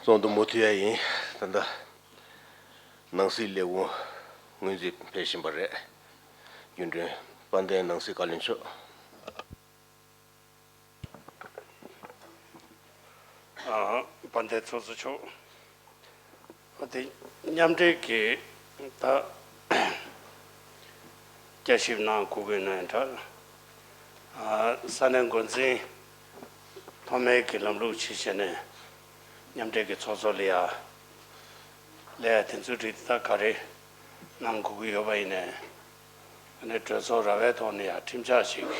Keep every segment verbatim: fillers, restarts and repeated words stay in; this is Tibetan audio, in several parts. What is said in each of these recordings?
ཚོགས་འདུ་མུ་མཐུད་ཡ་ཡིན། ད་ལྟ་ནང་སྲིད་ལས་ཁུངས་སྔོན་རྩིས་ཕེབས་བཞིན་པ་རེད། རྒྱུན་དྲུང་དཔལ་ལྡན་ནང་སྲིད་བཀའ་བློན་མཆོག་ཨ། དཔལ་ལྡན་ཚོགས་གཙོ་མཆོག་ཨ་དེ་མཉམ་འབྲེལ་གྱི་ད་བསྐྱར་ཞིབ་གནང་དགོས་ཀྱི་ན་འདྲ། ཨ། ས་གནས་འགོ་འཛིན་ཐོག་མའི་གི་ལམ་ལུགས་ཆེད་བྱས་ནས་མཉམ་འབྲེལ་གྱི་ཚོགས་གཙོ་ལ་ཡ་ལས་དེ་ཚོའི་རིགས་ད་ག་རེ་གནང་དགོས་ཀྱི་ཡོད་པ་ཡིན་ནའི། ཨ་ནི་གྲོས་ཚོགས་ར་བའི་ཐོག་ནས་ཡང་ཁྲིམས་འཆར་ཞིག་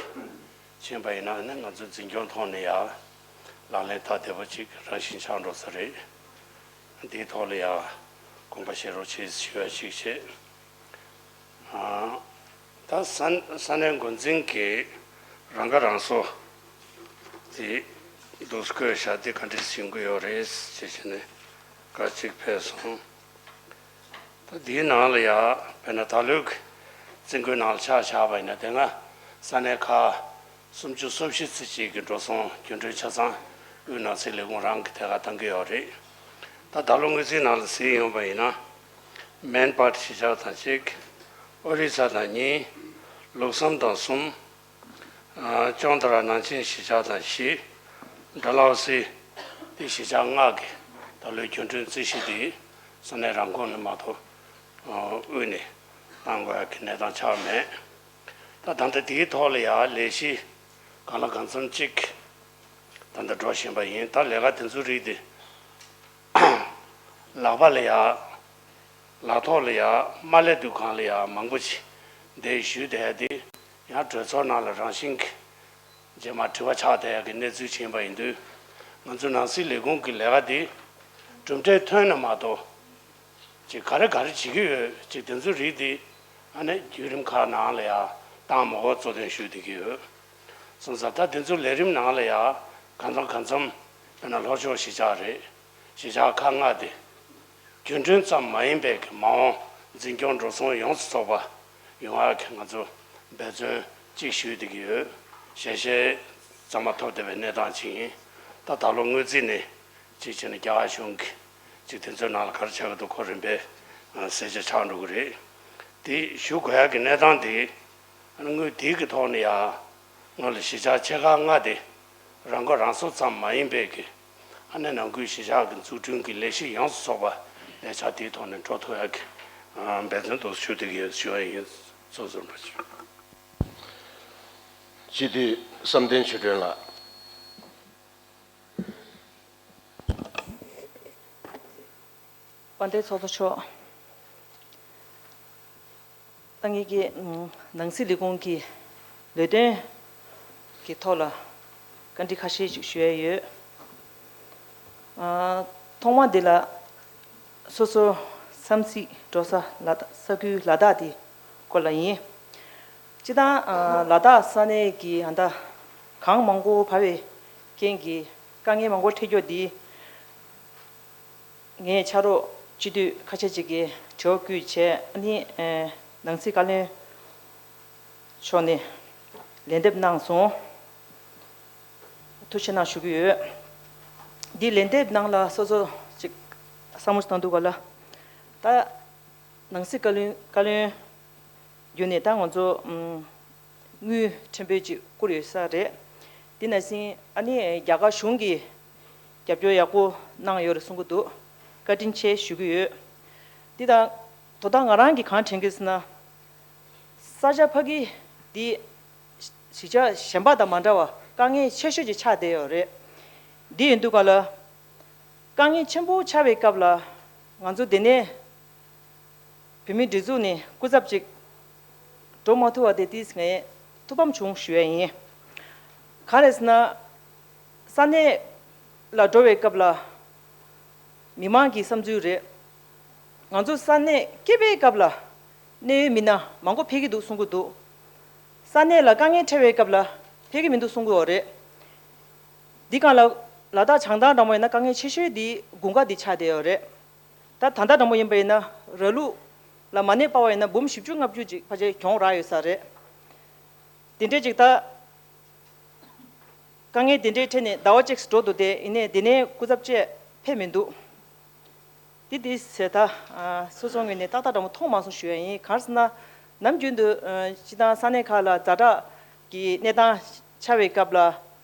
ཕྱིན་པ་ཡིན་ན། ཨ་ནི་ང་ཚོ་འཛིན་སྐྱོང་ཐོག་ནས་ཡང་ལག་ལེན་བསྟར་བདེ་པོ་ཅིག་རང་བཞིན་ཆགས་འགྲོ་ས་རེད། འདིའི་ཐོག་ལ་ཡང་དགོངས་པ་བཞེས་རོགས་བྱེད་ཞུ་བ་ཞིག་བྱེད། ཨ། ད་ས་ས་གནས་འགོ་འཛིན་གྱིས་རང་ཁ་རང་གསོ་དེ་འདུག་སེ་བཀོད་བཞག་དེ་ག་འདྲས་ཡོང་གི་ཡོད་རེད་ཅེས་བྱས་ནས་བཀའ་གཅིག་ཕེབས་སོང་། ད་འདིའི་ནང་ལ་ཡ་དཔེར་ན་ད་ལོའི་རྩིས་འགོའི་ནང་ལ་ཆ་བཞག་པ་ཡིན་ན། དེ་སྔ་ས་གནས་ཁག་སུམ་ཅུ་སོ་བཞི་ཙམ་ཅིག་གི་འགྲོ་སོང་རྒྱུན་གྲོན་ཆ་ཚང་དབུས་ནང་སྲིད་ལས་ཁུངས་རང་གི་ཐད་ཀར་བཏང་གི་ཡོད་རེད། ད་ད་ལོ་དངུལ་རྩིས་ནང་ལ་གཟིགས་ཡོང་པ་ཡིན་ན། མན་པཱད་གཞིས་ཆགས་དང་གཅིག་ཨོ་རི་ས་དང་གཉིས། ལུགས་བསམ་དང་གསུམ། ཨ། ཅོང་ཏ་ར་ནང་ཆེན་གཞིས་ཆགས་དང་བཞི། ཌལ་ཧོ་སི་དེ་གཞིས་ཆགས་ལྔ་གི་ད་ལོའི་རྒྱུན་གྲོན་རྩིས་གཞི་དེ་ས་གནས་རང་ཁོངས་ནས་མ་གཏོགས་དབུས་ནས་གཏང་དགོས་ཡ་གི་གནས་སྟངས་ཆགས་མེད། ད་ད་ལྟ་དེའི་ཐོག་ལ་ཡ་ལས་གཞི་གང་ལ་གང་འཚམ་ཅིག་ད་ལྟ་འགྲོ་བཞིན་པ་ཡིན། ད་ལས་ཀ་དེ་ཚོའི་རིགས་དེ་ལག་པ་ལ་ཡ། ལག་ཐོག་ལ་ཡ་མ་སླེབས་དུས་སྒང་ལ་ཡ་མང་པོ་ཅིག་འདིར་ཞུས་བསྡད་ཡ་དེ་ཡང་གྲོས་ཚོགས་ནང་ལ་རང་བཞིན་གྱིས་རྗེས་མ་དྲི་བ་ཆགས་བསྡད་ཡ་གི་གནས་ཚུལ་ཅིག་ཡིན་པ་ཡིན་དུས། ང་ཚོ་ནང་སྲིད་ལས་ཁུངས་ཀྱི་ལས་ཀ་འདི་གྲུབ་འབྲས་ཐོན་ན་མ་གཏོགས་ཅིག་ག་རེ་ག་རེ་བྱེད་ཀྱི་ཡོད་ཅིག་དེ་ཚོའི་རིགས་དེ་ཨ་ནི་བརྒྱུད་རིམ་ཁག་ནང་ལ་ཡ་བཏང་མ་དགོས་གཙོ་དོན་ཞུ་བསྡད་ཀྱི་ཡོད། སོང་ཙང་ད་དེ་ཚོའི་ལས་རིམ་ནང་ལ་ཡ་གང་འཚམ་གང་འཚམ་དཔེར་ན་ལྷོ་ཕྱོགས་གཞིས་ཆགས་རེད། གཞིས་ཆགས་ཁག་ལྔ་དེ་རྒྱུན་གྲོན་ཙམ་མ་ཡིན་པའི་གི་མ་འོངས་འཛིན་སྐྱོང་འགྲོ་སོང་ཡོངས་སུ་རྫོགས་པ་ཡོང་ཡག་གི་ང་ཚོ་འབད་བརྩོན་གཅིག་ཞུས་བསྡད་ཀྱི་ཡོད། ཞལ་བཞེས་གཙང་མ་ཐོབ་བསྡད་པའི་གནས་སྟངས་ཅིག་ཡིན། ད་ད་ལོ་དངུལ་རྩིས་ནས་གཅིག་བྱས་ན་རྒྱ་གར་གཞུང་གིས་གཅིག་དེ་ཚོའི་ནང་ལ་ག་རེ་ཆགས་ཀྱི་འདུག་ཁོ་རིམ་པས་གསལ་ཆ་ཆགས་འགྲོ་གི་རེད། དེ་ཞུ་དགོས་ཡག་གི་གནས་སྟངས་དེ། ཨ་ནི་དངུལ་དེ་གི་ཐོག་ནས་ཡ་སྔོན་ལ་གཞིས་ཆགས་ཆེ་ཁག་ལྔ་དེ་རང་མགོ་རང་གསོ་ཙམ་མ་ཡིན་པའི་གི་ཨ་ནི་ནང་ཁུལ་གཞིས་ཆགས་ཀྱི་འཛུགས་སྐྲུན་གྱི་ལས་གཞི་ཡོངས་སུ་རྫོགས་པ་ལས་འཆར་དེའི་ཐོག་ནས་འགྲོ་ཐུབ་ཡག་གི་འབད་བརྩོན་དུ་ཞུ་བསྡད་ཀྱི་ཡོད་ཞུ་བ་ཡིན། ཚོགས་གཙོ་རིན་པོ་ཆེ། སྤྱི་འཐུས་བསམ་གཏན་ཆོས་སྒྲོན་ལགས། དཔལ་ལྡན་ཚོགས་གཙོ་མཆོག་ད་ངེད་ཀྱི་ནང་སྲིད་ལས་ཁུངས་ཀྱི་ལས་དོན་གྱི་ཐོག་ལ་བཀའ་འདྲི་ཁ་ཤས་ཤིག་ཞུ་ཡས་ཡོད། ཨ། ཐོག་མ་འདི་ལ་སོ་སོ་འཚམས་གཟིགས་འགྲོ་ས་ལ་ས་ཁུལ་ལ་དྭགས་འདི་སྐོར་ལ་ཡིན། སྤྱིར་བཏང་ཨ་ལ་དྭགས་ས་གནས་ཀྱི་ཨ་ད་གངས་མང་པོ་བབས་པའི་རྐྱེན་གྱིས་དཀའ་ངལ་མང་པོ་འཕྲད་ཀྱོག་འདི། ངས་ཕྱག་རོགས་སྤྱི་འཐུས་ཁ་ཤས་ཅིག་གིས་དྲི་བ་བཀོད་བྱས། ཨ་ནི་ཨེ་ནང་སྲིད་བཀའ་བློན་མཆོག་ནས་ལན་འདེབས་གནང་སོང་། ཐུགས་རྗེ་གནང་ཞུ་གི་ཡོད། འདི་ལན་འདེབས་ནང་ལ་སོ་སོ་ཅིག་བསམ་བློ་བཏང་དུས་ག་ལ། ད་ནང་སྲིད་བཀའ་བློན་བཀའ་བློན་བརྒྱུད་ནས་ད་ང་ཚོ་ཨམ། དངུལ་ཕྲན་བུ་ཅིག་བསྐུར་ཡོད་ས་རེད། དེ་ནང་བཞིན་ཨ་ནི་རྒྱ་གར་གཞུང་གིས་རྒྱབ་སྐྱོར་ཡག་པོ་གནང་ཡོད་རེད་གསུང་གི་འདུག། བཀའ་དྲིན་ཆེ་ཞུ་གི་ཡོད། འདི་དང་དོ་བདག་ང་རང་གིས་གང་དྲན་གི་ཟེར་ན། ས་ཆ་ཕ་གི་འདི་གཞིས་ཆགས་གཞན་པ་དང་མ་འདྲ་བ་དཀའ་ངལ་ཆེ་ཤོས་ཅིག་ཆགས་བསྡད་ཡོད་རེད། འདི་ཡིན་དུས་ག་ལ། དཀའ་ངལ་ཆེན་པོ་ཆགས་པའི་སྐབས་ལ་ང་ཚོ་འདི་ནས་བོད་མིའི་སྒྲིག་འཛུགས་ནས་སྐུ་ཚབ་ཅིག་འགྲོ་མ་ཐུབ་པ་དེ་ཏིས་ངས་ཐུགས་ཕམ་བྱུང་ཞུ་ཡས་ཡིན། གང་རེད་ཟེར་ན། ས་གནས་ལ་འགྲོ་བའི་སྐབས་ལ་མི་མང་གི་བསམ་ཚུལ་རེད། ང་ཚོ་ས་གནས་སྐྱིད་པའི་སྐབས་ལ་གནད་ཡོད་མི་སྣ་མང་པོ་ཕེབས་ཀྱི་འདུག་གསུང་གི་འདུག། ས་གནས་ལ་དཀའ་ངལ་འཕྲད་པའི་སྐབས་ལ་ཕེབས་ཀྱི་མི་འདུག་གསུང་གི་ཡོད་རེད། འདི་སྒང་ལ་ལ་དྭགས་བྱང་ཐང་འགྲམ་པ་ཡིན་ན་དཀའ་ངལ་ཆེ་ཤོས་འདི་དགུན་ཁ་འདི་ཆགས་བསྡད་ཡོད་རེད། ད་ད་ལྟ་འགྲམ་པ་ཡིན་པ་ཡིན་ན་ར་ལུག་ལ་མ་ཎི་སྤར་བ་ཡིན་ན་འབུམ་བཞི་བཅུ་ལྔ་བཅུ་ཅིག་ཕལ་ཆེར་གྱོང་རག་ཡོད་ས་རེད། དེ་འདྲས་ཅིག་ད། དཀའ་ངལ་དེ་འདྲའི་འཕྲད་ནས་ཟླ་བ་གཅིག་འགྲོ་འདུག་སྟེ། ཡིན་ནའི་དེ་ནས་སྐུ་ཚབ་བཅས་ཕེབས་མི་འདུག། འདི་འདི་ཟེར་ད། སོ་སོའི་ངོས་ནས་ཏག་ཏག་འདྲ་མོ་མཐོང་མ་སོང་ཞུ་ཡ་ཡིན། གང་ཟེར་ན། ནམ་རྒྱུན་དུ་སྤྱི་བཏང་ས་གནས་ཁག་ལ་ཛ་དྲག་གི་གནས་སྟངས་ཆགས་པའི་སྐབས་ལ།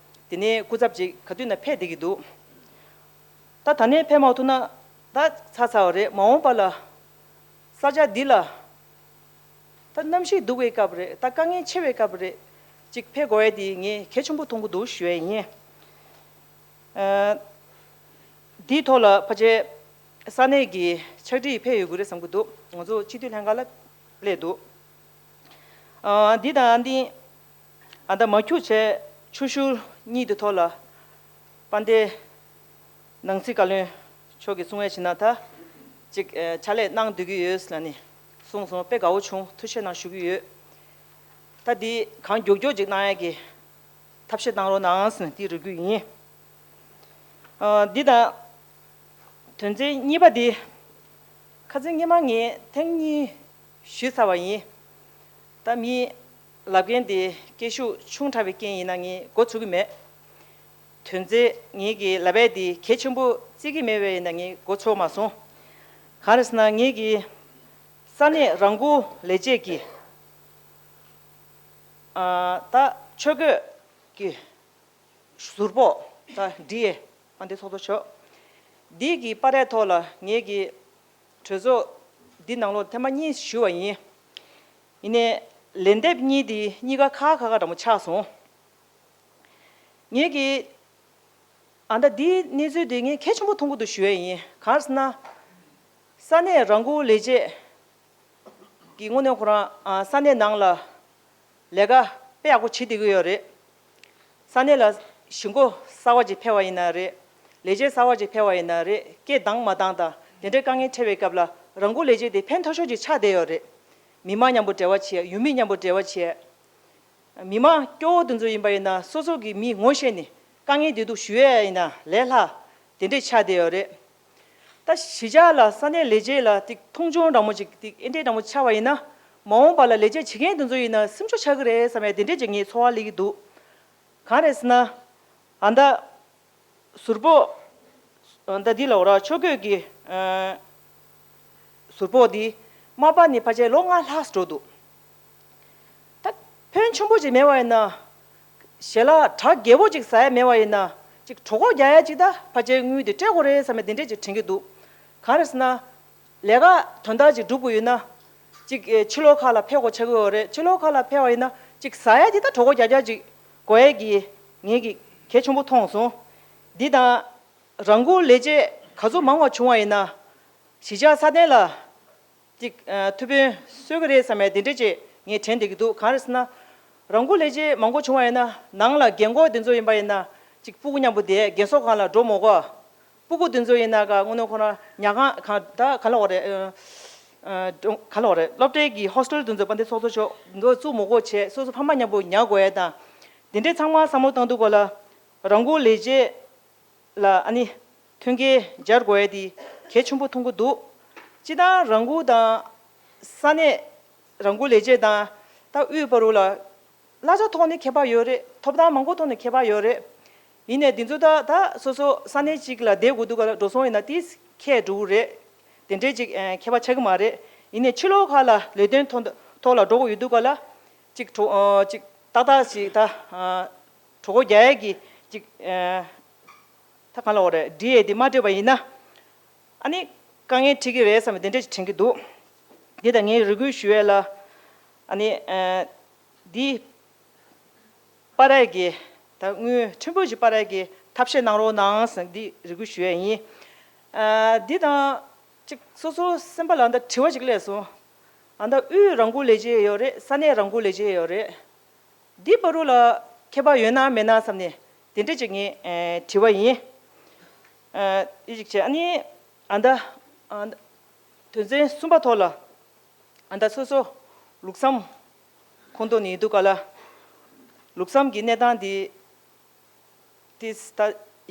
དེ་ནས་སྐུ་ཚབ་ཅིག་ག་དུས་ན་ཕེབས་བསྡད་ཀྱི་འདུག་ད་ད་ནས་ཕེབས་མ་ཐུབ་ན་ད་ཚར་ཚར་བ་རེད། མ་འོངས་པ་ལ་ས་ཆ་འདི་ལ་ད་གནམ་གཤིས་སྡུག་པའི་སྐབས་རེད། ད་དཀའ་ངལ་ཆེ་བའི་སྐབས་རེད། ཅིག་ཕེབས་དགོས་ཡ་དེ་ངས་གལ་ཆེན་པོ་མཐོང་གི་འདུག་ཞུ་ཡ་ཡིན། ཨ། འདིའི་ཐོག་ལ་ཕལ་ཆེར་ས་གནས་ཀྱི་ཕྱག་བྲིས་ཕེབས་ཡོད་དགོས་རེད་བསམ་གྱི་འདུག་ང་ཚོ་སྤྱི་འཐུས་ལྷན་ཁང་ལ་སླེབས་འདུག་ཨ། འདི་དང་འདི། ཨ། ད་མ་འཁྱུག་བྱས་ཆུ་ཤུར་གཉིས་དེ་ཐོག་ལ་དཔལ་ལྡན་ནང་སྲིད་བཀའ་བློན་མཆོག་གིས་གསུང་ཡ་བྱས་ན་ད་ཅིག་ཨ། ཕྱག་ལས་གནང་སྡོད་ཀྱི་ཡོད་ལབ་ནས་གསུངས་སོང་། དཔེ་དགའ་བོ་བྱུང་། ཐུགས་རྗེ་གནང་ཞུ་གི་ཡོད། ད་འདི་གང་མགྱོགས་མགྱོགས་ཅིག་གནང་ཡ་གི་ཐབས་ཤེས་གནང་རོགས་གནང་ཟེར་ནས་འདི་རེ་སྐུལ་ཡིན། ཨ། འདི་དང་དོན་ཚན་གཉིས་པ་འདི་ཁ་སང་སྔོན་མ་ངས་ཐེངས་གཉིས་ཞུས་ཚར་བ་ཡིན། ད་མི་ལབ་མཁན་དེ་སྐད་ཤུགས་ཆུང་དྲགས་པའི་རྐྱེན་ཡིན་ན་ངས་མགོ་ཚོད་ཀྱི་མེད། དོན་ཚན་ངེད་ཀྱི་ལབ་ཡ་དེ་གལ་ཆེན་པོ་བརྩི་གི་མེད་པས་ཡིན་ན་ངས་མགོ་ཚོད་མ་སོང་། གང་རེད་ཟེར་ན་ངེད་ཀྱི་ས་གནས་རང་འགུལ་ལས་བྱེད་ཀྱི་ཨ། ད་ཆོས་གོས་ཀྱི་ཟུར་ཕོགས་ད་ཌི་ཨེ་ཨ་འདི་ཚོགས་གཙོ་མཆོག་འདི་གི་པར་རིས་ཐོག་ལ་ངེད་ཀྱི་གྲོས་ཚོགས་འདི་ནང་ལོགས་ཐེངས་མ་གཉིས་ཞུས་པ་ཡིན། ཡིན་ནའི་ལན་འདེབས་གཉིས་དེ་གཉིས་ཀ་ཁ་ཁ་ཁ་འདྲ་མོ་ཆགས་སོང་། ངེད་ཀྱི་ཨ་ད་འདིའི་གནས་ཚུལ་འདི་ངས་གལ་ཆེན་པོ་མཐོང་གི་འདུག་ཞུ་ཡས་ཡིན། གང་ཟེར་ན། ས་གནས་རང་འགུལ་ལས་བྱེད་ཀྱི་དངོས་གནས་ཁོ་རང་ཨ་ས་གནས་ནང་ལ་ལས་ཀ་དཔེ་ཡག་པོ་བྱེད་བསྡད་ཀྱི་ཡོད་རེད། ས་གནས་ལ་གཞིས་འགོ་གསར་བ་ཅིག་ཕེབས་པ་ཡིན་ན་རེད། ལས་བྱེད་གསར་བ་ཅིག་ཕེབས་པ་ཡིན་ན་རེད། སྐད་བཏང་མ་བཏང་དང་དེ་འདྲའི་དཀའ་ངལ་འཕྲད་པའི་སྐབས་ལ་རང་འགུལ་ལས་བྱེད་དེ་ཕན་ཐོགས་ཤོས་ཅིག་ཆགས་བསྡད་ཡོད་རེད། མི་མང་མཉམ་པོ་འབྲེལ་བ་བྱས། ཡུལ་མི་མཉམ་པོ་འབྲེལ་བ་བྱས། མི་མང་སྐྱོ་བོ་དེ་ཚོ་ཡིན་པ་ཡིན་ན་སོ་སོ་གི་མི་ངོ་ཤེས་ནས་དཀའ་ངལ་བདེ་སྡུག་ཞུ་ཡས་ཡིན་ན་ལས་སླ་དེ་འདྲས་ཆགས་བསྡད་ཡོད་རེད། ད་གཞིས་ཆགས་ལ་ས་གནས་ལས་བྱེད་ལ་ཏིག་མཐོང་ཆུང་འདྲ་མོ་ཅིག་ཏིག་ཨེ་འདྲས་འདྲ་མོ་ཆགས་པ་ཡིན་ན་མ་འོངས་པ་ལ་ལས་བྱེད་བྱེད་མཁན་དེ་ཚོ་ཡིན་ན་སེམས་ཤུགས་ཆག་གི་རེད་བསམ་ཡས་དེ་འདྲས་ཅིག་ངས་ཚོར་བ་སླེབས་ཀྱི་འདུག་གང་རེད་ཟེར་ན། ཨ་ད། ཟུར་ཕོགས། ཨ་ད་འདི་ལ་འོ་ར་ཆོས་གོས་ཀྱི་ཨ་ཟུར་ཕོགས་འདི་མ་པ་ནི་ཕལ་ཆེར་ལོ་ལྔ་ལྷག་འགྲོ་འདུག་ད་ཕོན་ཆེན་པོ་ཅིག་མེད་པ་ཡིན་ན། ཞལ་ལག་གྲ་རྒྱས་པོ་ཅིག་ཟ་ཡ་མེད་པ་ཡིན་ན། ཅིག་གྲོད་ཁོག་རྒྱག་ཡ་ཅིག་ད་ཕལ་ཆེར་དངུལ་དེ་སྤྲད་དགོས་རེད་བསམ་པའི་དེ་འདྲས་ཅིག་དྲན་གྱི་འདུག་གང་རེད་ཟེར་ན། ལས་ཀ་དོན་དག་ཅིག་སྒྲུབ་དགོས་ཡོད་ན། ཅིག་ཨེ་ཕྱི་ལོགས་ཁག་ལ་ཕེབས་དགོས་ཆགས་ཀྱི་ཡོད་རེད། ཕྱི་ལོགས་ཁག་ལ་ཕེབས་པ་ཡིན་ན་ཅིག་ཟ་ཡ་དེ་ད་གྲོད་ཁོག་རྒྱག་རྒྱག་ཅིག་དགོས་ཡས་ཀྱི་ངེད་ཀྱི་གལ་ཆེན་པོ་མཐོང་སོང་། འདི་དང་རང་འགུལ་ལས་བྱེད་ག་ཚོད་མང་བ་བྱུང་བ་ཡིན་ན། གཞིས་ཆགས་ས་གནས་ལ་ཅིག་ཨ་ཐུགས་ཕན་གསོས་ཀྱི་རེད་བསམ་པའི་དེ་འདྲས་ཅིག་ངས་དྲན་བསྡད་ཀྱི་འདུག་གང་རེད་ཟེར་ན། རང་འགུལ་ལས་བྱེད་མང་པོ་བྱུང་བ་ཡིན་ན་ནང་ལ་རྒན་འཁོགས་དེ་ཚོ་ཡིན་པ་ཡིན་ན་ཅིག་སྤུ་གུ་མཉམ་པོ་བསྡད་རྒས་གསོ་ཁང་ལ་འགྲོ་མི་དགོས། སྤུ་གུ་དེ་ཚོ་ཡིན་ན་ག་དངོས་གནས་ཁོ་རང་ཉལ་ཁང་གང་ད་ག་ལ་འོ་རེད། ཨ་ཨ་ག་ལ་འོ་རེད། སློབ་གྲྭའི་གི་ཧོ་སི་ཊེལ་དེ་ཚོ་དཔལ་ལྡན་ཚོགས་གཙོ་མཆོག་འདི་བཙུགས་མི་དགོས་བྱས་སོ་སོ་ཕ་མ་མཉམ་པོ་ཉལ་དགོས་ཡས་དང་། དེ་འདྲས་ཚང་མ་བསམ་བློ་བཏང་དུས་ག་ལ་རང་འགུལ་ལས་བྱེད་ལ་ཨ་ནི་མཐུན་རྐྱེན་སྦྱར་དགོས་ཡས་དེ་གལ་ཆེན་པོ་མཐོང་གི་འདུག་སྤྱི་བཏང་རང་འགུལ་དང་ས་གནས་རང་འགུལ་ལས་བྱེད་དང་ད་དབུས་བར་དུ་ལ། གླ་ཆ་ཐོག་ནས་ཁྱད་པར་ཡོད་རེད། ཐོབ་ཐང་མང་པོ་ཐོག་ནས་ཁྱད་པར་ཡོད་རེད། ཡིན་ནའི་འདི་ཚོ་ད་ད་སོ་སོ་ས་གནས་གཅིག་ལ་བསྡད་དགོས་དུས་ག་ལ་འགྲོ་སོང་ཡིན་ན་དེ་ཁྱད་འགྲོ་གི་རེད། དེ་འདྲས་ཅིག་ཨ་ཁྱད་པར་ཆགས་ཀྱི་མ་རེད། ཡིན་ནའི་ཕྱི་ལོགས་ཁག་ལ་ལས་དོན་ཐོག་ཐོག་ལ་འགྲོ་དགོས་ཡོད་དུས་ག་ལ་ཅིག་གྲོ་ཨ་ཅིག་ཏག་ཏག་ཅིག་ད་ཨ་གྲོད་ཁོག་རྒྱག་ཡས་ཀྱི་ཅིག་ཨ་ད་གང་ལ་འོ་རེད། ཌི་ཨེ་དེ་མ་སྤྲད་པ་ཡིན་ན། ཨ་ནི་དཀའ་ངལ་འཕྲད་ཀྱི་རེད་བསམ་པའི་དེ་འདྲ་ཞིག་དྲན་གྱི་འདུག་འདི་ད་ངས་རེ་སྐུལ་ཞུ་ཡས་ལ། ཨ་ནི་ཨ་འདི་སྤར་ཡས་ཀྱི་ད་དངུལ་ཕྲན་བུ་ཞིག་སྤར་ཡས་ཀྱི་ཐབས་ཤེས་གནང་རོགས་གནང་ཟེར་འདི་རེ་སྐུལ་ཞུ་ཡས་ཡིན། ཨ་འདི་དང་ཅིག་སོ་སོ་སེམས་པ་ལ་ད་དྲི་བ་ཅིག་སླེབས་སོང་། ཨ་ད་དབུས་རང་འགུལ་ལས་བྱེད་ཡོད་རེད། ས་གནས་རང་འགུལ་ལས་བྱེད་ཡོད་རེད། འདི་བར་དུ་ལ་ཁྱད་པར་ཡོད་ན་མེད་ན་བསམ་ནས་དེ་འདྲ་ཅིག་ངས་ཨེ་དྲི་བ་ཡིན། ཨེ་འདི་ཅིག་བྱས། ཨ་ནི་ཨ་ད་ཨ་ད་དོན་ཚན་གསུམ་པ་ཐོག་ལ་ཨ་ད་སོ་སོ་ལུགས་བསམ་ཁོངས་གཏོགས་ནས་ཡིན་དུས་ག་ལ་ལུགས་བསམ་གྱི་གནས་སྟངས་འདི་ཏིས་ད་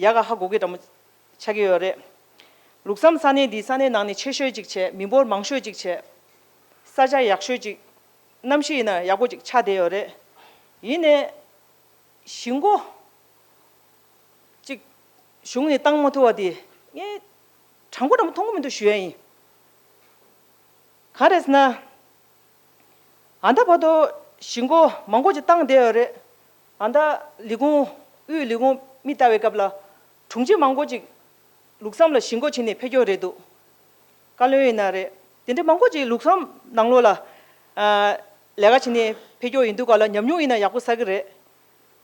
ཡག་ག་ཧ་གོ་གི་འདྲ་མོ་ཆགས་ཀྱི་ཡོད་རེད། ལུགས་བསམ་ས་གནས་འདི་ས་གནས་ནང་ནས་ཆེ་ཤོས་ཅིག་བྱས། མི་འབོར་མང་ཤོས་ཅིག་བྱས། ས་ཆ་ཡག་ཤོས་ཅིག་གནམ་གཤིས་ཡིན་ན་ཡག་པོ་ཅིག་ཆགས་བསྡད་ཡོད་རེད། ཡིན་ནའི་གཞིས་འགོ་ཅིག་གཞུང་ནས་བཏང་མ་ཐུབ་པ་དེ་ངས་ དྲང་པོ་དྲང་པོ་མཐོང་གི་མི་འདུག་ཞུ་ཡ་ཡིན། གང་རེད་ཟེར་ན། ཨ་མདའ་བར་དུ་གཞིས་འགོ་མང་པོ་ཅིག་བཏང་བསྡད་ཡོད་རེད། ཨ་མདའ་ལས་ཁུངས་དབུས་ལས་ཁུངས་མི་ལྟ་བའི་སྐབས་ལ་དྲུང་ཆེ་མང་པོ་ཅིག་ལུགས་བསམ་ལ་གཞིས་འགོ་ཕྱིན་ནས་ཕེབས་ཀྱི་ཡོད་རེད་འདུག་བཀའ་བློན་ཡིན་ན་རེད། དེ་འདྲ་མང་པོ་ཅིག་ལུགས་བསམ་ནང་ལོགས་ལ་ཨ་ལས་ཀ་བྱེད་ནས་ཕེབས་ཀྱི་ཡོད་ཡིན་དུས་ག་ལ་ཉམས་མྱོང་ཡིན་ན་ཡག་པོ་བསགས་ཀྱི་རེད།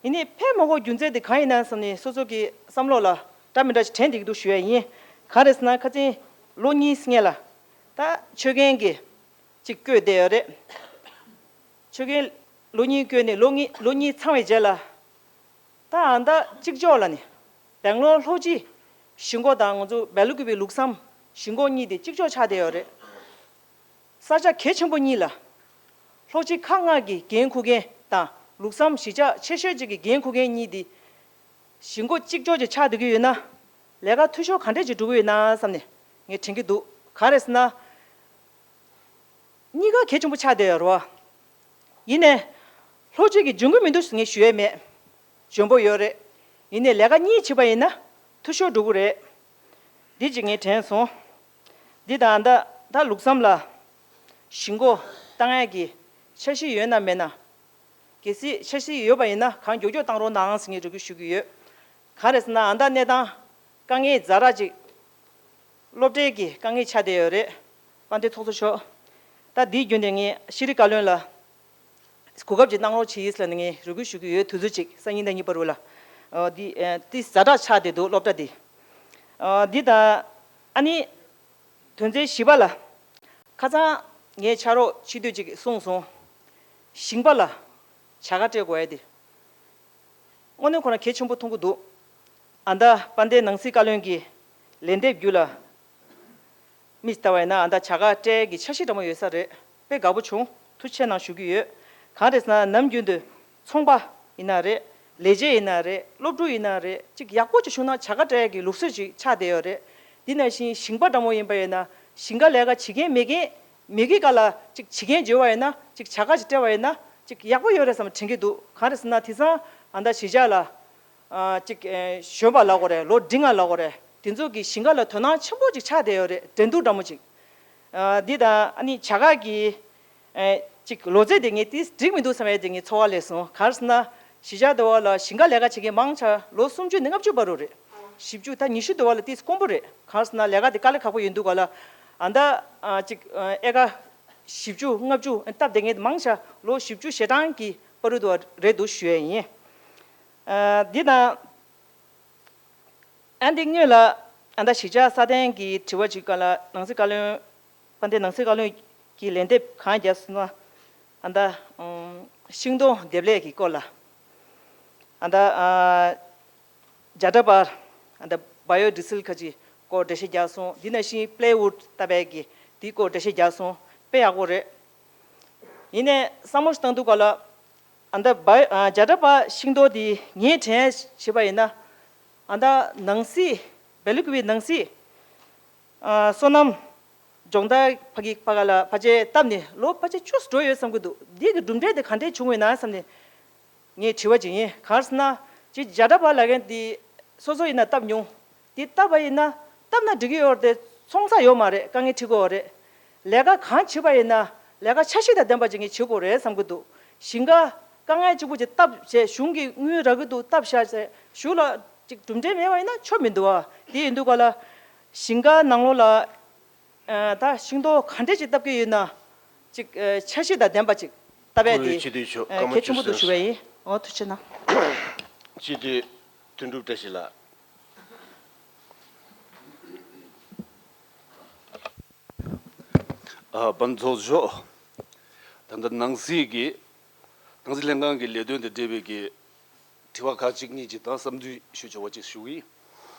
ཡིན་ནའི་ཕེབས་མ་དགོས་རྒྱུ་མཚན་དེ་གང་ཡིན་ན་བསམ་ནས་སོ་སོ་གི་བསམ་བློ་ལ་འདྲ་མི་འདྲ་ཞིག་དྲན་བསྡད་ཀྱི་འདུག་ཞུ་ཡ་ཡིན། གང་རེད་ཟེར་ན་ཁ་སང་ལོ་གཉིས་སྔས་ལ་ད་ཆོད་མཁན་གྱི་ཅིག་བསྐོས་བསྡད་ཡོད་རེད། ཆོད་མཁན་ལོ་གཉིས་བསྐོས་ནས་ལོ་གཉིས་ལོ་གཉིས་ཚང་བའི་རྗེས་ལ། ད་ཨ་མདའ་གཅིག་ལྕོགས་ལ་ནི་སྦེང་ལོར་ལྷོ་སྤྱི་གཞིས་འགོ་དང་ང་ཚོ་སྦེ་ལ་ཀུ་པའི་ལུགས་བསམ་གཞིས་འགོ་གཉིས་དེ་གཅིག་ལྕོགས་ཆགས་བསྡད་ཡོད་རེད། ས་ཆ་གལ་ཆེན་པོ་གཉིས་ལ་ལྷོ་སྤྱི་ཁག་ལྔ་གི་འགན་འཁུར་མཁན་དང་ལུགས་བསམ་གཞིས་ཆགས་ཆེ་ཤོས་གཅིག་གི་འགན་འཁུར་མཁན་གཉིས་དེ་གཞིས་འགོ་གཅིག་ལྕོགས་ཅིག་ཆགས་བསྡད་ཀྱི་ཡོད་ན་ལས་ཀ་འཐུས་ཤོར་ག་འདྲས་ཅིག་འགྲོ་གི་ཡོད་ན་བསམ་ནས་ངས་དྲན་གྱི་འདུག་གང་རེད་ཟེར་ན། གཉིས་ཀ་གལ་ཆེན་པོ་ཆགས་བསྡད་ཡོད་རེད་བ། ཡིན་ནའི་ལྷོ་སྤྱི་གི་འཇོན་གྱི་མི་འདུག་ངས་ཞུ་ཡས་མེད། འཇོན་པོ་ཡོད་རེད། ཡིན་ནའི་ལས་ཀ་གཉིས་བྱེད་པ་ཡིན་ན་འཐུས་ཤོར་འགྲོ་གི་རེད། འདི་གཅིག་ངས་དྲན་སོང་། འདི་དང་ད་ད་ལུགས་བསམ་ལ་གཞིས་འགོ་བཏང་ཡས་ཀྱི་འཆར་གཞི་ཡོད་ན་མེད་ན། གལ་སྲིད་འཆར་གཞི་ཡོད་པ་ཡིན་ན་གང་མགྱོགས་མགྱོགས་བཏང་རོགས་གནང་ཟེར་ངས་འབོད་སྐུལ་ཞུ་གི་ཡོད། གང་རེད་ཟེར་ན་ཨ་མདའ་གནས་སྟངས་དཀའ་ངལ་ཛ་དྲག་ཅིག་སློབ་གྲྭའི་གི་དཀའ་ངལ་ཆགས་བསྡད་ཡོད་རེད། དཔལ་ལྡན་ཚོགས་གཙོ་མཆོག་ད་འདིའི་རྒྱུན་དེ་ངས་ཤེས་རིག་བཀའ་བློན་ལ་གོ་སྐབས་ཅིག་གནང་རོགས་བྱེད་ཡིན་ཟེར་ནས་ངས་རེ་སྐུལ་ཞུ་གི་ཡོད། དུས་ཚོད་ཅིག་སང་ཉིན་གནངས་ཉིན་བར་དུ་ལ། འདི་འདི་ཛ་དྲག་ཆགས་བསྡད་འདུག་སློབ་གྲྭ་འདི། འདི་དང་ཨ་ནི་དོན་ཚན་བཞི་པ་ལ་ཁ་སང་ངས་ཕྱག་རོགས་སྤྱི་འཐུས་ཅིག་གསུངས་སོང་། ཞིང་པ་ལ་བྱ་དགའ་སྤྲད་དགོས་ཡ་དེ། དངོས་གནས་ཁོ་རང་གལ་ཆེན་པོ་མཐོང་གི་འདུག་ཨ་མདའ་དཔལ་ལྡན་ནང་སྲིད་བཀའ་བློན་གྱི་ལན་འདེབས་བརྒྱུད་ལ་མི་ལྟ་བ་ཡིན་ན་ཨ་མདའ་བྱ་དགའ་སྤྲད་ཀྱི་འཆར་གཞི་འདྲ་མོ་ཡོད་ས་རེད། དཔེ་དགའ་པོ་བྱུང་། ཐུགས་རྗེ་ཆེ་གནང་ཞུ་གི་ཡོད། གང་རེད་ཟེར་ན་ནམ་རྒྱུན་དུ་ཚོང་པ་ཡིན་ན་རེད། ལས་བྱེད་ཡིན་ན་རེད། སློབ་ཕྲུག་ཡིན་ན་རེད། ཅིག་ཡག་པོ་ཅིག་བྱུང་ན་བྱ་དགའ་སྤྲད་ཀྱི་ལུགས་སྲོལ་ཅིག་ཆགས་བསྡད་ཡོད་རེད། འདི་ནང་བཞིན་ཞིང་པ་འདྲ་མོ་ཡིན་པ་ཡིན་ན་ཞིང་ཁ་ལས་ཀ་བྱེད་མཁན་མེད་མཁན་མི་གི་ཀ་ལ་ཅིག་བྱེད་མཁན་བྱོས་པ་ཡིན་ན་ཅིག་བྱ་དགའ་ཅིག་སྤྲད་པ་ཡིན་ན་ཅིག་ཡག་པོ་ཡོད་རེད་བསམ་དྲན་གྱི་འདུག་གང་རེད་ཟེར་ན་དེང་སང་ཨ་མདའ་གཞིས་ཆགས་ལ་ཨ་ཅིག་ཨེ་གཞོན་པ་ལབ་དགོས་རེད། ལོ་འབྲིང་ང་ལབ་དགོས་རེད། དེ་ཚོ་གི་ཞིང་ཁ་ལ་དོ་སྣང་ཆེན་པོ་ཅིག་ཆགས་བསྡད་ཡོད་རེད། འགྲན་བསྡུར་འདྲ་མོ་ཅིག་ཨ་འདི་དང་ཨ་ནི་བྱ་དགའ་གི་ཨེ་ཅིག་ལོ་ཚད་དེ་ངས་ཏིས་འགྲིག་མི་འདུག་བསམ་ཡས་དེ་ངས་ཚོར་བ་སླེབས་སོང་། གང་རེད་ཟེར་ན་གཞིས་ཆགས་དེ་བ་ལ་ཞིང་ཁ་ལས་ཀ་བྱེད་མཁན་མང་ཆེ་ལོ་སུམ་ཅུ་ནས་ལྔ་བཅུ་བར་དུ་རེད། བཞི་བཅུ་ད་ཉི་ཤུ་དེ་བ་ལ་ཏིས་དཀོན་པོ་རེད། གང་རེད་ཟེར་ན་ལས་ཀ་དེ་དཀའ་ལས་ཁག་པོ་ཡིན་འདུག་ག་ལ། ཨ་མདའ་ཨ་ཅིག་ཨེ་ཀ་བཞི་བཅུ་ལྔ་བཅུ་སྟབས་བདེ་མཁན་མང་ཆེ་ལོ་བཞི་བཅུ་ཞེ་གྲངས་ཀྱི་བར་དུ་རེད་འདུག་ཞུ་ཡས་ཡིན། ཨ་འདི་དང་ཨ་འདི་སྔོན་ལ་ཨ་མདའ་གཞིས་ཆགས་སྲ་བརྟན་གྱི་དྲི་བ་ཅིག་ག་ལ་ནང་སྲིད་བཀའ་བློན་དཔལ་ལྡན་ནང་སྲིད་བཀའ་བློན་གྱིས་ལན་འདེབས་གང་བརྒྱབ་སོང་ན། ཨ་མདའ་ཨམ་ཤིང་སྡོང་འདེབས་ལས་ཀྱི་སྐོར་ལ་ཨ་མདའ་ཨ་རྒྱ་གྲ་པར་ཨ་མདའ་བ་ཡོ་ཌི་སལ་ཁ་ཅིག་སྐོར་འགྲེལ་བཤད་བརྒྱབ་སོང་། འདི་ནང་བཞིན་པི་ལེ་ཝུཌ་བཏབ་པའི་གི་དེའི་སྐོར་འགྲེལ་བཤད་བརྒྱབ་སོང་། དཔེ་ཡག་པོ་རེད། ཡིན་ནའི་བསམ་བློ་ཞིག་བཏང་དུས་ག་ལ་ཨ་མདའ་བ་ཨ་རྒྱ་གྲ་པ་ཤིང་ཏོག་དེ་ངས་དྲན་བྱས་པ་ཡིན་ན་ཨ་མདའ་ནང་སྲིད་སྦེ་ལ་ཀུ་པའི་ནང་སྲིད་ཨ་སོ་ནམ་སྦྱོང་བརྡར་ཕ་གི་ཕ་ག་ལ་ཕལ་ཆེར་བཏབ་ནས་ལོ་ཕལ་ཆེར་བཅུ་འགྲོ་ཡོད་བསམ་གི་འདུག་འདི་གི་གྲུབ་འབྲས་དེ་ག་འདྲས་བྱུང་ཡོད་ན་བསམ་ནས་ངས་དྲི་བ་ཅིག་ཡིན། གང་ཟེར་ན་ཅིག་རྒྱ་གྲ་པ་ལབ་མཁན་དེ་སོ་སོ་ཡིན་ན་བཏབ་མྱོང་། དེ་བཏབ་པ་ཡིན་ན་བཏབ་ན་འགྲིག་གི་ཡོད་རེད་དེ་ཚོང་རྩ་ཡོད་མ་རེད། དཀའ་ངལ་འཕྲད་ཀྱི་ཡོད་རེད། ལས་ཀ་གང་བྱེད་པ་ཡིན་ན་ལས་ཀ་འཆར་གཞི་དང་ལྡན་པ་ཅིག་ངས་བྱེད་དགོས་རེད་བསམ་གྱི་འདུག་ཞིང་ཁ་དཀའ་ངལ་གཅིག་པུ་ཅིག་བཏབ་བྱས་གཞུང་གི་དངུལ་རག་གི་འདུག་བཏབ་བཞག་བྱས་གཞུང་ལ་ཅིག་གྲུབ་འབྲས་མེད་པ་ཡིན་ན་ཆོ་མི་འདུག་ཨ། དེ་ཡིན་དུས་ག་ལ་ཞིང་ཁ་ནང་ལོགས་ལ་ཨ་ད་ཤིང་ཏོག་ག་འདྲས་ཅིག་བཏབ་ཀྱི་ཡོད་ན་ཅིག་ཨ་འཆར་གཞི་དང་ལྡན་པ་ཅིག་བཏབ་ཡས་དེ་སྤྱི་འཐུས་མཆོག་ཨ་སྐར་མ་གལ་ཆེན་པོ་བཅུ་འདུག་ཞུ་བ་ཡིན། འོ་ཐུགས་རྗེ་གནང་། སྤྱི་འཐུས་དོན་གྲུབ་བཀྲ་ཤིས་ལགས། ཨ་དཔལ་ཚོགས་གཙོ་མཆོག་ད་ལྟ་ནང་སྲིད་ཀྱི་ནང་སྲིད་ལྷན་ཁང་གི་ལས་དོན་དང་འབྲེལ་བའི་གི་དྲི་བ་ཁག་ཅིག་གཉིས་ཅིག་དང་བསམ་ཚུལ་ཞུ་ཆོག་པ་ཅིག་ཞུ་གི་ཡིན།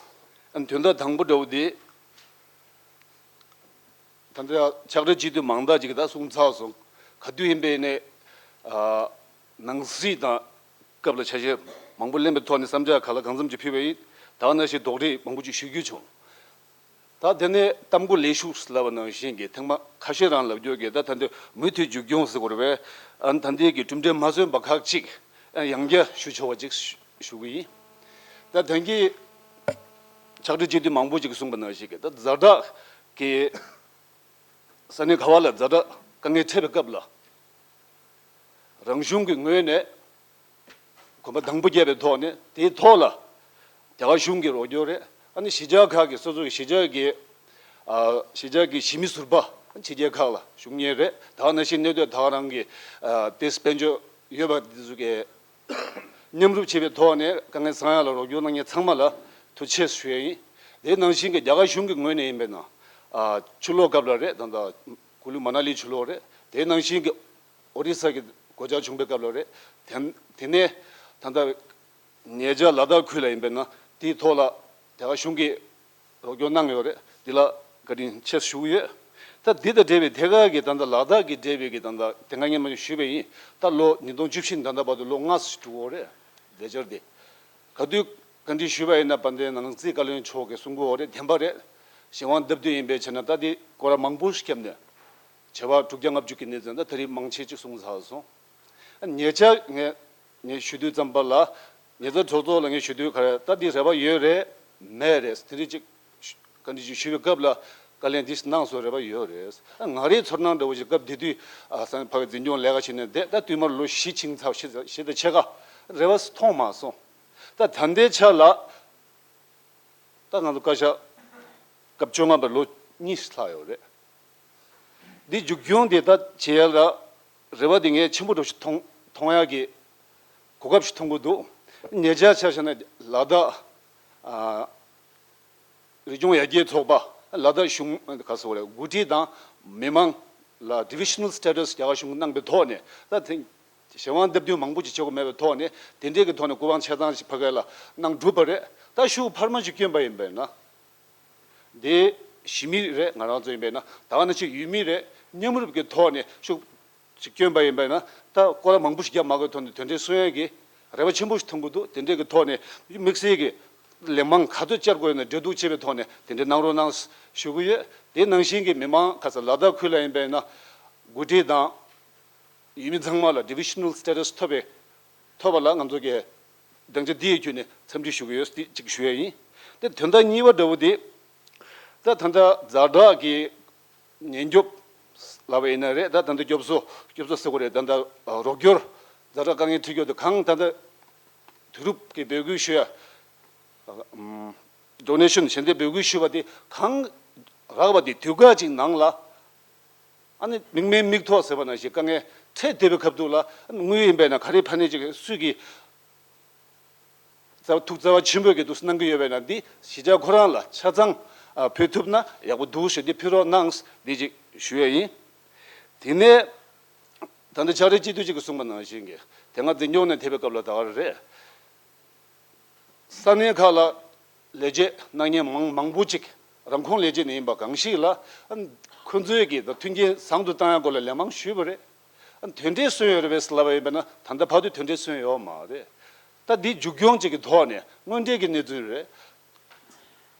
ཨ་དོན་དག་དང་པོ་འདྲ་བོ་དེ་ད་ལྟ་ཕྱག་སྦྲེལ་སྤྱི་འཐུས་མང་དག་ཅིག་གིས་ད་གསུངས་ཚར་སོང་། ག་དུས་ཡིན་པའི་ནས་ཨ་ནང་སྲིད་དང་སྐབས་ལ་ཆ་ཤས་མང་པོ་ལེན་པའི་ཐོག་ནས་བསམ་འཆར་ག་ལ་གང་འཚམ་ཅིག་ཕུལ་བ་ཡིན། ད་ག་ནང་བཞིན་དོགས་འདྲི་མང་པོ་ཅིག་ཞུ་རྒྱུ་བྱུང་། ད་དེ་ནས་གཏམ་སྒོ་ལས་ཞུགས་ལབ་པ་ནང་བཞིན་གྱི་ཐེངས་མ་ཁ་ཤས་རང་ལབ་རྒྱུ་གི་ད་ད་འདི་མུ་མཐུད་མཇུག་སྐྱོང་ཟེར་དགོས་རེད་པས། ཨ་ད་འདི་གི་གྲུབ་འབྲས་མ་སོན་པ་ཁག་ཅིག་ཨ་ཡང་བསྐྱར་ཞུ་ཆོག་པ་ཅིག་ཞུ་གི་ཡིན། ད་ད་གི་ ཕྱག་སྦྲེལ་སྤྱི་འཐུས་མང་པོ་ཅིག་གིས་གསུངས་པ་ནང་བཞིན་གྱི་ད་ཛ་དྲག་གི་ས་གནས་ག་བ་ལ་ཛ་དྲག་དཀའ་ངལ་འཕྲད་པའི་སྐབས་ལ། རང་གཞུང་གི་ངོས་ནས་གོམ་པ་དང་པོ་བརྒྱབ་པའི་ཐོག་ནས། དེའི་ཐོག་ལ་རྒྱ་གར་གཞུང་གི་རོགས་སྐྱོར་རེད། ཨ་ནི་གཞིས་ཆགས་ཁག་གི་སོ་སོ་གི་གཞིས་ཆགས་ཀྱི་ཨ་གཞིས་ཆགས་ཀྱི་གཞིས་མི་ཟུར་པ་ཕྱི་རྒྱལ་ཁག་ལ་བཞུགས་མཁན་རེད། ད་ག་ནང་བཞིན་གནས་སྡོད་ད་ག་རང་གི་ཨ་དེ་དཔལ་འབྱོར་ཡོད་པ་འདི་ཚོ་གི་མཉམ་རུབ་བྱེད་པའི་ཐོག་ནས་དཀའ་ངལ་སེལ་ཡག་ལ་རོགས་སྐྱོར་གནང་མཁན་ཚང་མ་ལ་ཐུགས་རྗེ་ཆེ་ཞུ་ཡས་ཡིན། དེ་ནང་བཞིན་གྱི་རྒྱ་གར་གཞུང་གི་ངོས་ནས་ཡིན་པས་ན། ཨ་ཆུ་ལོག་སྐབས་ལ་རེད། ད་ལྟ་ཀུ་ལུ་མ་ན་ལི་ཆུ་ལོག་རེད། དེ་ནང་བཞིན་གྱི་ཨོ་རི་ས་གི་གོད་ཆག་བྱུང་པའི་སྐབས་ལ་རེད། དེ་དེ་ནས་ད་ལྟ་ཉེ་ཆར་ལ་དྭགས་ཁུལ་ལ་ཡིན་པས་ན། དེའི་ཐོག་ལ་རྒྱ་གར་གཞུང་གིས་རོགས་སྐྱོར་གནང་ཡོད་རེད། འདི་ལ་བཀའ་དྲིན་ཆེ་ཞུ་གི་ཡོད། ད་འདི་དང་འབྲེལ་བའི་ཐད་ཀར་གྱི་ད་ལྟ་ལ་དྭགས་ཀྱི་འབྲེལ་བའི་གི་ད་ལྟ་དེ་སྔ་སྔོན་མ་ཞུས་པ་ཡིན། ད་ལོ་ཉིས་སྟོང་བཅུ་བཞི་ནས་ད་ལྟ་བར་དུ་ལོ་ལྔ་ཙམ་འགྲོ་གི་ཡོད་རེད། ལས་འཆར་འདི། ག་དུས་བཀའ་འདྲི་ཞུས་པ་ཡིན་ན། དཔལ་ལྡན་ནང་སྲིད་བཀའ་བློན་མཆོག་གིས་གསུང་གི་ཡོད་རེད། བདེན་པ་རེད། གཞན་དབང་སྟབས་བསྟུན་ཡིན་པའི་ཆ་ནས་ད་འདི་སྐོར་ར་མང་པོ་ཞིག་བརྒྱབ་ནས། བྱེ་བ་དྲུག་བརྒྱ་ལྔ་བཅུ་གི་གནས་ཚུལ་ད་ད་རེས་མང་ཆེ་ཅིག་གསུངས་ཚར་སོང་། ཉེ་ཆར་ངས་ངས་ཞུ་དུས་ཙམ་པ་ལ། ཉེ་ཆར་གྲོས་ཚོགས་ལ་ངས་ཞུ་དུས་ག་རེ། ད་འདི་རེ་བ་ཡོད་རེད། མེད་རེད། དེ་འདྲ་ཅིག་བཀའ་འདྲི་ཅིག་ཞུ་བའི་སྐབས་ལ། བཀའ་ལན་འདི་གནང་སོང་། རེ་བ་ཡོད་རེད། ང་རའི་ཚོར་སྣང་འདྲ་བོ་ཞིག་སྐབས་དེ་དུས་ཨ་ས་གནས་ཕ་གི་འཛིན་སྐྱོང་ལས་ཀ་བྱེད་ནས་བསྡད། ད་བསྟུད་མར་ལོ་བཞི་ཕྱིན་ཚར། བཞི་བཞི་དང་ཕྱེད་ཀ་རེ་བ་མཐོང་མ་སོང་། ད་ད་ལྟའི་ཆ་ལ། ད་ང་ཚོ་བཀའ་ཤག་སྐབས་བཅོ་ལྔ་པ་ལོ་གཉིས་ལྷག་ཡོད་རེད། འདི་མཇུག་སྐྱོང་དེ་ད་བྱེད་ཡ་ལ་རེ་བ་དེ་ངས་ཆེན་པོ་འདྲ་ཞིག་མཐོང་མཐོང་ཡ་གི་གོ་སྐབས་ཤིག་མཐོང་གི་འདུག་ཉེ་ཆར་ཆ་བཞག་ན་ལ་དྭགས་ཨ་རི་ལྗོངས་ཡར་རྒྱས་ཚོགས་པ། ལ་དྭགས་གཞུང་ག་ཟེར་བ་རེད། འགོ་ཁྲིད་དང་མི་མང་ལ་divisional status རྒྱ་གར་གཞུང་གིས་གནང་པའི་ཐོག་ནས། ད་དེ་གཞན་དབང་སྟབས་བསྟུན་མང་པོ་ཅིག་བྱེད་དགོས་མེད་པའི་ཐོག་ནས། དེ་འདྲའི་གི་ཐོག་ནས་སྐུ་དབང་ཆ་ཚང་ཞིག་ཕ་གི་ལ་གནང་གྲུབ་པ་རེད། ད་ཤུགས་འཕར་མ་ཞིག་བསྐྱོན་པ་ཡིན་པས་ན། འདི་གཞིས་མི་རེད། ང་རང་ཚོ་ཡིན་པས་ན། ད་ག་ནང་བཞིན་ཡུལ་མི་རེད། མཉམ་རུབ་ཀྱི་ཐོག་ནས་ཤུགས་ཅིག་བསྐྱོན་པ་ཡིན་པས་ན། ད་སྐོར་ར་མང་པོ་ཞིག་བརྒྱབ་མ་དགོས་ཐོག་ནས་དོན་འཁྲི་སོན་ཡས་ཀྱི་རེ་བ་ཆེན་པོ་ཞིག་མཐོང་གི་འདུག་དེ་འདྲའི་གི་ཐོག་ནས་དམིགས་བསལ་གྱི་ལས་མང་ག་ཚོད་བཅར་དགོས་ན་འབྲེལ་གཏུག་བྱེད་པའི་ཐོག་ནས་དེ་འདྲ་གནང་རོགས་གནང་ཞུ་གི་ཡོད། དེ་ནང་བཞིན་གྱི་མི་མང་ག་ས་ལ་དྭགས་ཁུལ་ལ་ཡིན་པས་ན། འགོ་ཁྲིད་དང་ཡུལ་མི་ཚང་མ་ལ་divisional status ཐོབ་པའི་ཐོབ་པ་ལ་ང་ཚོ་གི་སྡིངས་ཆ་འདི་ཡི་བརྒྱུད་ནས་འཚམས་འདྲི་ཞུ་གི་ཡོད། འདི་གཅིག་ཞུ་ཡས་ཡིན། དེ་དོན་དག་གཉིས་པ་འདྲ་བོ་དེ། ད་ད་ལྟ་ཛ་དྲག་གི་ཉེན་སྐྱོབ་ལབ་པ་ཡིན་ན་རེད། ད་ད་ལྟ་སྐྱོབ་གསོ་སྐྱོབ་གསོ་ཟེར་དགོས་རེད། ད་ལྟ་རོགས་སྐྱོར་ཛ་དྲག་དཀའ་ངལ་འཕྲད་ཡོད་དུས། གང་ད་ལྟ་དུས་རབས་ཀྱི་འབོད་སྐུལ་ཞུ་ཡ། ཨམ། donation ཞལ་འདེབས་འབོད་སྐུལ་ཞུ་བ་དེ་གང་རག་པ་དེ་དུས་སྐབས་ཅིག་ནང་ལ། ཨ་ནི་མིག་སྨན་མིག་ཐོག་ཟེར་བ་ནང་བཞིན་དཀའ་ངལ་འཕྲད་བསྡད་པའི་སྐབས་དུས་ལ། དངུལ་ཡིན་པས་ན་ག་རེ་ཕན་ནི་ཅིག་སུས་ཀྱིས་རྩ་ཐུགས་རྩ་བ་ཆེན་པོས་ཀྱི་འདུག་གནང་གི་ཡོད་པས་ན། འདི་གཞིས་ཆགས་ཁོ་རང་ལ་ཆ་ཚང་ཨ་ཕུལ་ཐུབ་ན་ཡག་པོ་འདུག་ཞེས་འདི་ཕུལ་རོགས་གནང་། འདི་ཅིག་ཞུ་ཡས་ཡིན། དེ་ནས་ད་ལྟ་ཕྱག་སྦྲེལ་སྤྱི་འཐུས་ཅིག་གིས་གསུངས་པ་ནང་བཞིན་གྱི་དེ་སྔ་འཛིན་སྐྱོང་ནས་ཐེབས་པའི་སྐབས་ལ་ད་ག་རེ་རེད། ས་གནས་ཁག་ལ་ལས་བྱེད་གནང་མཁན་མང་མང་པོ་ཅིག་རང་ཁོངས་ལས་བྱེད་ནས་ཡིན་པ་གང་ཞིག་ལ། ཁོ་ཚོས་ཀྱི་ད་མཐུན་རྐྱེན་བཟང་དུ་བཏང་ཡ་སྐོར་ལ་ལན་མང་ཞུས་པ་རེད། དོན་འབྲས་སོན་ཡོད་རེད་པས་ལབ་པ་ཡིན་པས་ན། ད་ལྟ་བར་དུ་དོན་འབྲས་སོན་ཡོད་མ་རེད། ད་འདི་མཇུག་སྐྱོང་ཅིག་གི་ཐོག་ནས་དངོས་འབྲེལ་གྱི་གནས་ཚུལ་རེད།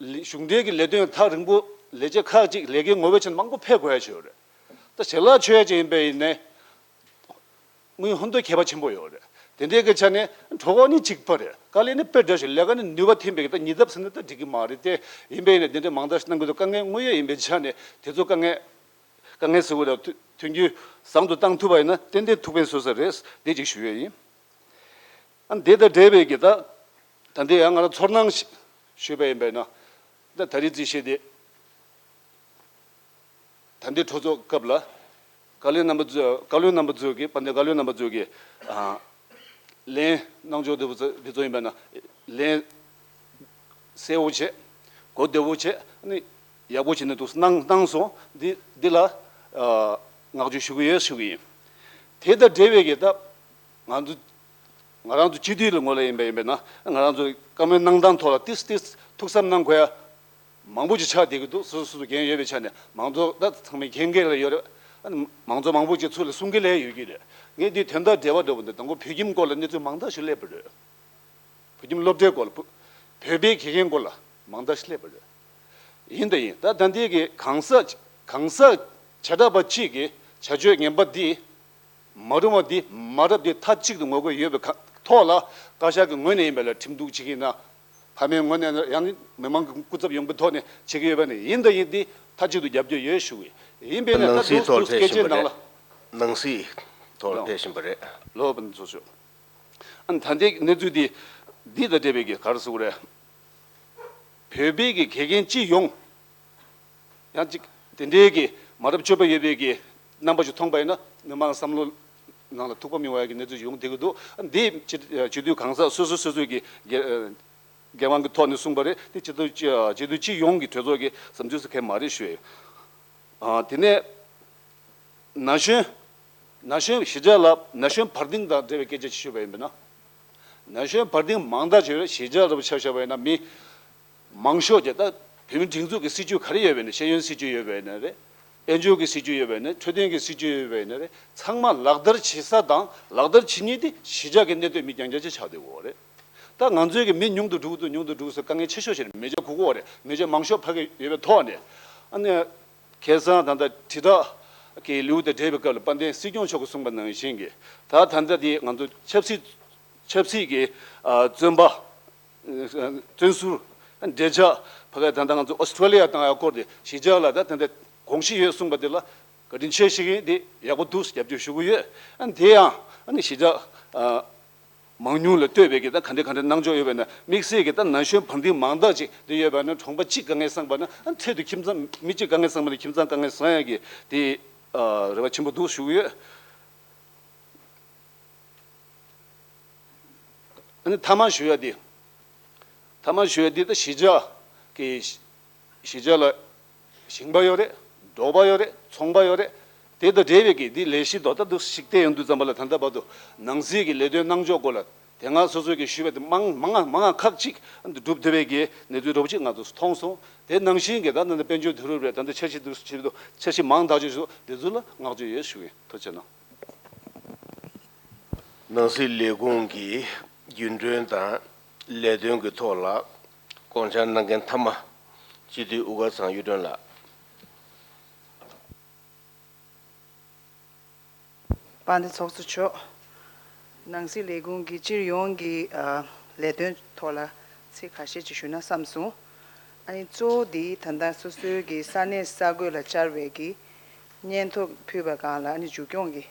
ལི་གཞུང་འབྲེལ་གྱི་ལས་དོན་ཐག་རིང་པོ་ལས་བྱེད་ཁག་ཅིག་ལས་ཀའི་ངོ་བོའི་ཆ་ནས་མང་པོ་ཕེབས་དགོས་ཡ་ཅིག་ཡོད་རེད། ད་ཞལ་ལག་མཆོད་ཡ་ཅིག་ཡིན་པ་ཡིན་ནའི། དངུལ་ཧོན་ཏོ་ཁྱད་པར་ཆེན་པོ་ཡོད་རེད། དེ་འདྲའི་གི་ཆ་ནས་གྲོད་ཁོག་ནི་གཅིག་པ་རེད། དཀའ་ལས་ནི་དཔེ་འདྲ་ཞིག་ལས་ཀ་ནི་ནུས་པ་ཐོན་པའི་གི་ད་ཉིས་ལྡབ་ཟེར་ན་ད་འགྲིག་གི་མ་རེད་དེ། ཡིན་པས་ནས་དེ་འདྲའི་མང་དག་ཞིག་གནང་དགོས་འདུག་དཀའ་ངལ་དངོས་ཡོད་ཡིན་པའི་ཆ་ནས་དེ་ཚོ་དཀའ་ངལ་དཀའ་ངལ་ཟེར་དགོས་རེད། ཐུ་མཐུན་འགྱུར་བཟང་དུ་བཏང་ཐུབ་པ་ཡིན་ན་ཏན་ཏན་ཐུགས་ཕན་གསོས་ས་རེད། དེ་གཅིག་ཞུ་ཡས་ཡིན། ཨ་འདི་དང་འབྲེལ་བའི་གི་ད་ད་འདི་ཡང་ང་རང་ཚོར་སྣང་ཞིག་ཞུས་པ་ཡིན་པས་ན། ད་ད་རེས་རྩིས་བཤད་དེ། ད་ལྟའི་གྲོས་ཚོགས་སྐབས་ལ་བཀའ་བློན་རྣམ་པ་ཚོས་བཀའ་བློན་རྣམ་པ་ཚོས་ཀྱིས་དཔལ་ལྡན་བཀའ་བློན་རྣམ་པ་ཚོས་ཀྱིས་ཨ་ལན་གནང་ཕྱོགས་དེ་ཚོ་དེ་ཚོ་ཡིན་པ་ན་ལན་གསལ་བོ་བྱས། གོ་བདེ་བོ་བྱས། ཨ་ནི་ཡག་པོ་བྱས་ནས་འདུག་གནང་གནང་སོང་། འདི་འདི་ལ་ཨ་བསྔགས་བརྗོད་ཞུ་གི་ཡོད་ཞུ་གི་ཡིན། དེ་དང་འབྲེལ་བའི་གི་ད་ང་ཚོ་ང་རང་ཚོ་སྤྱི་འཐུས་ལ་ངོས་ལ་ཡིན་པ་ཡིན་པས་ན། ང་རང་ཚོའི་བཀའ་མོལ་གནང་སྟངས་ཐོག་ལ་ཏིས་ཏིས་ཐུགས་བསམ་གནང་དགོས་ཡ་མང་པོ་ཅིག་ཆགས་བསྡད་ཀྱི་འདུག་སོ་སོ་སོ་སོ་འགན་ཡོད་པའི་ཆ་ནས་མང་ཚོགས་ད་ཚང་མའི་མཁྱེན་གྱི་ལ་ཡོད་རེད། ཨ་ནི་མང་ཚོགས་མང་པོ་ཅིག་ཚུར་ལ་གསུང་གི་ལ་ཡོད་ཀྱི་རེད། ངས་འདི་དོན་དག་འབྲེལ་བ་འགྲོ་བ་འདི་དང་པོ་བོད་ཁྱིམ་སྐོར་ལ་གནས་ཚུལ་མང་དག་ཞིག་སླེབས་པ་རེད། བོད་ཁྱིམ་སློབ་གྲྭའི་སྐོར་ལ་བོད་བོད་པའི་དགེ་རྒན་སྐོར་ལ་མང་དག་ཞིག་སླེབས་པ་རེད། ཡིན་དང་ཡིན། ད་ད་འདི་གི་གང་ཟག་གང་ཟག་བྱེ་བྲག་པ་གཅིག་གི་བྱ་སྤྱོད་ངན་པ་འདི་མ་རུང་བ་འདི་མ་རབས་འདི་མཐའ་གཅིག་ཏུ་ངོ་རྒོལ་ཡོད་པའི་ཁ་ཐོག་ལ་བཀའ་ཤག་གི་ངོས་ནས་ཡིན་པ་ལ་ཁྲིམས་གཏུག་བྱེད་ཀྱི་ན། ཕ་མའི་ངོས་ནས་ཡང་མི་མང་གི་སྐུ་ཚབ་ཡོང་པའི་ཐོག་ནས་བྱེད་ཀྱི་ཡོད་པ་ནི་ཡིན་དང་ཡིན་ཏེ་མཐའ་གཅིག་ཏུ་རྒྱབ་སྐྱོར་ཡོད་ཞུ་གི་ཡིན་པས་ན། ནང་ད་སྲིད་འདུག་ཐོག་འདུག་ཕེབས་སྐད་བཞིན་ཆའི་པ་ནང་རེད། ལ། ནང་སྲིད་ཐོག་ལ་ལོ། ཕེབས་བཞིན་པ་རེད། ལོ་པ་ཚོ་ཞུ། ཨ་ནི་ད་ལྟའི་གནས་ཚུལ་འདི་འདི་དང་འབྲེལ་བའི་གི་ག་རེ་ཟེར་དགོས་རེད། བོད་པའི་གི་དགེ་རྒན་སྤྱི་ཡོངས། ཡང་གཅིག་དེ་འདྲའི་གི་མ་རབས་སྤྱོད་པ་ཡོད་པའི་གི་རྣམ་པ་ཞིག་མཐོང་པ་ཡིན་ན་མི་མང་བསམ་བློ་ནང་ལ་ཐུགས་ཕམ་ཡོང་བའི་གི་གནས་ཚུལ་ཡོང་བསྡད་ཀྱི་འདུག་འདི་སྤྱི་སྤྱི་འཐུས་གང་ཟག་སོ་སོ་སོ་སོའི་གི་འགན་འགན་དབང་གི་ཐོག་ནས་གསུངས་པ་རེད། དེ་སྤྱི་འཐུས་སྤྱི་འཐུས་སྤྱི་ཡོངས་ཀྱི་གྲོས་ཚོགས་ཀྱི་བསམ་ཚུལ་ཟེར་མཁན་མ་རེད་ཞུ་ཡ་ཡོད། དེ་ནས་ན་གཞོན་ན་གཞོན་གཞིས་ཆགས་ལ་ན་གཞོན་བར་ལྡིང་དང་འབྲེལ་བའི་སྐད་ཆ་ཞིག་ཞུས་པ་ཡིན་པ་ན། ན་གཞོན་བར་ལྡིང་མང་དག་ཅིག་ཡོད་རེད། གཞིས་ཆགས་ལ་ཆ་བཞག་པ་ཡིན་ན་མི་མང་ཤོས་ཀྱི་ད་བོད་མི་སྒྲིག་འཛུགས་ཀྱི་སྲིད་ཇུས་ག་རེ་ཡོད་པ་ཡིན་ན། ཤེས་ཡོན་སྲིད་ཇུས་ཡོད་པ་ཡིན་ན་རེད། དཔལ་འབྱོར་གྱི་སྲིད་ཇུས་ཡོད་པ་ཡིན་ན། འཕྲོད་བསྟེན་གྱི་སྲིད་ཇུས་ཡོད་པ་ཡིན་ན་རེད། ཚང་མ་ལག་བསྟར་བྱེད་ས་དང་ལག་བསྟར་བྱེད་མཁན་དེ་གཞིས་ཆགས་ཀྱི་གནས་སྡོད་མི་རྐྱང་རྐྱང་ཅིག་ཆགས་བསྡད་ཡོད་རེད། ད་ང་ཚོའི་གི་མི་ཉུང་དུ་འགྲོ་གི་འདུག་ཉུང་དུ་འགྲོ་གི་འདུག་ཟེར་དཀའ་ངལ་ཆེ་ཤོས་ཤིག་རེད། མི་ཆ་གུག་གུག་རེད། མི་ཆ་མང་ཤོས་ཕ་གི་ཡོད་པའི་ཐོག་ནས། ཨ་ནི། ཁ་སང་ད་ལྟ་དྲིལ་བསྒྲགས་ཀྱི་ལེའུ་དང་འབྲེལ་བའི་སྐབས་ལ་དཔལ་ལྡན་སྲིད་སྐྱོང་མཆོག་གིས་གསུངས་པ་ནང་བཞིན་གྱི། ད་ད་ལྟ་དེ་ང་ཚོ་ཆབ་སྲིད་ཆབ་སྲིད་ཀྱི་ཨ་བཙོན་པ། བཙོན་ཟུར། འབྲེལ་ཆགས་ཕ་གི་ད་ལྟ་ང་ཚོ་ཨོ་སི་ཀྲོ་ལི་ཡ་དང་ཡང་སྐོར་དེ་གཞིས་ཆགས་ལ་ད་ད་ལྟ་དགོངས་གཞི་ཡོད་གསུངས་པ་དེ་ལ་བཀའ་དྲིན་ཆེ་ཞུ་གི་ཡིན། དེ་ཡག་པོ་འདུག་རྒྱབ་སྐྱོར་ཞུ་གི་ཡོད། ཨ་ནི་དེ་ཡང་ཨ་ནི་གཞིས་ཆགས་ཨ། མང་ཉུང་ལ་ལྟོས་པའི་གི་ད་ག་འདྲ་ག་འདྲ་གནང་ཕྱོགས་ཡོད་པས་ན། དམིགས་བསལ་གྱི་ད་ན་གཞོན་བར་ལྡིང་མང་དག་ཅིག་འདི་ཡོད་པ་ན། གྲོང་པ་གཅིག་དཀའ་ངལ་སངས་པ་ན་ཨ་འཕྲལ་དུ་ཁྱིམ་ཚང་མི་གཅིག་དཀའ་ངལ་སངས་པ་ན་ཁྱིམ་ཚང་དཀའ་ངལ་སངས་ཡ་གི་དེ་ཨ་རེ་བ་ཆེན་པོ་འདུག་ཞུ་གི་ཡོད། ཨ་ནི་མཐའ་མ་ཞུ་ཡ་དེ། མཐའ་མ་ཞུ་ཡ་དེ་ད་གཞིས་ཆགས་ཀྱི་གཞིས་ཆགས་ལ་ཞིང་པ་ཡོད་རེད། འབྲོག་པ་ཡོད་རེད། ཚོང་པ་ཡོད་རེད། དེ་དང་འབྲེལ་བའི་གི་འདི་ལས་གཞི་དོ་ད་འདུག་ཞིག་བལྟས་ཡོང་དུས་ཙམ་པ་ལ་ད་ལྟ་བར་དུ་ནང་སྲིད་ཀྱི་ལས་དོན་གནང་ཕྱོགས་སྐོར་ལ་དེ་སྔ་སོ་སོས་ཀྱི་ཞུས་པ་དེ་མང་མང་ང་མང་ང་ཁག་ཅིག་འགྲུབ་ཐུབ་པའི་གི་གནས་ཚུལ་འདྲ་པོ་ཅིག་ང་ཚོས་མཐོང་སོང་། དེ་ནང་བཞིན་གྱི་ད་ད་ལྟ་དཔལ་འབྱོར་བསྡུ་རུབ་རེད། ད་ལྟ་འཆར་གཞི་འདུག་ཆེད་དུ་འཆར་གཞི་མང་དག་ཅིག་ཞུ་དེ་ཚོ་ལ་བསྔགས་བརྗོད་ཡོད་ཞུ་གི་ཡིན། ཐུགས་རྗེ་གནང་། ནང་སྲིད་ལས་ཁུངས་ཀྱི་རྒྱུན་གྲོན་དང་ལས་དོན་གྱི་ཐོག་ལ་དགོངས་འཆར་གནང་མཁན་མཐའ་མ་སྤྱི་འཐུས་དབུ་དཀར་ཚང་གཡུ་སྒྲོན་ལགས། དཔལ་ལྡན་ཚོགས་གཙོ་མཆོག་ནང་སྲིད་ལས་ཁུངས་ཀྱི་སྤྱི་ཡོངས་ཀྱི་ཨ་ལས་དོན་ཐོག་ལ་ཚིག་ཁ་ཤས་ཅིག་ཞུ་ན་བསམ་སོང་། ཨ་ནི་གཙོ་བོ་འདི་ད་ལྟ་སོ་སོའི་གི་ས་གནས་ས་ཁུལ་ལ་བཅར་བའི་གི་སྙན་ཐོ་ཕུལ་བ་སྒང་ལ་ཨ་ནི་མཇུག་སྐྱོང་གི་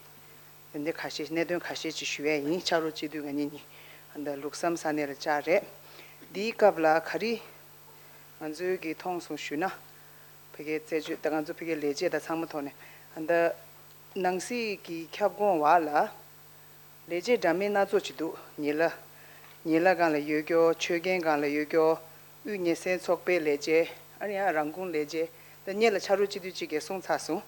དེ་འདྲ་ཁ་ཤས་གནད་དོན་ཁ་ཤས་ཅིག་ཞུ་ཡས་ཡིན། ཕྱག་རོགས་སྤྱི་འཐུས་ང་གཉིས་གཉིས་ཨ་ད་ལུགས་བསམ་ས་གནས་ལ་བཅར་རེད། འདིའི་སྐབས་ལ་ག་རེ་ང་ཚོའི་གི་མཐོང་སོང་ཞུས་ན། ཕ་གིའི་རྩད་གཅོད་ད་ང་ཚོ་ཕ་གིའི་ལས་བྱེད་དང་ཚང་མ་ཐོག་ནས་ཨ་ད་ནང་སྲིད་ཀྱི་ཁྱབ་ཁོངས་བར་ལ་ལས་བྱེད་འདྲ་མིན་སྣ་ཚོགས་ཅིག་འདུག་ཉེ་ལ་ཉེ་ལ་སྒང་ལ་ཡོད་རྒྱུ། ཆོད་གན་སྒང་ལ་ཡོད་རྒྱུ། དབུས་ཉེན་སེལ་ཚོགས་པའི་ལས་བྱེད། ཨ་ནི་ཡང་རང་ཁུངས་ལས་བྱེད། ད་སྔོན་ལ་ཕྱག་རོགས་སྤྱི་འཐུས་གཅིག་གིས་གསུངས་ཚར་སོང་།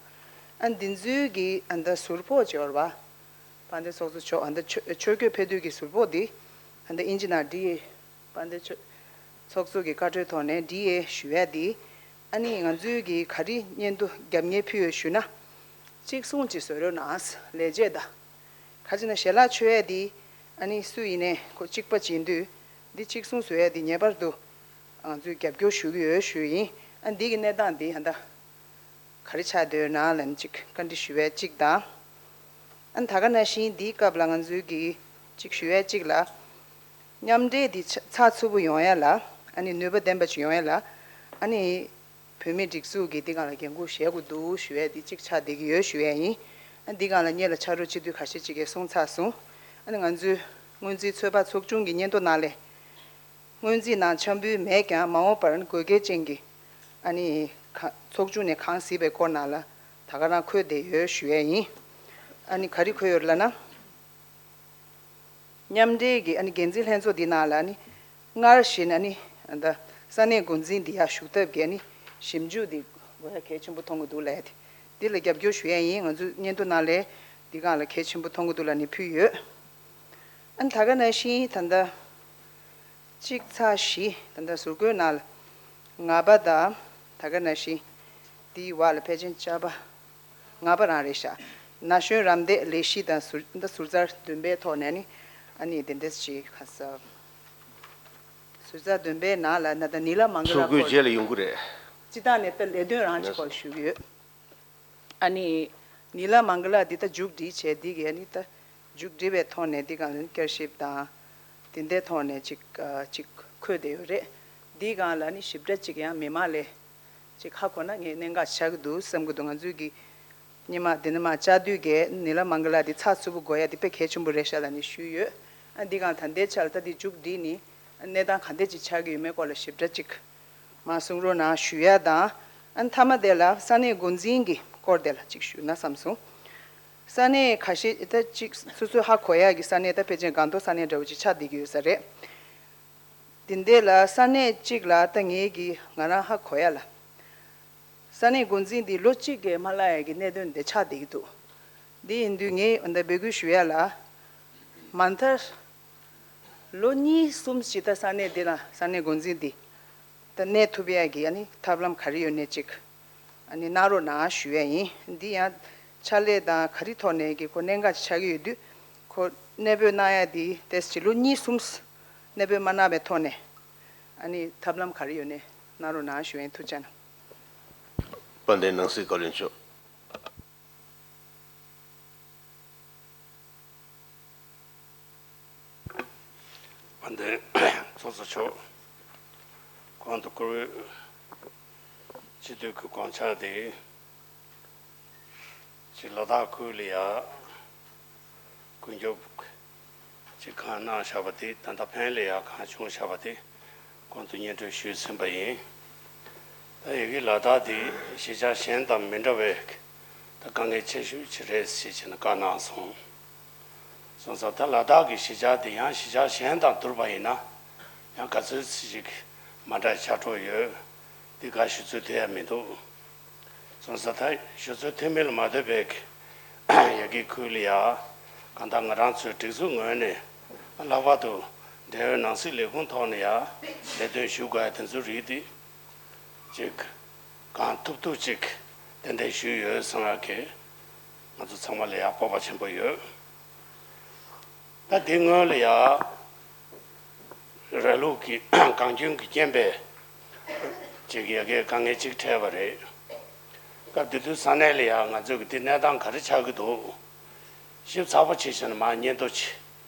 ཨ་འདི་ཚོའི་གི་ཨ་ད་ཟུར་ཕོགས་ཅིག་ཡོད་རེད་པ། དཔལ་ལྡན་ཚོགས་གཙོ་མཆོག་ཨ་ད་ཆོས་ཆོས་བརྒྱུད་ཕེབས་དུས་ཀྱི་ཟུར་ཕོགས་འདི་ཨ་ད་ཨིན་ཇི་ནང་བྲིས། དཔལ་ལྡན་ཚོགས་གཙོ་གི་བཀའ་འཁྲོལ་ཐོག་ནས་འདི་ཡས་ཞུ་ཡ་འདི། ཨ་ནི་ང་ཚོའི་གི་ག་རེ་སྙན་ཐོ་རྒྱབ་གཉེར་ཕུལ་ཡོད་ཞུ་ན། གཅིག་གསུང་ཅིག་བཟོ་རོགས་གནང་། ལས་བྱེད་དང་། ག་ཅི་ན་ཞལ་ལག་མཆོད་ཡ་འདི། ཨ་ནི་སུ་ཡིན་ནའི་ཁོ་གཅིག་པ་བྱེད་དུས། འདི་གཅིག་གསུང་བཟོ་ཡ་འདི་ངེས་པར་དུ། ང་ཚོས་རྒྱབ་སྐྱོར་ཞུ་གི་ཡོད་ཞུ་ཡིན། ཨ་འདི་གི་གནས་སྟངས་འདི་ཨ་ད། ག་རེ་ཆགས་བསྡད་ཡོད་ན་ལབ་ནས་ཅིག་བཀའ་འདྲི་ཞུ་བའི་གཅིག་དང་། ཨ་ད་ག་ནང་བཞིན་འདིའི་སྐབས་ལ་ང་ཚོའི་གི་ཅིག་ཞུ་བའི་གཅིག་ལ། མཉམ་འབྲེལ་འདི་ཚགས་ཚུད་པོ་ཡོང་ཡ་ལ། ཨ་ནི་ནུས་པ་ལྡན་པ་ཅིག་ཡོང་ཡ་ལ། ཨ་ནི་བོད་མིའི་སྒྲིག་འཛུགས་ཀྱི་འདི་སྒང་ལ་འགན་འཁུར་བཞེས་དགོས་འདུག་ཞུ་བའི་འདི་གཅིག་ཆགས་བསྡད་ཀྱི་ཡོད་ཞུ་བའི་ཡིན། ཨ་འདི་སྒང་ལ་སྔོན་ལ་ཕྱག་རོགས་སྤྱི་འཐུས་ཁ་ཤས་ཅིག་གིས་གསུངས་ཚར་སོང་། ཨ་ནི་ང་ཚོའི་སྔོན་རྩིས་ཚོད་དཔག་ཚོགས་ཆུང་གི་སྙན་ཐོ་ནང་ལས། སྔོན་རྩིས་ནང་འཆར་འབུལ་མེད་ཀྱང་མ་འོངས་པར་དགོས་གལ་ཅན་གྱི་ཨ་ནི་ཁ་ཚོགས་ཆུང་ནས་གང་གཟིགས་པའི་སྐོར་ནང་ལ་ད་ག་རང་འཁོད་བསྡད་ཡོད་ཞུ་ཡས་ཡིན། ཨ་ནི་ག་རེ་འཁོད་ཡོད་ལབ་ན། མཉམ་འབྲེལ་གྱི་ཨ་ནི་འགན་འཛིན་ལྷན་ཚོགས་འདི་ནང་ལ་ཨ་ནི་སྔར་བཞིན་ཨ་ནི་ད་ས་གནས་འགོ་འཛིན་འདི་ཡར་ཞུགས་ཐབས་ཀྱི་ཨ་ནི་ཞིབ་འཇུག་འདི་དགོས་ཡ་གལ་ཆེན་པོ་མཐོང་གི་འདུག་ལབ་ཡ་དེ། འདི་ལ་རྒྱབ་སྐྱོར་ཞུ་ཡས་ཡིན། ང་ཚོའི་སྙན་ཐོ་ནང་ལས་འདི་སྒང་ལ་གལ་ཆེན་པོ་མཐོང་གི་འདུག་ལབ་ནས་ཕུལ་ཡོད། ཨ་ནི་ད་ག་ནང་བཞིན་ད་ལྟ། གཅིག་ཚེག་བཞི་ད་ལྟ་ཟུར་བཀོད་ནང་ལ་ལྔ་པ་དང་ད་ག་ནང་བཞིན་འདིའི་བར་ལ་ཕལ་ཆེར་ཆར་པ་ལྔ་པ་རང་རེད་ཤག་ན་གཞོན་རམ་འདེགས་ལས་གཞི་དང་ཟུར་ད་ཟུར་ཚགས་བདུན་པའི་ཐོག་ནས་ནི་ཨ་ནི་དེ་འདྲ་ཞིག་ག་ས་ཟུར་ཚགས་བདུན་པའི་ནང་ལ་ན་ད་ནི་ལ་མང་ག་ལ་ཟུར་བཀོད་སྐོར་རྗེས་ལ་ཡོང་གི་རེད། སྤྱི་བཏང་ནས་ད་ལས་དོན་རང་ཅིག་སྐོར་ཞུ་གི་ཡོད། ཨ་ནི། ནི་ལ་མང་ག་ལ་འདི་ད་མཇུག་སྒྲིལ་བྱས་འདི་གི་ཨ་ནི་ད་མཇུག་སྒྲིལ་བའི་ཐོག་ནས་འདི་གང་བསྐྱར་ཞིབ་དང་། དེ་འདྲའི་ཐོག་ནས་ཅིག་ཨ་ཅིག་ འཁོད་བསྡད་ཡོད་རེད། འདིའི་སྒང་ལ་ནི་ཞིབ་ཕྲ་ཅིག་ཡང་མི་མང་ལས་ཅིག་ཧ་གོ་ན་ངས་གནད་འགག་ཆགས་ཀྱི་འདུག་བསམ་གྱི་འདུག་ང་ཚོའི་གི་སྔོན་མ་འདི་ནས་མར་བཅར་དུས་ཀྱི་ནི་ལ་མང་ག་ལ་འདི་ཚགས་ཚུད་པོ་དགོས་ཡ་འདི་དཔེ་གལ་ཆེན་པོ་རེད་ཤག་ལབ་ནས་ཞུས་ཡོད། ཨ་འདི་སྒང་ད་ལྟའི་ཆར་ལ་ད་འདི་མཇུག་སྒྲིལ་ནི་གནས་སྟངས་ག་འདྲ་ཅིག་ཆགས་ཀྱི་ཡོད་མེད་སྐོར་ལ་ཞིབ་ཕྲ་ཅིག་མར་གསུང་རོགས་གནང་ཞུ་ཡ་དང་། ཨ་མཐའ་མ་དེ་ལ་ས་གནས་འགོ་འཛིན་གྱི་སྐོར་དེ་ལ་ཅིག་ཞུས་ན་བསམ་སོང་། ས་གནས་ཁ་ཤས་ད་ཅིག་སོ་སོའི་ཧ་གོ་ཡ་གི་ས་གནས་ད་ཕལ་ཆེར་སྒང་ཏོག་ས་གནས་འདྲ་བོ་ཅིག་ཆགས་བསྡད་ཀྱི་ཡོད་ས་རེད། དེ་འདྲ་ལ་ས་གནས་གཅིག་ལ་ད་ངེད་ཀྱིས་ང་རང་ཧ་གོ་ཡ་ལ། ས་གནས་འགོ་འཛིན་འདི་ལོ་གཅིག་གི་མ་ལྷག་ཡ་གི་གནད་དོན་དེ་ཆགས་བསྡད་ཀྱི་འདུག་འདི་ཡིན་དུས་ངས་འདི་འབོད་སྐུལ་ཞུ་ཡ་ལ། མ་མཐར་ལོ་གཉིས་གསུམ་ཞིག་ད་ས་གནས་འདི་ལ་ས་གནས་འགོ་འཛིན་འདི་ད་གནས་ཐུབ་ཡ་གི་ཨ་ནི་ཐབས་ལམ་ག་རེ་ཡོད་ནས་ཅིག་ཨ་ནི་གནང་རོགས་གནང་ཞུ་ཡ་ཡིན། འདི་ཡང་ཕྱག་ལས་དང་ག་རེ་ཐོག་ནས་ཀྱི་ཁོ་གནད་འགག་ཆགས་ཀྱི་ཡོད་དུས་ཁོ་གནས་སྤོས་གནང་ཡ་འདི་ཏེས་ཀྱི་ལོ་གཉིས་གསུམ་གནས་སྤོས་མ་གནང་བའི་ཐོག་ནས་ཨ་ནི་ཐབས་ལམ་ག་རེ་ཡོད་ནས་གནང་རོགས་གནང་ཞུ་ཡ་ཡིན། ཐུགས་རྗེ་གནང་། དཔལ་ལྡན་ནང་སྲིད་བཀའ་བློན་མཆོག་དཔལ་ལྡན་ཚོགས་གཙོ་མཆོག་གོང་དུ་བཀུར་འོས་སྤྱི་འཐུས་ཀྱི་དགོངས་འཆར་དེ་ཅིག་ལ་དྭགས་ཁུལ་ལ་ཡ་ཀུན་སྐྱོབ་ཅིག་གང་གནང་བཞག་པ་དེ་ད་ལྟ་ཕན་ལ་ཡ་གང་བྱུང་བཞག་པ་དེ་གོང་དུ་སྙན་སྒྲོན་ཞུས་ཟིན་པ་ཡིན། ད་ཡ་གི་ལ་དྭགས་དེ་གཞིས་ཆགས་གཞན་དང་མི་འདྲ་བའི་ད་དཀའ་ངལ་ཆེ་ཤོས་ཅིག་རེད་ཟེར་བྱས་ནས་བཀའ་གནང་སོང་། སོང་ཙང་ད་ལ་དྭགས་ཀྱི་གཞིས་ཆགས་དེ་ཡང་གཞིས་ཆགས་གཞན་དང་བསྡུར་བ་ཡིན་ན་ཡང་ག་ཚོད་ཅིག་མ་འདྲ་ཆགས་འགྲོ་ཡོད། འདི་ག་ཞུ་ཚོད་དེ་ཡང་མི་འདུག་སོང་ཙང་ད་ཞུ་ཚོད་ཐེངས་མེད་ལ་མ་ལྟོས་པའི་ཡ་གི་ཁུལ་ལ་ཡ་གང་ལྟར་ང་རང་ཚོའི་སྒྲིག་འཛུགས་ངོས་ནས་ལྷག་པར་དུ་འབྲེལ་ཡོད་ནང་སྲིད་ལས་ཁུངས་ཐོག་ནས་ཡ་ལས་དོན་ཞུ་དགོས་ཡ་དེ་ཚོ་རིགས་དེ་ཅིག་གང་ཐུབ་ཐུབ་ཅིག་ཏན་ཏན་ཞུས་ཡོད་བསམ་ཡག་གི་ང་ཚོ་ཚང་མ་ལ་ཡག་སྤོབས་པ་ཆེན་པོ་ཡོད། ད་དེ་སྔོན་ལ་ཡ་ར་ལུག་གི་གངས་སྐྱོན་གྱི་རྐྱེན་པས་ཅིག་ཡ་གི་དཀའ་ངལ་ཅིག་འཕྲད་པ་རེད། སྐབས་དེ་དུས་ས་གནས་ལ་ཡ་ང་ཚོས་གི་དེ་གནས་སྟངས་ག་རེ་ཆགས་ཀྱི་འདུག་ཞིབ་ཚགས་པོ་བྱས་བྱས་ནས་མར་སྙན་ཐོ་ཅིག་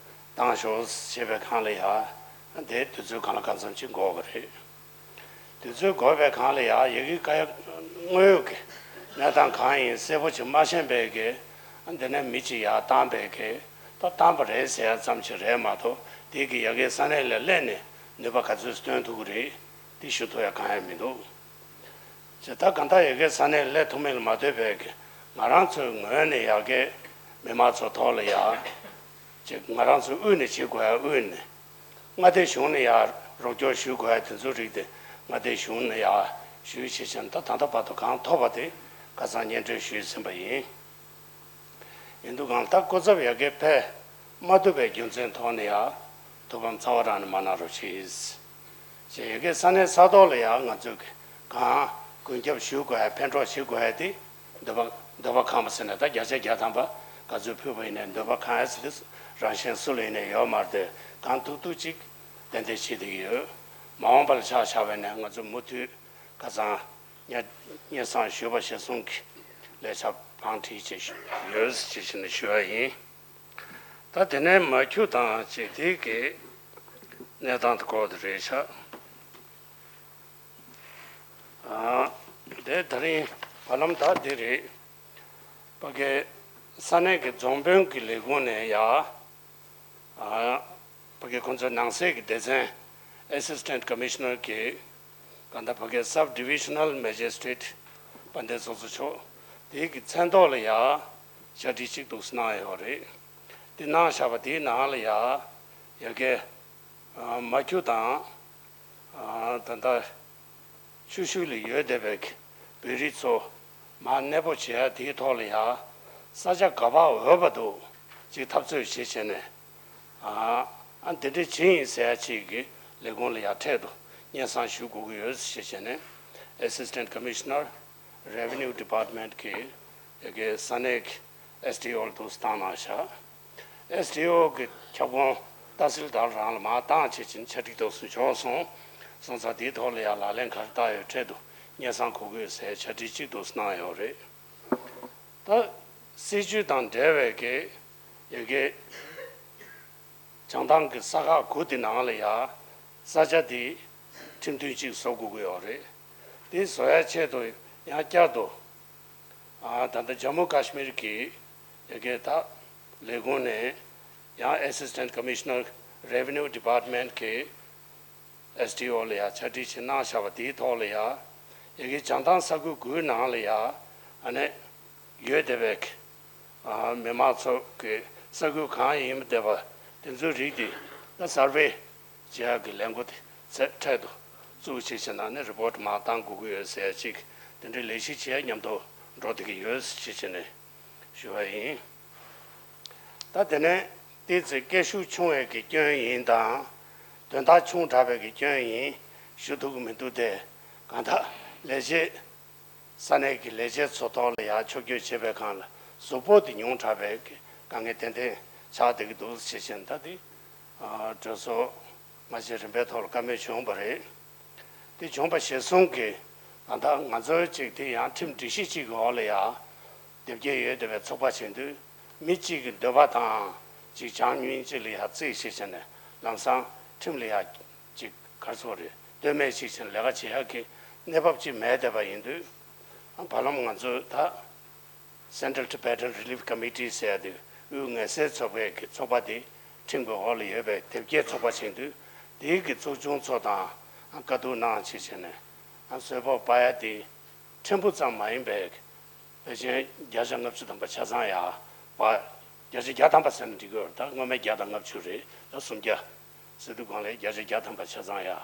བཏང་ཤོག་ཞེས་པའི་སྒང་ལ་ཡ་དེ་དུས་ཚོད་གང་ལ་གང་འཚམ་ཅིག་འགོར་བ་རེད། དུས་ཚོད་འགོར་བའི་སྒང་ལ་ཡ་ཡ་གི་ཀ་ཡ་དངོས་ཡོད་ཀྱི་གནས་སྟངས་གང་ཡིན་གསལ་པོ་ཅིག་མ་ཤེས་པའི་གི་འདི་ནས་མི་ཅིག་ཡར་བཏང་པའི་གི་ད་བཏང་པ་རེད་ཟེར་ཡ་ཙམ་ཅིག་རེད་མ་གཏོགས་དེ་གི་ཡ་གི་ས་གནས་ལ་སླེབས་ནས་ནུས་པ་ག་ཚོད་སྟོན་ཐུབ་ཀྱི་རེད་དེ་ཞུ་ཐུབ་ཡ་གང་ཡང་མི་འདུག་ཅེས་ད་གང་ལྟར་ཡ་གི་ས་གནས་སླེབས་ཐུབ་མིན་ལ་མ་ལྟོས་པའི་གི་ང་རང་ཚོའི་ངོས་ནས་ཡ་གི་མི་མང་ཚོ་ཐོག་ལ་ཡ་ཅིག་ང་རང་ཚོའི་དབུས་ནས་བྱེད་དགོས་ཡ་དབུས་ནས། མངའ་སྡེ་གཞུང་ནས་ཡང་རོགས་སྐྱོར་ཞུ་དགོས་ཡ་དེ་ཚོ་རིགས་དེ་མངའ་སྡེ་གཞུང་ནས་ཡང་ཞུས་བྱས་ཙང་ད་ད་ལྟ་བར་དུ་གང་ཐོབ་པ་དེ་ཁ་སང་སྙན་སྒྲོན་ཞུས་ཟིན་པ་ཡིན། ཡིན་འདུག་གང་ལྟར་སྐུ་ཚབ་ཡ་གི་ཕེབས་མ་ཐུབ་པའི་རྒྱུ་མཚན་ཐོག་ནས་ཡང་ཐུགས་ཕམ་རྩ་བ་རང་ནས་མ་གནང་རོགས་གྱིས། ཅེས་ཡ་གི་ས་གནས་ས་ཐོག་ལ་ཡང་ང་ཚོས་གང་ཀུན་ཁྱབ་ཞུ་དགོས་ཡ་ཕན་གྲོགས་བྱེད་དགོས་ཡ་དེ། འདོད་པ་འདོད་པ་ཁེངས་པ་ཟེར་ནས་ད་བརྒྱ་ཆ་བརྒྱ་ཐམ་པ་ག་ཚོད་ཕུལ་བ་ཡིན་ནའི་འདོད་པ་ཁེངས་ཡ་ཟེར་དུས་རང་གཞན་སུ་ལ་ཡིན་ནའི་ཡོད་མ་རེད་དེ་གང་ཐུབ་ཐུབ་ཅིག་ཏན་ཏན་བྱེད་བསྡད་ཀྱི་ཡོད། མ་འོངས་པ་ལ་ཆ་བཞག་པ་ཡིན་ནའི་ང་ཚོ་མུ་མཐུད་ཁ་སང་སྙན་སྙན་སེང་ཞུས་པ་ཞེས་གསུངས་ཀྱི་ལས་འཆར་བང་སྒྲིག་བྱས་ཡོད་ཅེས་བྱས་ནས་ཞུ་བ་ཡིན། ད་དེ་ནས་མ་ཁྱུ་དང་ཅིག་དེ་གི་གནས་སྟངས་དེ་སྐོར་དེ་རེད་ཤག་ཨ། དེ་ད་རིང་བར་ལམ་ད་འདི་རེད། ཕ་གི་ས་གནས་ཀྱི་རྫོང་དཔོན་གྱི་ལས་ཁུངས་ནས་ཡ། ཨ། ཕ་གི་ཁོང་ཚོའི་ནང་སྲིད་ཀྱི་སྡེ་ཚན་Assistant Commissioner གྱི་ག་ད་ཕ་གི་Sub Divisional Magistrate དཔལ་ལྡན་ཚོགས་གཙོ་མཆོག་དེའི་གི་མཚན་ཐོག་ལ་ཡ་ཕྱག་བྲིས་གཅིག་འདུག་གནང་ཡོད་རེད། དེ་གནང་བཞག་པ་དེའི་ནང་ལ་ཡ་ཡ་གི་མ་ཁྱུ་དང་། ད་ལྟ་ཆུ་ཤུལ་ལ་ཡོད་བསྡད་པའི་བོད་རིགས་ཚོ་མར་གནས་སྤོ་བྱེད་ཡ་དེའི་ཐོག་ལ་ཡ་ས་ཆ་ག་པར་འོས་པ་འདུག་ཅིག་འཐབ་རྩོད་བྱེད་བྱས་ནས་ཨ་འདི་འདྲ་བྱེད་ཡིན་ཟེར་ཡ་ཅིག་གི་ལས་ཁུངས་ལ་ཡ་འཕྲལ་དུ་སྙན་སེང་ཞུ་དགོས་ཀྱི་ཡོད་ཟེར་བྱས་ནས་Assistant Commissioner Revenue Department གི་ཡ་གི་ས་གནས་ཀྱི་S D O ལ་འདུག་བཏང་གནང་བཞག S D O གི་ཁྱབ་ཁོངས་ཏ་སིལ་དར་རང་ལ་མར་བཏང་བྱས་ཕྱིན་ཕྱག་བྲིས་འདུག་སུ་འབྱོར་སོང་། སོང་ཙང་དེའི་ཐོག་ལ་ཡང་ལག་ལེན་ག་རེ་བསྟར་ཡོད་འཕྲལ་དུ་སྙན་སེང་གོ་དགོས་ཟེར་ཕྱག་བྲིས་གཅིག་འདུག་གནང་ཡོད་རེད། ད་སྲིད་ཇུས་དང་འབྲེལ་བའི་གི་ཡ་གི་བྱང་ཐང་གི་ས་ཁག་དགུ་དེ་ནང་ལ་ཡ་ ས་ཆ་དེ་ཁྲིམས་མཐུན་ཅིག་བཟོ་དགོས་ཀྱི་ཡོད་རེད། དེ་བཟོ་ཡ་ཆེད་དུ་ཡང་བསྐྱར་དུ་ཨ་ད་ལྟ་ཇམ་མུ་ཀ་ཤི་མིར་གྱི་ཡ་གི་ད་ལས་ཁུངས་ནས་ཡང་Assistant Commissioner Revenue Department གི་ཨེས་ཌི་ཨོ་ལ་ཡ་ཕྱག་བྲིས་ཤིག་གནང་བཞག་པ་དེའི་ཐོག་ལ་ཡ་ཡ་གི་བྱང་ཐང་ས་ཁུལ་དགུའི་ནང་ལ་ཡ་ཨ་ནི་ཡོད་བསྡད་པའི་གི་ཨ་མི་མང་ཚོ་གི་ས་ཁུལ་གང་ཡིན་མིན་བསྡད་པ་དེ་ཚོའི་རིགས་དེ་ད་སར་ཝེ་བྱེད་ཡག་གི་ལས་འགུལ་དེ་ཚད་འཕྲལ་དུ་བཙུགས་བྱས་བྱས་ན་ནི་རི་པོར་ཊི་མར་བཏང་དགོས་ཀྱི་ཡོད་ཟེར་ཅིག་དེ་འདྲའི་ལས་གཞི་བྱེད་ཡག་མཉམ་དུ་འགྲོ་བསྡད་ཀྱི་ཡོད་ཟེར་བྱས་ནས་ཞུ་བ་ཡིན། ད་དེ་ནས་ཏོག་ཙམ་སྐད་ཤུགས་ཆུང་བའི་གི་སྐྱོན་ཡིན་དང་། དོན་དག་ཆུང་དྲགས་པའི་གི་སྐྱོན་ཡིན་ཞུ་ཐུབ་ཀྱི་མི་འདུག་སྟེ། གང་ལྟར་ལས་བྱེད་ས་གནས་ཀྱི་ལས་བྱེད་ཚོ་ཐོག་ལ་ཡར་ཕྱོགས་བསྐྱོད་བྱེད་པའི་སྒང་ལ་གཟུགས་པོ་དེ་ཉུང་དྲགས་པའི་གི་དཀའ་ངལ་ཏན་ཏན་ཆགས་བསྡད་ཀྱི་འདུག་ཞེས་བཤད་ད་དེ་གྲོས་ཚོགས་སྔ་ཕྱི་རིམ་པའི་ཐོག་ལ་བཀའ་མོལ་བྱུང་བ་རེད། དེ་བྱུང་བ་གཞིར་བཟུང་གིས་ད་ལྟ་ང་ཚོའི་གཅིག་དེ་ཡང་ཁྲིམས་སྒྲིག་གཞི་གཅིག་གི་འོག་ལ་ཡ་དེབ་སྐྱེལ་ཡོད་བསྡད་པའི་ཚོགས་པ་བྱེད་དུས་མི་གཅིག་གི་འདོད་པ་དང་གཅིག་བྱམས་སྙིང་རྗེ་ལ་ཡ་རྩིས་བྱས་བྱས་ནས་ལམ་སང་ཁྲིམས་ལ་ཡ་གཅིག་ག་རེ་ཟེར་དགོས་རེད། ལྟོས་མེད་བྱས་བྱས་ནས་ལས་ཀ་བྱེད་ཡག་གི་གནས་བབ་ཅིག་མེད་བསྡད་པ་ཡིན་དུས་བར་ལམ་ང་ཚོས་ད། Central Tibetan Relief Committee ཟེར་ཡ་དེ་དབུས་ངལ་སེལ་ཚོགས་པའི་གི་ཚོགས་པ་དེ་ཁྲིམས་ཀྱི་འོག་ལ་ཡོད་པའི་དེབ་སྐྱེལ་ཚོགས་པ་བྱེད་དུས་དེའི་གི་ཚོགས་ཆུང་ཚོ་དང་བཀའ་བསྡུར་གནང་བྱས་བྱས་ནས་གསོལ་ཕོགས་སྤར་ཡ་དེ་ཕྲན་བུ་ཙམ་མ་ཡིན་པའི་ཕལ་ཆེར་བརྒྱ་ཆ་ལྔ་བཅུ་ཐམ་པ་ཆ་ཚང་ཡ་སྤར། བརྒྱ་ཆ་བརྒྱ་ཐམ་པ་ཟེར་ན་འགྲིག་གི་ཡོད་རེད། ད་སྔོན་མའི་བརྒྱ་དང་ལྔ་བཅུ་རེད། ད་སུམ་བརྒྱ་ཟེར་དུས་གང་ལས་བརྒྱ་ཆ་བརྒྱ་ཐམ་པ་ཆ་ཚང་ཡ་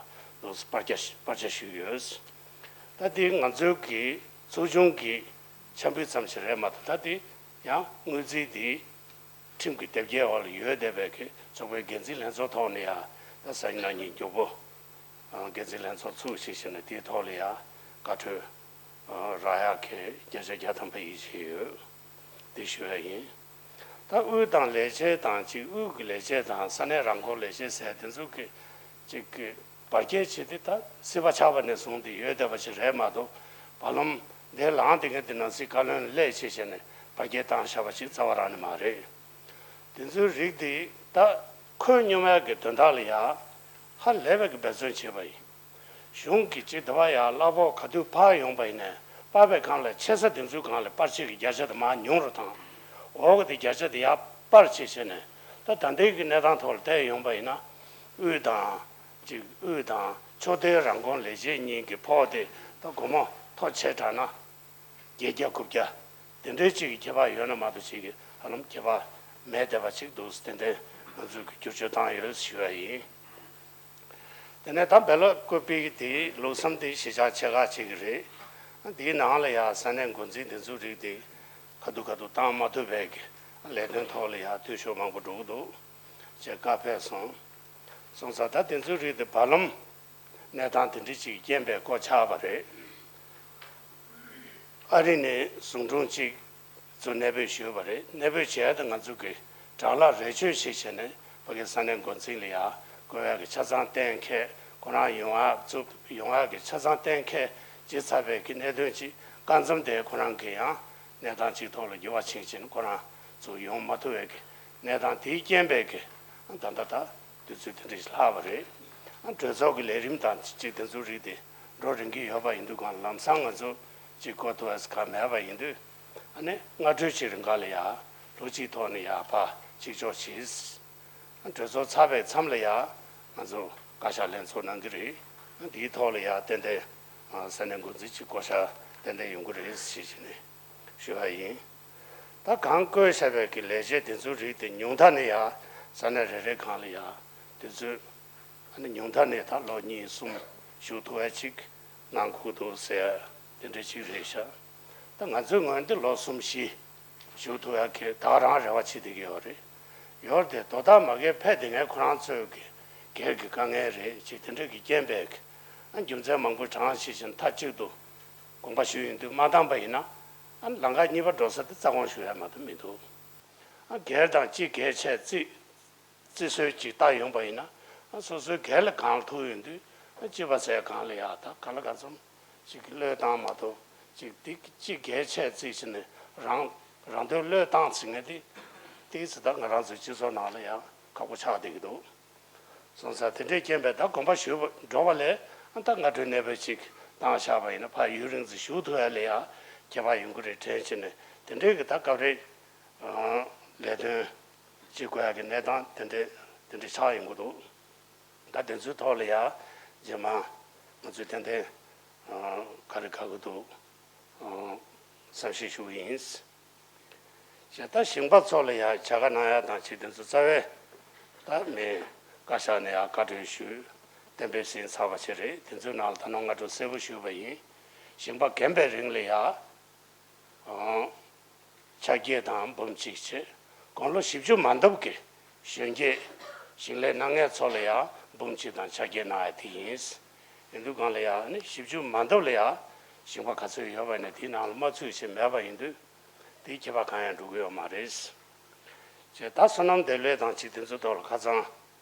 ལོ་སྤར་རྒྱ་སྤར་ཆ་ཞུས་ཡོད། ད་དེ་ང་ཚོའི་གི་ཚོགས་ཆུང་གི་འཆར་འབུལ་ཙམ་ཞིག་རེད་མ་གཏོགས་ད་དེ་ཡང་དངུལ་རྩིས་དེ་ཁྲིམས་ཀྱི་དེབ་སྐྱེལ་འོག་ལ་ཡོད་བསྡད་པའི་གི་ཚོགས་པའི་འགན་འཛིན་ལྷན་ཚོགས་ཐོག་ནས་ཡང་ད་སང་ཉིན་གནངས་ཉིན་མགྱོགས་པོ་འགན་འཛིན་ལྷན་ཚོགས་ཚུགས་ཤིག་བྱས་ནས་དེའི་ཐོག་ལ་ཡང་བཀའ་འཁྲོལ་རག་ཡག་གི་བརྒྱ་ཆ་བརྒྱ་ཐམ་པ་ཡིད་ཆེས་ཡོད། དེ་ཞུ་ཡ་ཡིན། ད་དབུས་དང་ལས་བྱེད་དང་གཅིག་དབུས་ཀྱི་ལས་བྱེད་དང་ས་གནས་རང་ཁོངས་ལས་བྱེད་ཟེར་དེ་ཚོ་གི་གཅིག་གི་བར་བརྒལ་བྱེད་དེ་ད་སྲིད་པ་ཆགས་པ་ནས་བཟུང་སྟེ་ཡོད་བསྡད་པ་ཞིག་རེད་མ་གཏོགས་བར་ལམ་འདིར་ལངས་བསྡད་མཁན་དེ་ནང་སྲིད་བཀའ་བློན་སླེབས་བྱས་བྱས་ནས་བར་བརྒལ་བཏང་བཞག་པ་ཞིག་རྩ་བ་རང་ནས་མ་རེད། དེ་ཚོའི་རིགས་དེ་ད་ཁོད་སྙོམས་ཡག་གི་དོན་དག་ལ་ཡ་ཧ་ལས་པའི་གི་འབད་བརྩོན་བྱས་པ་ཡིན། གཞུང་གིས་ཅིག་དེ་བ་ཡ་གླ་ཕོགས་ག་དུས་འཕར་ཡོང་པ་ཡིན་ནའི་འཕར་བའི་སྒང་ལ་ཆེ་ས་དེ་ཚོའི་སྒང་ལ་སྤར་ཆས་ཀྱི་བརྒྱ་ཆ་དེ་མར་ཉུང་རུ་བཏང་། འོག་གི་དེ་བརྒྱ་ཆ་དེ་ཡར་སྤར་བྱས་བྱས་ནས་ད་ད་ལྟའི་གི་གནས་སྟངས་ཐོག་ལ་བལྟས་ཡོང་པ་ཡིན་ན་དབུས་དང་ཅིག་དབུས་དང་ཕྱོགས་མཐའི་རང་ཁོངས་ལས་བྱེད་གཉིས་ཀྱི་ཕོགས་དེ་ད་སྒོར་མོ་མཐོ་ཆེ་དྲགས་ན། བརྒྱད་བརྒྱ་དགུ་བརྒྱ། དེ་འདྲའི་ཅིག་གི་ཁྱད་པར་ཡོད་ན་མ་གཏོགས་ཅིག་གི་ཧ་ལམ་ཁྱད་པར་མེད་བསྡད་པ་ཅིག་འདུག་ཏན་ཏན་ང་ཚོས་ཀྱི་བསྒྱུར་བཅོས་བཏང་ཡོད་ཞུ་བ་ཡིན། དེ་ནས་ད་བེ་ལ་ཀོ་པི་དེ་ལུགས་བསམ་དེ་གཞིས་ཆགས་ཆེ་ཁག་ཅིག་གི་རེད། དེའི་ནང་ལ་ཡང་ས་གནས་འགོ་འཛིན་དེ་ཚོའི་རིགས་དེ་ཁ་ཐུག་ཁ་ཐུག་བཏང་མ་ཐུབ་པའི་གི་ལས་དོན་ཐོག་ལ་ཡང་འཐུས་ཤོར་མང་པོ་འགྲོ་གི་འདུག་ཅེས་བཀའ་ཕེབས་སོང་། སོང་ཙང་ད་དེ་ཚོའི་རིགས་དེ་བར་ལམ། གནས་སྟངས་དེ་འདྲ་ཅིག་རྐྱེན་པས་བསྐོ་ཆགས་པ་རེད། ཨ་རི་ནས་ཟུང་དྲུང་གཅིག་ཚོ་གནས་སྤོས་ཞུས་པ་རེད། གནས་སྤོས་བྱས་ཏེ་ང་ཚོ་གི་དྲ་ལག་རས་ཆོད་ཞིག་བྱས་ནས་ཕ་གི་ས་གནས་འགོ་འཛིན་ལ་ཡ་བསྐོ་ཡག་གི་ཆ་ཚང་གཏན་འཁེལ་ཁོ་རང་ཡོང་ཡག་ཚུགས་ཡོང་ཡག་གི་ཆ་ཚང་གཏན་འཁེལ་བྱས་ཚར་བའི་གི་གནད་དོན་ཅིག་སྐབས་མཚམས་དེ་ཁོ་རང་གི་ཡང་གནས་སྟངས་ཅིག་ཐོག་ལ་འགྱུར་བ་ཕྱིན་ཕྱིན་ཁོ་རང་ཚོ་ཡོང་མ་ཐུབ་པའི་གི་གནས་སྟངས་དེའི་རྐྱེན་པས་གི་ད་ལྟ་ད། དུས་ཚོད་དེ་འདྲ་ཞིག་ལྷག་པ་རེད། ཨ་གྲོས་ཚོགས་ཀྱི་ལས་རིམ་དང་གཅིག་དེ་ཚོ་རིགས་དེ་འགྲོ་རན་གྱི་ཡོད་པ་ཡིན་དུས་གང་ལམ་སང་ང་ཚོ་གཅིག་བསྐོ་ཐུབ་ཡག་ག་མེད་པ་ཡིན་དུས་ཨ་ནི་སྔ་གྲོས་ཅིག་རིང་ག་ལ་ཡ་ལྷུག་ཅིག་ཐོག་ནས་ཡ་ཕར་གཅིག་ལྕོགས་བྱས། ཨ་གྲོས་ཚོགས་ཚར་བའི་མཚམས་ལ་ཡ་ང་ཚོ་བཀའ་ཤག་ལྷན་ཚོགས་གནང་གི་རེད། ཨ་དེའི་ཐོག་ལ་ཡ་ཏན་ཏན་ཨ་ས་གནས་འགོ་འཛིན་གཅིག་བསྐོ་བཞག་ཏན་ཏན་ཡོང་གི་རེད་ཞེས་བྱས་ནས། ཞུ་བ་ཡིན། ད་གང་བསྐོས་བཞག་པའི་གི་ལས་བྱེད་དེ་ཚོའི་རིགས་དེ་ཉུང་མཐའ་ནས་ཡ་ས་གནས་རེ་རེ་གང་ལ་ཡ་དུས་ཚོད་ཨ་ནི་ཉུང་མཐའ་ནས་ད་ལོ་གཉིས་གསུམ་བཞུགས་ཐུབ་ཡ་ཅིག་གནང་དགོས་འདུག་ཟེར་ཡ་དེ་འདྲ་ཅིག་རེད་ཤག་ད་ང་ཚོའི་ངོས་འདི་ལོ་གསུམ་བཞི་བཞུགས་ཐུབ་ཡ་གི་ད་ག་རང་རེ་བ་བྱེད་བསྡད་ཀྱི་ཡོད་རེད། ཡོད་དེ་དོ་བདག་མ་སྒེར་ཕེབས་བསྡད་མཁན་ཁོ་རང་ཚོའི་གི་སྒེར་གྱི་དཀའ་ངལ་རེད་ཅེས་དེ་འདྲ་གི་རྐྱེན་པས་གི་ཨ་རྒྱུ་མཚན་མང་པོ་དྲངས་ཤིག་བཞིན་མཐའ་གཅིག་ཏུ། དགོངས་པ་ཞུས་ཡོང་དུས་མ་འདང་པ་ཡིན་ན། ཨ་ལམ་ཁ་གཉིས་པ་འགྲོ་ས་དེ་རྩ་དགོངས་ཞུ་ཡ་མ་གཏོགས་མི་འདུག་ཨ་སྒེར་དང་སྤྱི་སྒེར་བྱས་རྩིས་རྩིས་སྲོལ་ཅིག་བལྟ་ཡོང་པ་ཡིན་ན། ཨ་སོ་སོའི་སྒེར་ལ་གང་ལ་ཐུག་ཡོང་དུས་ཨ་སྤྱི་པ་ཟེར་གང་ལ་ཡ་ད་ག་ལ་ག་ཚོད་ཅིག་གི་བློས་བཏང་མ་གཏོགས་ཅིག་འདི་སྤྱི་སྒེར་བྱས་རྩིས་བྱས་ནས་རང་རང་དོན་བློས་བཏང་ཟེར་མཁན་དེ་ཏོག་ཙམ་ད་ང་རང་ཚོའི་སྤྱི་ཚོགས་ནང་ལ་ཡང་ཁག་པོ་ཆགས་བསྡད་ཀྱི་འདུག་སོང་ཙང་དེ་འདྲའི་རྐྱེན་པས་ད་དགོངས་པ་ཞུས་པ་འགྲོ་བ་ལས་ཨ་ད་སྔ་དྲོའི་གནས་སྤོས་ཅིག་བཏང་བཞག་པ་ཡིན་ན་ཕར་ཡུན་རིང་ཙམ་བཞུགས་ཐུབ་ཡ་ལ་ཡ་ཁྱད་པར་ཡོང་གི་རེད་དྲན་བྱས་ནས་དེ་འདྲའི་གི་ད་སྐབས་རེ་ལས་དོན་བྱེད་དགོས་ཡ་གི་གནས་སྟངས་དེ་འདྲའི་དེ་འདྲའི་ཆགས་ཡོང་གི་འདུག་ད་དེ་ཚོའི་ཐོག་ལ་ཡ་རྗེས་མ་ང་ཚོས་ཏན་ཏན་ག་རེ་ག་གི་འདུག་བསམ་ཤེས་ཞུ་གི་ཡིན། ཞེས་ད་ཞིང་པ་ཚོ་ལ་ཡང་བྱ་དགའ་གནང་ཡག་དང་ཅིག་དེ་ཚོ་རྩ་བའི་ད་མི་བཀའ་ཤག་ནས་ཡང་བཀའ་འཁྲོལ་ཞུས་གཏན་འབེབས་ཟིན་ཚར་བ་ཞིག་རེད། དེ་ཚོའི་ནང་ལ་ད་ནང་སྔ་དྲོ་གསལ་པོ་ཞུས་པ་ཡིན། ཞིང་པ་རྒན་པའི་རིང་ལ་ཡང་ཆ་རྒྱུས་དང་འབུམ་གཅིག་བྱས། དགུང་ལོ་བཞི་བཅུ་མ་འདབ་ཀྱི་གཞོན་སྐྱེས་ཞིང་ལས་གནང་མཁན་ཚོ་ལ་ཡང་འབུམ་གཅིག་དང་ཆ་རྒྱུས་གནང་ཡ་དེ་ཡིན། ཡིན་དུས་གང་ལ་ཡང་ནི་བཞི་བཅུ་མ་འདབ་ལ་ཡང་ཞིང་པ་ག་ཚོད་ཡོད་པ་ནི་དེའི་ནང་ལ་མ་ཚུད་ཞེས་མེད་པ་ཡིན་དུས་དེའི་ཁྱད་པར་གང་ཡང་འགྲོ་གི་ཡོད་མ་རེད། ཅེས་ད་སོ་ནམ་འདེབས་ལས་དང་ཅིག་དེ་ཚོའི་ཐོག་ལ་ཁ་ཚང་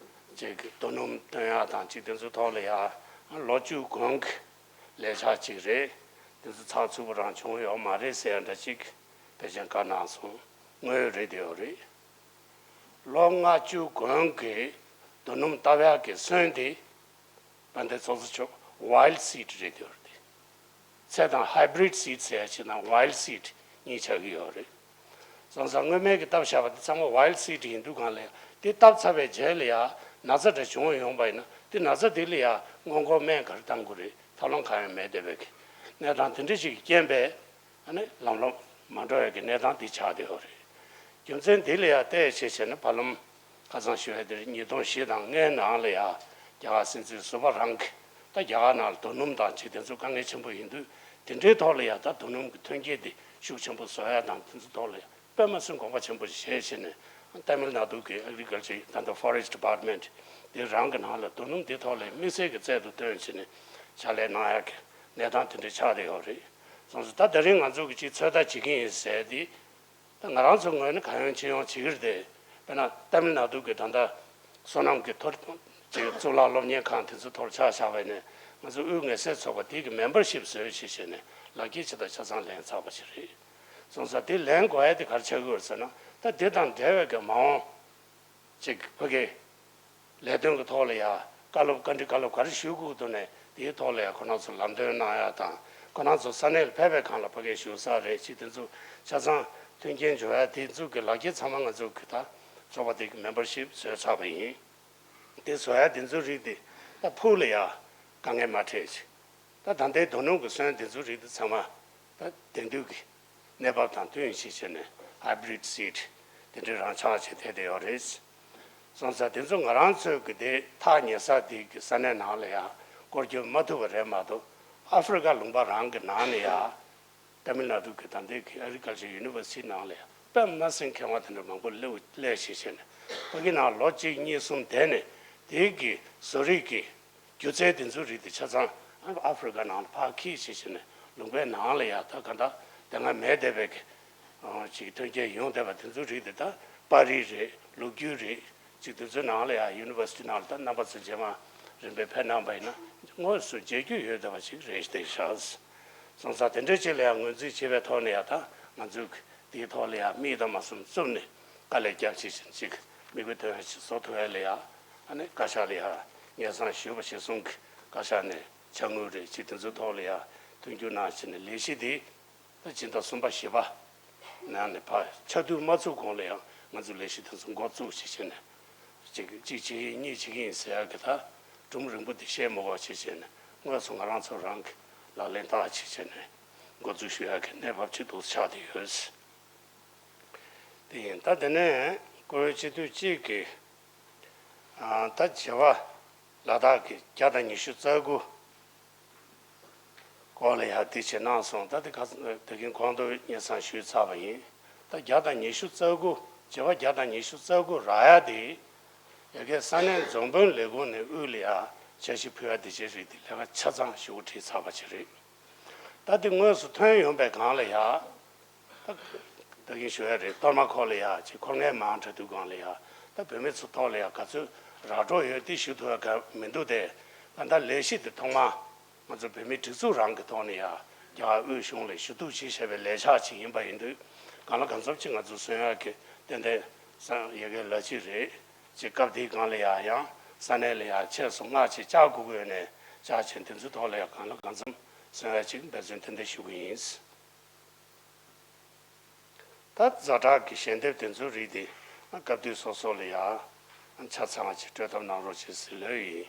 ཅིག་རྡོ་སྣུམ་བཏོན་ཡ་དང་ཅིག་དེ་ཚོའི་ཐོག་ལ་ཡང་ལོ་བཅུ་གོང་གི་ལས་འཆར་ཅིག་རེད། དེ་ཚོ་ཚགས་ཚུད་པོ་རང་བྱུང་ཡོད་མ་རེད་ཟེར་ཡ་འདྲ་ཅིག་ཕལ་ཆེར་བཀའ་གནང་སོང་། དངོས་ཡོད་རེད་དེ་ཡོད་རེད། ལོ་ལྔ་བཅུ་གོང་གི་རྡོ་སྣུམ་བཏབ་ཡག་གི་སོན་དེ་དཔལ་ལྡན་ཚོགས་གཙོ་མཆོག་wild seed རེད་དེ་ཡོད་རེད། ཚད་དང་hybrid seed ཟེར་ཡ་ཅིག་དང་wild seed གཉིས་ཆགས་ཀྱི་ཡོད་རེད། སོང་ཙང་སྔོན་མའི་གི་བཏབ་བཞག་པ་དེ་ཚང་མ་wild seed ཡིན་དུས་གང་ལ་ཡང་དེ་བཏབ་ཚར་བའི་རྗེས་ལ་ཡང་ན་ཚ་འདྲ་བྱུང་ཡོང་པ་ཡིན་ན་དེ་ན་ཚ་དེ་ལ་ཡང་སྔོན་འགོག་སྨན་ག་རེ་བཏང་དགོས་རེད། ཐབས་ལམ་གང་ཡང་མེད་བསྡད་པའི་གི་གནས་སྟངས་དེ་འདྲ་ཞིག་གི་རྐྱེན་པས། ཨ་ནི་ལམ་ལྷོང་མ་འགྲོ་ཡ་གི་གནས་སྟངས་འདི་ཆགས་བསྡད་ཡོད་རེད། རྒྱུ་མཚན་འདི་ལ་ཡང་བལྟས་བྱས་བྱས་ན་བར་ལམ་ཁ་སང་ཞུ་ཡ་དེ་རེད། ཉིས་སྟོང་བཞི་དང་ལྔའི་ནང་ལ་ཡང་རྒྱ་གར་སྲིད་འཛིན་ཟུར་པ་རང་གིས་ད་རྒྱ་གར་ནང་ལ་རྡོ་སྣུམ་དང་ཅིག་དེ་ཚོ་དཀའ་ངལ་ཆེན་པོ་ཡིན་དུས་དེ་འདྲའི་ཐོག་ལ་ཡང་ད་རྡོ་སྣུམ་གྱི་ཐོན་སྐྱེད་འདི་ཤུགས་ཆེན་པོ་བཟོ་ཡ་དང་དེ་ཚོ་ཐོག་ལ་ཡང་དཔེ་མ་སྲིད་དགོངས་པ་ཆེན་པོ་ཞིག་བཞེས་བྱས་ནས་ཏཱ་མིལ་ནཱ་ཌུ་གི་Agriculture ད་ལྟ་Forest Department འདི་རང་གི་ནང་ལ་རྡོ་སྣུམ་འདི་ཐོག་ལ་དམིགས་བསལ་གྱི་རྩལ་དུ་བཏོན་བྱས་ནས་ཕྱག་ལས་གནང་ཡ་གི་གནས་སྟངས་དེ་འདྲ་ཆགས་བསྡད་ཡོད་རེད། སོང་ཙང་ད་དེ་རིང་ང་ཚོ་གི་ཅིག་ཚོད་ལྟ་བྱེད་ཀྱི་ཡིན་ཟེར་ཏེ། ད་ང་རང་ཚོའི་ངོས་ནས་གང་ཡོང་ཅི་ཡོང་བྱེད་ཀྱི་རེད་དེ། དཔེར་ན་ཏཱ་མིལ་ནཱ་ཌུ་གི་ད་ལྟ་སོ་ནམ་གྱི་ཐོ་ཅིག་གཙུག་ལག་སློབ་གཉེར་ཁང་དེ་ཚོ་ཐོག་ཆ་བཞག་པ་ཡིན་ན་ང་ཚོ་དབུས་ངལ་སེལ་ཚོགས་པ་དེ་གི་membership བཟོས་བྱས་བྱས་ནས་ལག་འཁྱེར་ཇི་ལྟར་ཆ་ཚང་ལེན་ཚར་བ་ཞིག་རེད། སོང་ཙང་དེ་ལེན་དགོས་ཡ་དེ་ག་རེ་ཆགས་ཀྱི་ཡོད་ཟེར་ན་ད་དེ་དང་འབྲེལ་བའི་གི་མ་འོངས་ཅིག་ཕ་གི་ལས་དོན་གྱི་ཐོག་ལ་ཡ་བཀའ་སློབ་བཀའ་འདྲི་བཀའ་སློབ་ག་རེ་ཞུ་དགོས་འདུག་ནས་དེའི་ཐོག་ལ་ཡ་ཁོ་རང་ཚོ་ལམ་སྟོན་གནང་ཡ་དང་ཁོ་རང་ཚོ་ས་གནས་ལ་ཕེབས་པའི་སྒང་ལ་ཕ་གིར་བཞུགས་ས་རེད་ཅེས་དེ་ཚོ་ཆ་ཚང་མཐུན་རྐྱེན་སྦྱོར་ཡ་དེ་ཚོ་གི་ལག་འཁྱེར་ཚང་མ་ང་ཚོ་གི་ད་ཚོགས་པ་དེ་གི་membership བཟོས་ཚར་བ་ཡིན། དེ་བཟོ་ཡ་དེ་ཚོའི་རིགས་དེ་ད་ཕུགས་ལ་ཡ་དཀའ་ངལ་མ་འཕྲད་ཅིག་ད་ད་ལྟའི་རྡོ་སྣུམ་གི་སོན་དེ་ཚོའི་རིགས་དེ་ཚང་མ་ད་དེང་དུས་ཀྱི་གནས་བབ་དང་བསྟུན་ཞིག་བྱས་ནས་hybrid seed དེ་འདྲའི་རང་ཆགས་བྱས་བསྡད་བསྡད་ཡོད་རེད། སོང་ཙང་དེ་ཚོ་ང་རང་ཚོའི་གི་དེ་ཐག་ཉེ་ས་དེ་གི་ས་གནས་ནང་ལ་ཡང་སྐོར་སྐྱོད་མ་ཐུབ་པ་རེད་མ་གཏོགས་ཨ་ཧྥེ་རི་ཀ་ལུང་པ་རང་གི་ནང་ནས་ཡང་ཏཱ་མིལ་ནཱ་ཌུ་གི་ད་ལྟའི་གི་Agriculture University ནང་ལ་ཡང་དཔེ་མ་སྲིད་མཁས་དབང་དེ་འདྲ་མང་པོ་སླེབས་སླེབས་བྱས་བྱས་ནས་ཕ་གི་ནང་ལོ་གཅིག་གཉིས་གསུམ་བསྡད་ནས་དེ་གི་བཟོ་རིག་གི་སྒྱུ་རྩལ་དེ་ཚོའི་རིགས་དེ་ཆ་ཚང་ཨ་ཧྥེ་རི་ཀ་ནང་ལ་ཕར་འཁྱེར་བྱས་བྱས་ནས་ལུང་པའི་ནང་ལ་ཡ་ད་ག་ད་དེ་སྔ་མེད་བསྡད་པའི་གི་ཅིག་ཐོན་སྐྱེད་ཡོང་བསྡད་པ་དེ་ཚོའི་རིགས་དེ་ད་པར་རིས་རེད། ལོ་རྒྱུས་རེད། ཅིག་དེ་ཚོའི་ནང་ལ་ཡ་University ནང་ལ་ད་རྣམ་པ་ཚོ་རྗེས་མ་རིམ་པས་ཕེབས་གནང་པ་ཡིན་ན་དངོས་སུ་མཇལ་རྒྱུ་ཡོད་བསྡད་པ་ཞིག་རེད་བསྡད་ཤག་སོང་ཙང་དེ་འདྲ་ཅིག་ལ་ཡ་ངོས་འཛིན་བྱེད་པའི་ཐོག་ནས་ཡ་ད་ང་ཚོས་དེའི་ཐོག་ལ་ཡ་མིག་དང་མ་སུམ་བཙུམ་ནས་དཀའ་ལས་རྒྱབ་བྱས་བྱས་ཅིག་མིག་དཔེ་ཐོན་ཡ་ཅིག་བཟོ་ཐུབ་ཡ་ལ་ཡ་ཨ་ནི་བཀའ་ཤག་ལ་ཡ་སྙན་སེང་ཞུས་པ་གཞིར་བཟུང་གི་བཀའ་ཤག་ནས་དཔྱ་དངུལ་རེད་ཅིག་དེ་ཚོའི་ཐོག་ལ་ཡ་མཐུན་འགྱུར་གནང་བྱས་ནས་ལས་གཞི་འདི་ད་སྤྱི་ཟླ་གསུམ་པ་བཞི་པ་ནང་ནས་ཕར་ཆ་དུས་མ་ཚུགས་གོང་ལ་ཡང་ང་ཚོ་ལས་གཞི་དེ་ཚོ་འགོ་བཙུགས་བྱས་བྱས་ནས་གཅིག་གཅིག་བྱེད་ཀྱི་ཡིན་གཉིས་བྱེད་ཀྱི་ཡིན་ཟེར་ཡག་གི་ད་སྒྲོམ་རིང་པོ་འདི་བཤད་མ་དགོས་བྱས་བྱས་ནས་དངོས་སུ་ང་རང་ཚོ་རང་གི་ལག་ལེན་བསྟར་བྱས་བྱས་ནས་འགོ་འཛུགས་ཞུ་ཡག་གི་གནས་བབ་ཅིག་ཏུ་ཆགས་བསྡད་ཡོད། དེ་ཡིན་ད་དེ་ནས་བཀུར་འོས་སྤྱི་འཐུས་གཅིག་གིས་ད་བྱེ་བ་ལ་དྭགས་ཀྱི་བརྒྱ་དང་ཉི་ཤུ་རྩ་དགུ་སྐོར་ལ་ཡང་དེ་བྱེད་གནང་སོང་། ད་དེ་ཁ་དེ་གིན་གོང་དུ་སྙན་སེང་ཞུས་ཚར་བ་ཡིན། ད་བརྒྱ་དང་ཉི་ཤུ་རྩ་དགུ་བྱེ་བ་བརྒྱ་དང་ཉི་ཤུ་རྩ་དགུ་རག་ཡ་དེ་ཡ་གའི་ས་གནས་འཛམ་བུའི་ལས་ཁུངས་ནས་དབུས་ལ་ཡ་འཆར་གཞི་ཕུལ་ཡ་དེ་བྱེད་རིགས་དེ་ལས་ཀ་ཆ་ཚང་ཞུ་གི་བྲིས་ཚར་བ་ཅིག་རེད། ད་དེ་དངོས་སུ་ཐོན་ཡོང་པའི་སྒང་ལ་ཡ། ད་ད་གིན་ཞུ་ཡ་རེད། གཏོར་མ་འཁོར་ལ་ཡ་ཅིག་འཁོར་མཁན་མང་དྲགས་དུས་སྒང་ལ་ཡ་ད་བོད་མི་ཚོ་ཐོག་ལ་ཡ་ག་ཚོད་ར་སྤྲོད་ཡོད་དེ་ཞུ་ཐུབ་ཡ་ག་མི་འདུག་སྟེ། གང་ལྟར་ལས་གཞི་དེ་ཐོག་མ་ང་ཚོ་བོད་མིའི་སྒྲིག་འཛུགས་རང་གི་ཐོག་ནས་ཡ་རྒྱ་གར་དབུས་གཞུང་ལ་ཞུ་གཏུག་བྱེད་བཞིན་པའི་ལས་འཆར་ཅིག་ཡིན་པ་ཡིན་དུས་གང་ལ་གང་འཚམ་ཅིག་ང་ཚོ་གསོན་ཡ་གི་ཏན་ཏན་ས་ཡ་གའི་ལ་གཅིག་རེད། ཅིག་སྐབས་དེའི་སྒང་ལ་ཡ་ཡང་ ས་གནས་ལ་ཡང་ཆེད་སོང་སྔགས་ཅིག་བཅའ་དགོས་ཀྱི་ཡོད་ནས་བཅའ་ཆེན་དེ་ཚོའི་ཐོག་ལ་ཡང་གང་ལ་གང་འཚམ་གསན་ཡ་ཅིག་འབད་བརྩོན་ཏན་ཏན་ཞུ་གི་ཡིན། ད་ཛ་དྲག་གི་ཞལ་འདེབས་དེ་ཚོའི་རིགས་དེ་སྐབས་དུས་སོ་སོ་ལ་ཡང་ཆ་ཚང་ཅིག་སྤྲོད་ཐབས་གནང་རོགས་ཞེས་ཟེར་ལོས་ཡིན།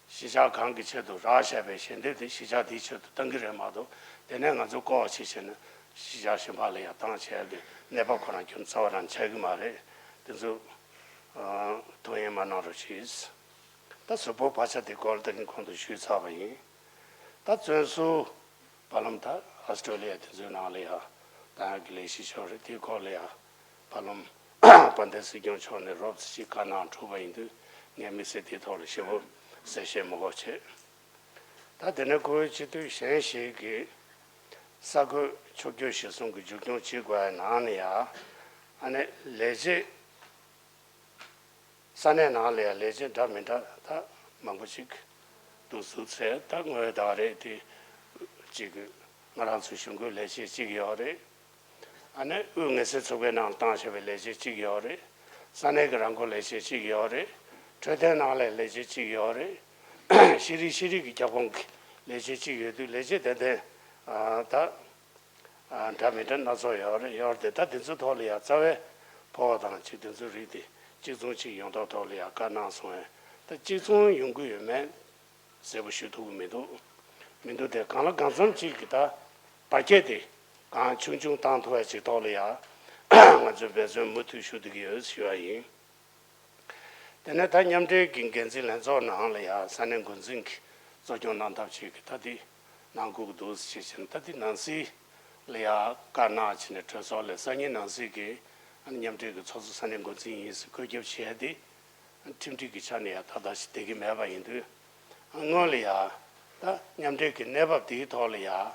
གཞིས་ཆགས་གང་གི་ཆེད་དུ་རག་བཞག་པའི་ཞལ་འདེབས་དེ་གཞིས་ཆགས་དེའི་ཆེད་དུ་བཏང་གི་རེད་མ་གཏོགས། དེ་ནས་ང་ཚོ་བསྐོར་བ་ཞིག་བྱས་ནས་གཞིས་ཆགས་གཞན་པ་ལ་ཡང་བཏང་བྱས་ཏེ་གནས་བབ་ཁོ་རང་ཁྱོན་རྩ་བ་རང་ཆགས་ཀྱི་མ་རེད། དེ་ཚོ་ཐུགས་ཡེངས་མ་གནང་རོགས་གྱིས། ད་གཟུགས་པོ་བག་ཆགས་དེ་སྐོར་ད་གིན་གོང་དུ་ཞུས་ཚར་བ་ཡིན། ད་བཙོན་ཟུར་བར་ལམ་ད་ཨ་སི་ཀྲོ་ལི་ཡ་དེ་ཚོའི་ནང་ལ་ཡང་བཏང་ཡག་གི་ལས་གཞི་ཤོར་རེད། དེའི་སྐོར་ལ་ཡང་བར་ལམ་དཔལ་ལྡན་སྲིད་སྐྱོང་མཆོག་ནས་རོབ་ཙམ་ཅིག་བཀའ་གནང་གྲུབ་པ་ཡིན་དུས་ངས་དམིགས་བསལ་དེའི་ཐོག་ལ་ཞེ་པོ་གསལ་བཤད་མི་དགོས་བྱེད། ད་དེ་ནས་ཁོའི་སྤྱི་འཐུས་གཞན་ཞིག་གིས་ས་ཁུལ་ཕྱོགས་བསྐྱོད་གཞིར་བཟུང་གི་མཇུག་སྐྱོང་བྱེད་དགོས་པའི་ནང་ནས་ཡང་ཨ་ནི་ལས་བྱེད། ས་གནས་ནང་ལ་ཡང་ལས་བྱེད་འདྲ་མི་འདྲ་ད་མང་པོ་ཅིག་འདུག་ཟུར་ཚད་ད་དངོས་བདག་རེད། དེ་གཅིག་གི་ང་རང་ཚོའི་གཞུང་སྒོའི་ལས་བྱེད་གཅིག་ཡོད་རེད། ཨ་ནི་དབུས་ངལ་སེལ་ཚོགས་པའི་ནང་བཏང་བཞག་པའི་ལས་བྱེད་གཅིག་ཡོད་རེད། ས་གནས་ཀྱི་རང་འཁོར་ལས་བྱེད་གཅིག་ཡོད་རེད། འཕྲོད་བསྟེན་ནང་ལ་ལས་བྱེད་གཅིག་ཡོད་རེད། ཤེས་རིག་ཤེས་རིག་གི་ཁྱབ་ཁོངས་ཀྱི་ལས་བྱེད་གཅིག་ཡོད་དུས་ལས་བྱེད་དེ་དེ་ད། འདྲ་མི་འདྲ་སྣ་ཚོགས་ཡོད་རེད། ཡོད་རེད་དེ་ད་དེ་ཚོའི་ཐོག་ལ་ཡང་རྩ་བའི་ཕོགས་དང་ཅིག་དེ་ཚོའི་རིགས་དེ་གཅིག་མཚུངས་ཅིག་ཡོང་ཐབས་ཐོག་ལ་ཡང་བཀའ་གནང་སོང་བས། ད་གཅིག་མཚུངས་ཡོང་གི་ཡོད་མེད་གསལ་པོ་ཞུ་ཐུབ་ཀྱི་མི་འདུག་མི་འདུག་དེ་གང་ལ་གང་འཚམ་ཅིག་གི་ད་བར་ཁྱད་དེ་གང་ཆུང་ཆུང་བཏང་ཐུབ་པ་ཅིག་ཐོག་ལ་ཡང་ང་ཚོས་འབད་བརྩོན་མུ་མཐུད་ཞུ་བསྡད་ཀྱི་ཡོད་ཞུ་བ་ཡིན། དེ་ནས་ད་མཉམ་འབྲེལ་གྱི་འགན་འཛིན་ལྷན་ཚོགས་ནང་ལ་ཡང་ས་གནས་འགོ་འཛིན་གྱིས་གཙོ་སྐྱོང་གནང་ཐབས་བྱེད་ཀྱི་ད་དེ་གནང་དགོས་ཀྱི་འདུག་ཞེས་བྱས་ནས། ད་དེ་ནང་སྲིད་ལ་ཡང་བཀའ་གནང་བྱས་ནས་གྲོས་ཚོགས་ལ་སང་ཉིན་ནང་སྲིད་ཀྱི་མཉམ་འབྲེལ་གྱི་ཚོགས་གཙོ་ས་གནས་འགོ་འཛིན་ཡིན་ཟེར་བཀོད་ཁྱབ་བྱས་ཏེ། ཁྲིམས་སྒྲིག་གི་ཆ་ནས་ཡང་ད་ལྟ་ཞིག་བསྡད་ཀྱི་མེད་པ་ཡིན་དུས། སྔོན་ལ་ཡང་ད་མཉམ་འབྲེལ་གྱི་གནས་བབ་དེའི་ཐོག་ལ་ཡང་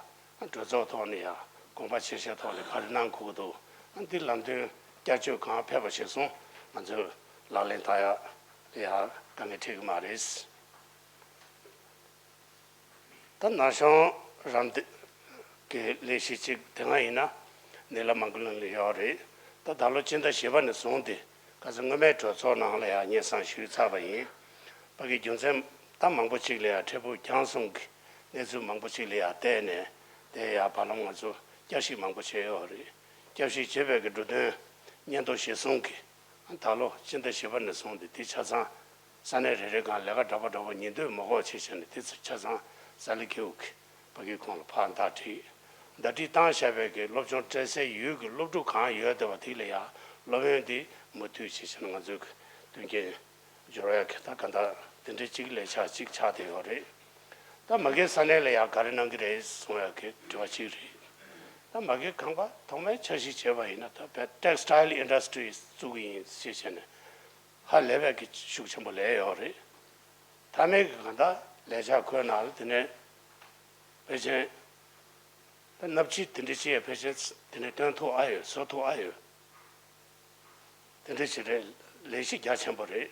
གྲོས་ཚོགས་ཐོག་ནས་ཡང་དགོངས་པ་ཆེ་ཤོས་ཐོག་ལ་ག་རེ་གནང་དགོས་ཀྱི་འདུག་འདི་ལམ་སྟོན་བསྐྱར་བཅོས་གང་ཕེབས་པ་ཞིག་སོང་ང་ཚོས་ལག་ལེན་བསྟར་ཡག་ལ་ཡང་དཀའ་ངལ་འཕྲད་ཀྱི་མ་རེད། ད་ན་གཞོན་རམ་འདེགས་ཀྱི་ལས་གཞི་གཅིག་དེ་སྔ་ཡིན་ན་ནི་ལ་མང་གི་ལུང་ལ་ཡོད་རེད། ད་ད་ལོ་སྤྱི་ཟླ་བཞི་པ་ནས་བཟུང་སྟེ་ཁ་སང་སྔོན་མའི་གྲོས་ཚོགས་ནང་ལ་ཡང་སྙན་སེང་ཞུས་ཚར་བ་ཡིན། ཕ་གི་རྒྱུ་མཚན་ད་མང་པོ་ཅིག་ལ་ཡང་འཕྲལ་ཕུགས་རྒྱང་གསུམ་གྱི་གནས་ཚུལ་མང་པོ་ཅིག་ལ་ཡང་བལྟས་ནས་དེ་ཡང་བར་ལམ་ང་ཚོ་བསྐྱར་ཞིབ་མང་པོ་བྱས་ཡོད་རེད། བསྐྱར་ཞིབ་བྱས་པའི་གི་འབྲུ་དོན་སྙན་ཐོ་གཞིར་བཟུང་གིས་ད་ལོ་སྤྱི་ཟླ་བཞི་པ་ནས་བཟུང་སྟེ་དེ་ཆ་ཚང་ས་གནས་རེ་རེ་གང་ལས་ཀ་འདྲ་པོ་འདྲ་པོ་ཉིན་དུས་མ་དགོས་བྱས་བྱས་ནས་དེ་ཚོ་ཆ་ཚང་ས་ལི་ཁེའུ་གི་ཕ་གི་ཁོང་ལ་ཕར་ཟླ་སྒྲིལ། ཟླ་སྒྲིལ་བཏང་བཞག་པའི་གི་སློབ་སྦྱོང་སྤྲད་སའི་ཡུལ་གྱི་སློབ་ཕྲུག་གང་ཡོད་བསྡད་པ་དེ་ལ་ཡང་སློབ་ཡོན་དེ་མུ་མཐུད་བྱས་བྱས་ནས་ང་ཚོས་གི་མཐུན་རྐྱེན་སྦྱོར་ཡག་གི་ད་ག་འདྲ་དེ་འདྲའི་གཅིག་ལས་འཆར་གཅིག་ཆགས་བསྡད་ཡོད་རེད། ད་མ་གིའི་ས་གནས་ལ་ཡང་ག་རེ་གནང་གི་རེད་གསུང་ཡག་གི་དྲི་བ་གཅིག་རེད། ད་མ་གིའི་ཁང་པ་ཐོག་མའི་འཆར་གཞི་བྱས་པ་ཡིན་ན་ད་བལ་ཊེག་སི་ཊའིལ་ཨིན་ཌ་སི་ཊི་རི་བཙུགས་གི་ཡིན་ཞེས་བྱས་ནས་ཧ་ལས་པའི་གི་ཤུགས་ཆེན་པོ་ལས་ཡོད་རེད། མཐའ་མའི་གི་གང་ལྟར་ལས་འཆར་ཁོའི་ནང་ལ་དེ་ནས་ཕལ་ཆེར་ད་སྣབས་ཕྱི་དེ་འདྲ་ཅིག་ཕལ་ཆེར་དེ་ནས་སྟོན་ཐུབ་ཨ་ཡོད་བཟོ་ཐུབ་ཨ་ཡོད། དེ་འདྲ་ཞིག་རེད། ལས་གཞི་རྒྱ་ཆེན་པོ་རེད།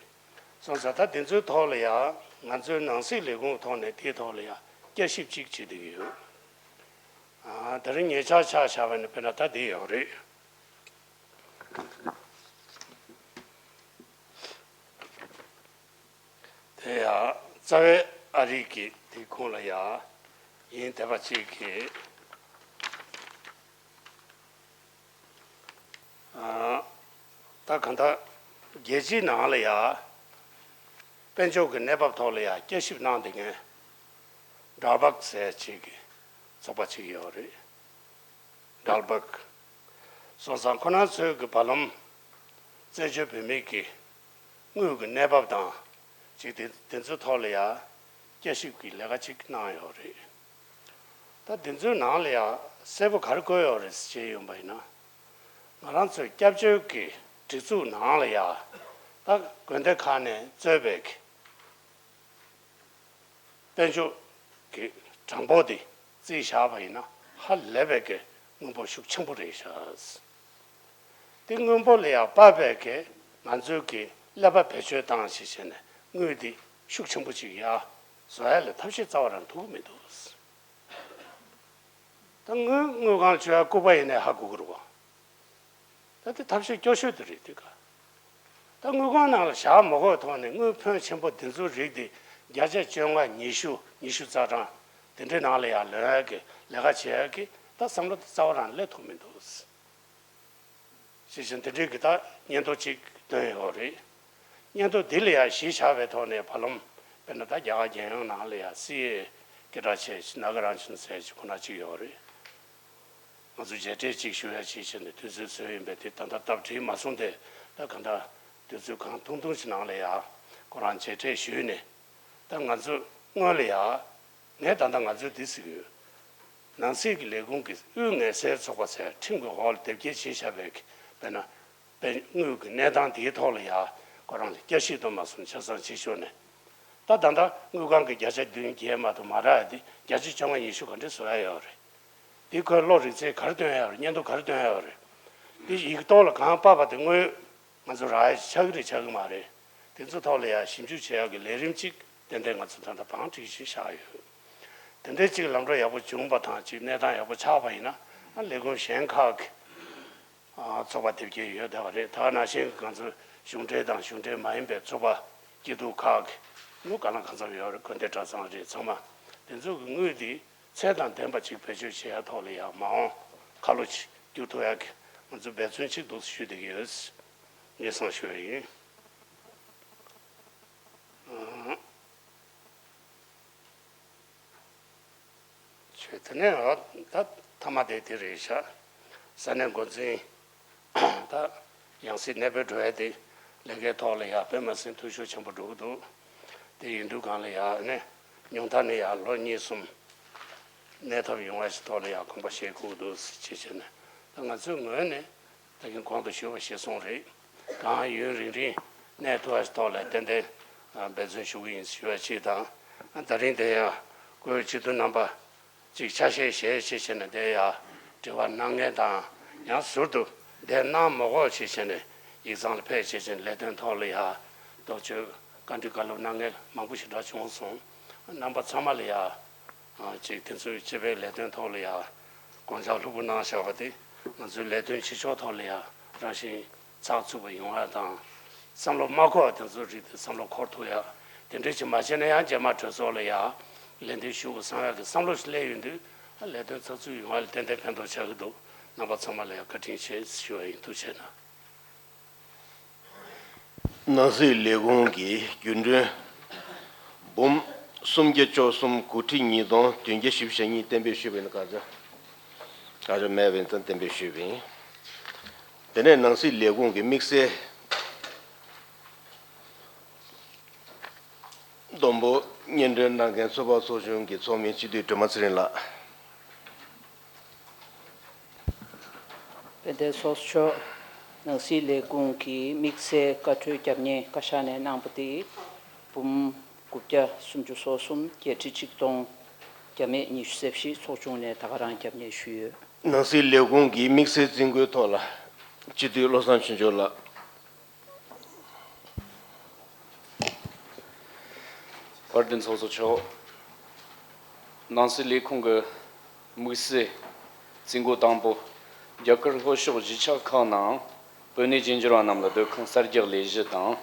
སོང་ཙང་ད་དེ་ཚོའི་ཐོག་ལ་ཡང་ང་ཚོའི་ནང་སྲིད་ལས་ཁུངས་ཐོག་ནས་དེའི་ཐོག་ལ་ཡང་བསྐྱར་ཞིབ་ཅིག་བྱེད་བསྡད་ཀྱི་ཡོད། ཨ། དེ་རིང་ཉེ་ཆར་ཆ་བཞག་པ་ཡིན་ན་དཔེར་ན་ད་འདི་ཡོད་རེད། དེ་ཡང་རྩ་བའི་ཨ་རི་གི་དེ་ཁོངས་ལ་ཡང་ཡིན་བསྡད་པ་ཅིག་གིས། ཨ། ད་གང་ལྟར་རྒྱལ་སྤྱིའི་ནང་ལ་ཡང་དཔལ་འབྱོར་གྱི་གནས་བབ་ཐོག་ལ་ཡང་བསྐྱར་ཞིབ་གནང་བསྡད་མཁན་ཌལ་བག་ཟེར་ཅིག་གི་ཚོགས་པ་ཅིག་ཡོད་རེད། ཌལ་བག་སོང་ཙང་ཁོ་རང་ཚོའི་གི་བར་ལམ་བཙན་བྱོལ་བོད་མིའི་གི་དངུལ་གྱི་གནས་བབ་དང་ཅིག་དེ་དེ་ཚོའི་ཐོག་ལ་ཡང་བསྐྱར་ཞིབ་ཀྱི་ལས་ཀ་ཅིག་གནང་ཡོད་རེད། ད་དེ་ཚོའི་ནང་ལ་ཡང་གསལ་པོ་ག་རེ་བཀོད་ཡོད་རེད་ཟེར་བྱས་ཡོང་པ་ཡིན་ན། ང་རང་ཚོའི་སྐྱབས་བཅོལ་གྱི་སྒྲིག་འཛུགས་ནང་ལ་ཡང་ད་དགོན་སྡེ་ཁག་ནས་གཙོས་པའི་གི་དཔལ་འབྱོར་གྱི་གྲངས་འབོར་དེ་རྩིས་བཞག་པ་ཡིན་ན་ཧ་ལས་པའི་གི་དངུལ་འབོར་ཤུགས་ཆེན་པོ་རེད་ཤག་དེ་དངུལ་འབོར་ལ་ཡང་དཔག་པའི་གི་ང་ཚོའི་གི་ཀླད་པ་བེད་སྤྱོད་བཏང་ཞེས་བྱས་ནས་དངུལ་དེ་ཤུགས་ཆེན་པོ་ཅིག་ཡར་བཟོ་ཡ་ལ་ཐབས་ཤེས་རྩ་བ་རང་ཐུབ་ཀྱི་མི་འདུག་ད་དངུལ་དངུལ་ཁང་བཅོལ་ཡ་ལྐུགས་པ་ཡིན་ནའི་ཧ་གོ་གི་རེད་བ། ད་དེ་ཐབས་ཤེས་སྐྱོ་ཤོས་དེ་རེད་དེ་ག་ད་དངུལ་ཁང་ནང་ལ་བཞག་མ་དགོས་ཐོག་ནས་དངུལ་ཕོན་ཆེན་པོ་འདི་ཚོའི་རིགས་དེ་བརྒྱ་ཆ་བཅོ་ལྔ་ཉི་ཤུ་ཉི་ཤུ་རྩ་གྲངས་དེ་འདྲའི་ནང་ལ་ཡང་ལོན་ཡག་གི་ལས་ཀ་བྱེད་ཡག་གི་ད་བསམ་བློ་དེ་རྩ་བ་རང་སླེབས་ཐུབ་མི་འདུག་ཞེས་བྱས་འདི་འདྲའི་གི་ད་སྙན་ཐོ་གཅིག་བཏོན་ཡོད་རེད། སྙན་ཐོ་འདི་ལ་ཡང་གཞི་བཞག་པའི་ཐོག་ནས་བར་ལམ་དཔེར་ན་ད་རྒྱ་གར་རྒྱལ་ཡོངས་ནང་ལ་ཡང་སི་ཨེ་སྐད་གྲགས་ཆེ་ཆེ་ནཱ་ག་རན་ཇན་ཟེར་གྱི་ཁོ་ན་གཅིག་ཡོད་རེད། ང་ཚོ་མཇལ་འཕྲད་ཅིག་ཞུ་ཡ་བྱེད་བཞིན་དུ་དུས་ཚོད་བཟོས་ཡིན་པས་དེ་ད་ལྟ་སྟབས་བྲིས་མ་སོང་སྟེ། ད་ག་འདྲ་དུས་ཚོད་གང་ཐུང་ཐུང་ཞིག་ནང་ལ་ཡ་ཁོ་རང་མཇལ་འཕྲད་ཞུས་ནས། ད་ང་ཚོ་སྔོན་ལ་ཡ་ངས་ད་ལྟ་ང་ཚོས་འདི་ཟེར་གྱི་ཡོད། ནང་སྲིད་ཀྱི་ལས་ཁུངས་ཀྱི་དབུས་མངའ་སའི་ཚོགས་པ་ཟེར་ཁྲིམས་ཀྱི་འོག་ལ་དེབ་སྐྱེལ་བྱས་བཞག་པའི་དཔེར་ན། དཔེ་དངུལ་གྱི་གནས་སྟངས་དེའི་ཐོག་ལ་ཡ་ཁོ་རང་ལ་བསྐྱར་ཞིབ་གཏོང་མ་སོང་ཆ་ཚང་བྱེད་ཤོག་ནས། ད་ད་ལྟ་དངུལ་ཁང་གི་བརྒྱ་ཆ་བདུན་བརྒྱད་མ་གཏོགས་མ་རག་ཡ་དེ་བརྒྱ་ཆ་བཅོ་ལྔ་ཉི་ཤུ་ག་འདྲ་བཟོ་ཡ་ཡོད་རེད། དེ་ཁོས་བློ་རིག་རྩལ་ག་རེ་སྟོན་ཡ་ཡོད་རེད། སྙན་ཐོ་ག་རེ་སྟོན་ཡ་ཡོད་རེད། དེ་ཡིག་ཐོག་ལ་གང་ཕབ་པ་དེ་དངོས་ང་ཚོ་རག་ཡ་ཆགས་ཀྱི་རེད་ཆགས་ཀྱི་མ་རེད། དེ་ཚོ་ཐོག་ལ་ཡ་ཞིབ་འཇུག་བྱེད་ཡག་གི་ལས་རིམ་གཅིག་ཏན་ཏན་ང་ཚོ་ད་ལྟ་བང་སྒྲིག་བྱས་བཞག་ཡོད། དེ་འདྲའི་གཅིག་ལམ་འགྲོ་ཡག་པོ་བྱུང་པ་དང་གཅིག་གནས་སྟངས་ཡག་པོ་ཆགས་པ་ཡིན་ན་ཨ་ལས་ཁུངས་གཞན་ཁག་གི་ཚོགས་པ་དེབ་སྐྱེལ་ཡོད་བསྡད་པ་རེད། ད་ནང་བཞིན་ང་ཚོ་གཞུང་འབྲེལ་དང་གཞུང་འབྲེལ་མ་ཡིན་པའི་ཚོགས་པ་སྐྱིད་སྡུག་ཁག་གི་ནུ་ག་ལ་གང་འཚམ་ཡོད་རེད། དགོན་སྡེ་གྲྭ་ཚང་རེད། ཚང་མ་དེ་ཚོ་གི་དངུལ་དེ་ཚད་དང་ལྡན་པ་ཅིག་བེད་སྤྱོད་བྱེད་ཡ་ཐོག་ལ་ཡང་མ་འོངས་ཁ་ལོ་ཅིག་བསྒྱུར་ཐུབ་ཡ་གི་ང་ཚོ་འབད་བརྩོན་ཅིག་འདུག་ཞུ་བསྡད་ཀྱི་ཡོད། ངས་གསུངས་ཞུ་བ་ཡིན། ཆོས་དེ་ནས་འོ་ད་ཐ་མ་དེ་དེ་རེད་ཤག་ས་གནས་འགོ་འཛིན་ད་ཡང་སྲིད་གནས་སྤོས་འགྲོ་ཡ་དེ་ལས་ཀའི་ཐོག་ལ་ཡ་དཔེ་མ་སྲིད་འཐུས་ཤོར་ཆེན་པོ་འགྲོ་གི་འདུག་དེ་ཡིན་དུས་གང་ལ་ཡ་ནས་ཉུང་མཐའ་ནས་ཡ་ལོ་གཉིས་གསུམ་གནས་ཐབས་ཡོང་བ་ཞིག་ཐོག་ལ་ཡ་དགོངས་པ་བཞེས་དགོས་འདུག་ཅེས་བྱས་ནས་ད་ང་ཚོའི་ངོས་ནས། ད་གིན་གོང་དུ་ཞུས་པ་ཞིག་གསུངས་རེད། གང་ཡུན་རིང་རིང་གནས་ཐུབ་པ་ཐོག་ལ་ཏན་ཏན་འབད་བརྩོན་ཞུ་གི་ཡིན་ཞུ་བ་ཅིག་དང་། ད་རིང་དེ་ཡང་བཀོད་སྤྱི་འཐུས་རྣམ་པ་ཅིག་ཆ་ཤས་ཞལ་ཕྱེ་བྱས་ནས་དེ་ཡང་དྲི་བ་གནང་མཁན་དང་ཡང་ཟུར་དུ་དེ་གནང་མ་དགོས་བྱས་བྱས་ནས་ཡིག་ཚང་ལ་ཕེབས་བྱས་བྱས་ནས་ལས་དོན་ཐོག་ལ་ཡང་དོགས་གཅོད་བཀའ་འདྲི་བཀའ་སློབ་གནང་མཁན་མང་པོ་ཞིག་འདྲ་བྱུང་སོང་། རྣམ་པ་ཚང་མ་ལ་ཡང་། ཅིག་དེ་ཚོའི་སྤྱི་པའི་ལས་དོན་ཐོག་ལ་ཡང་དགོངས་འཆར་ལྷུག་པོ་གནང་བཞག་པ་དེ་ང་ཚོའི་ལས་དོན་བྱེད་ཕྱོགས་ཐོག་ལ་ཡང་རང་བཞིན་ཚགས་ཚུད་པ་ཡོང་བ་དང་། བསམ་བློ་མ་འཁོར་བ་དེ་ཚོའི་རིགས་དེ་བསམ་བློ་འཁོར་ཐུབ་ཡ། དེ་འདྲ་ཅིག་མ་བྱས་ན་ཡང་རྗེས་མ་གྲོས་ཚོགས་ལ་ཡང་ལས་དོན་ཞུ་དགོས་བསམ་ཡག་གི་བསམ་བློ་ཞིག་སླེབས་ཡོང་དུས་ལས་དོན་ཚགས་ཚུད་ཡོང་བ་ལ་ཏན་ཏན་ཕན་ཐོགས་ཆགས་ཀྱི་འདུག་རྣམ་པ་ཚང་མ་ལ་ཡང་བཀའ་དྲིན་ཆེ་ཞུ་བ་ཡིན། ཐུགས་རྗེ་གནང་། ནང་སྲིད་ལས་ཁུངས་ཀྱི་རྒྱུན་གྲོན་འབུམ་སུམ་བརྒྱ་བཅུ་གསུམ་དགུ་ཁྲི་ཉིས་སྟོང་བདུན་བརྒྱ་བཞི་བཅུ་ཞེ་གཉིས་གཏན་འབེབས་ཞུས་པ་ཡིན། བཀའ་རྒྱ་བཀའ་རྒྱ་མེད་པའི་ཚང་གཏན་འབེབས་ཞུས་པ་ཡིན། དེ་ནས་ནང་སྲིད་ལས་ཁུངས་ཀྱི་དམིགས་བསལ་བསྡོམས་འབོར་སྙན་སྒྲོན་གནང་མཁན་ཚོགས་པ་ཚོགས་ཆུང་གི་ཚོགས་མི་སྤྱི་འཐུས་སྒྲོལ་མ་ཚེ་རིང་ལགས། དཔལ་ལྡན་ཚོགས་གཙོ་མཆོག་ནང་སྲིད་ལས་ཁུངས་ཀྱི་དམིགས་བསལ་བཀའ་འཁྲོལ་རྒྱབ་གནས་བཀའ་ཤག་ནས་གནང་པ་དེ་འབུམ་དགུ་བརྒྱ་སུམ་ཅུ་སོ་གསུམ་བརྒྱད་ཁྲི་ཆིག་སྟོང་བརྒྱ་མེད་ཉི་ཤུ་རྩ་བཞི། ཚོགས་ཆུང་ནས་ད་ག་རང་རྒྱབ་གནས་ཞུས་ཡོད། ནང་སྲིད་ལས་ཁུངས་ཀྱི་དམིགས་བསལ་རྩིས་འགོའི་ཐོག་ལ་སྤྱི་འཐུས་བློ་བཟང་ཆོས་འབྱོར་ལགས། དཔལ་ལྡན་ཚོགས་གཙོ་མཆོག་ནང་སྲིད་ལས་ཁུངས་ཀྱི་དམིགས་བསལ་རྩིས་འགོ་དང་པོ། རྒྱ་གར་ལྷོ་ཕྱོགས་གཞིས་ཆགས་ཁག་ནང་བོད་ནས་རྒྱུ་འབྱོར་བ་རྣམས་ལ་སྡོད་ཁང་གསར་རྒྱག་ལས་གཞི་དང་།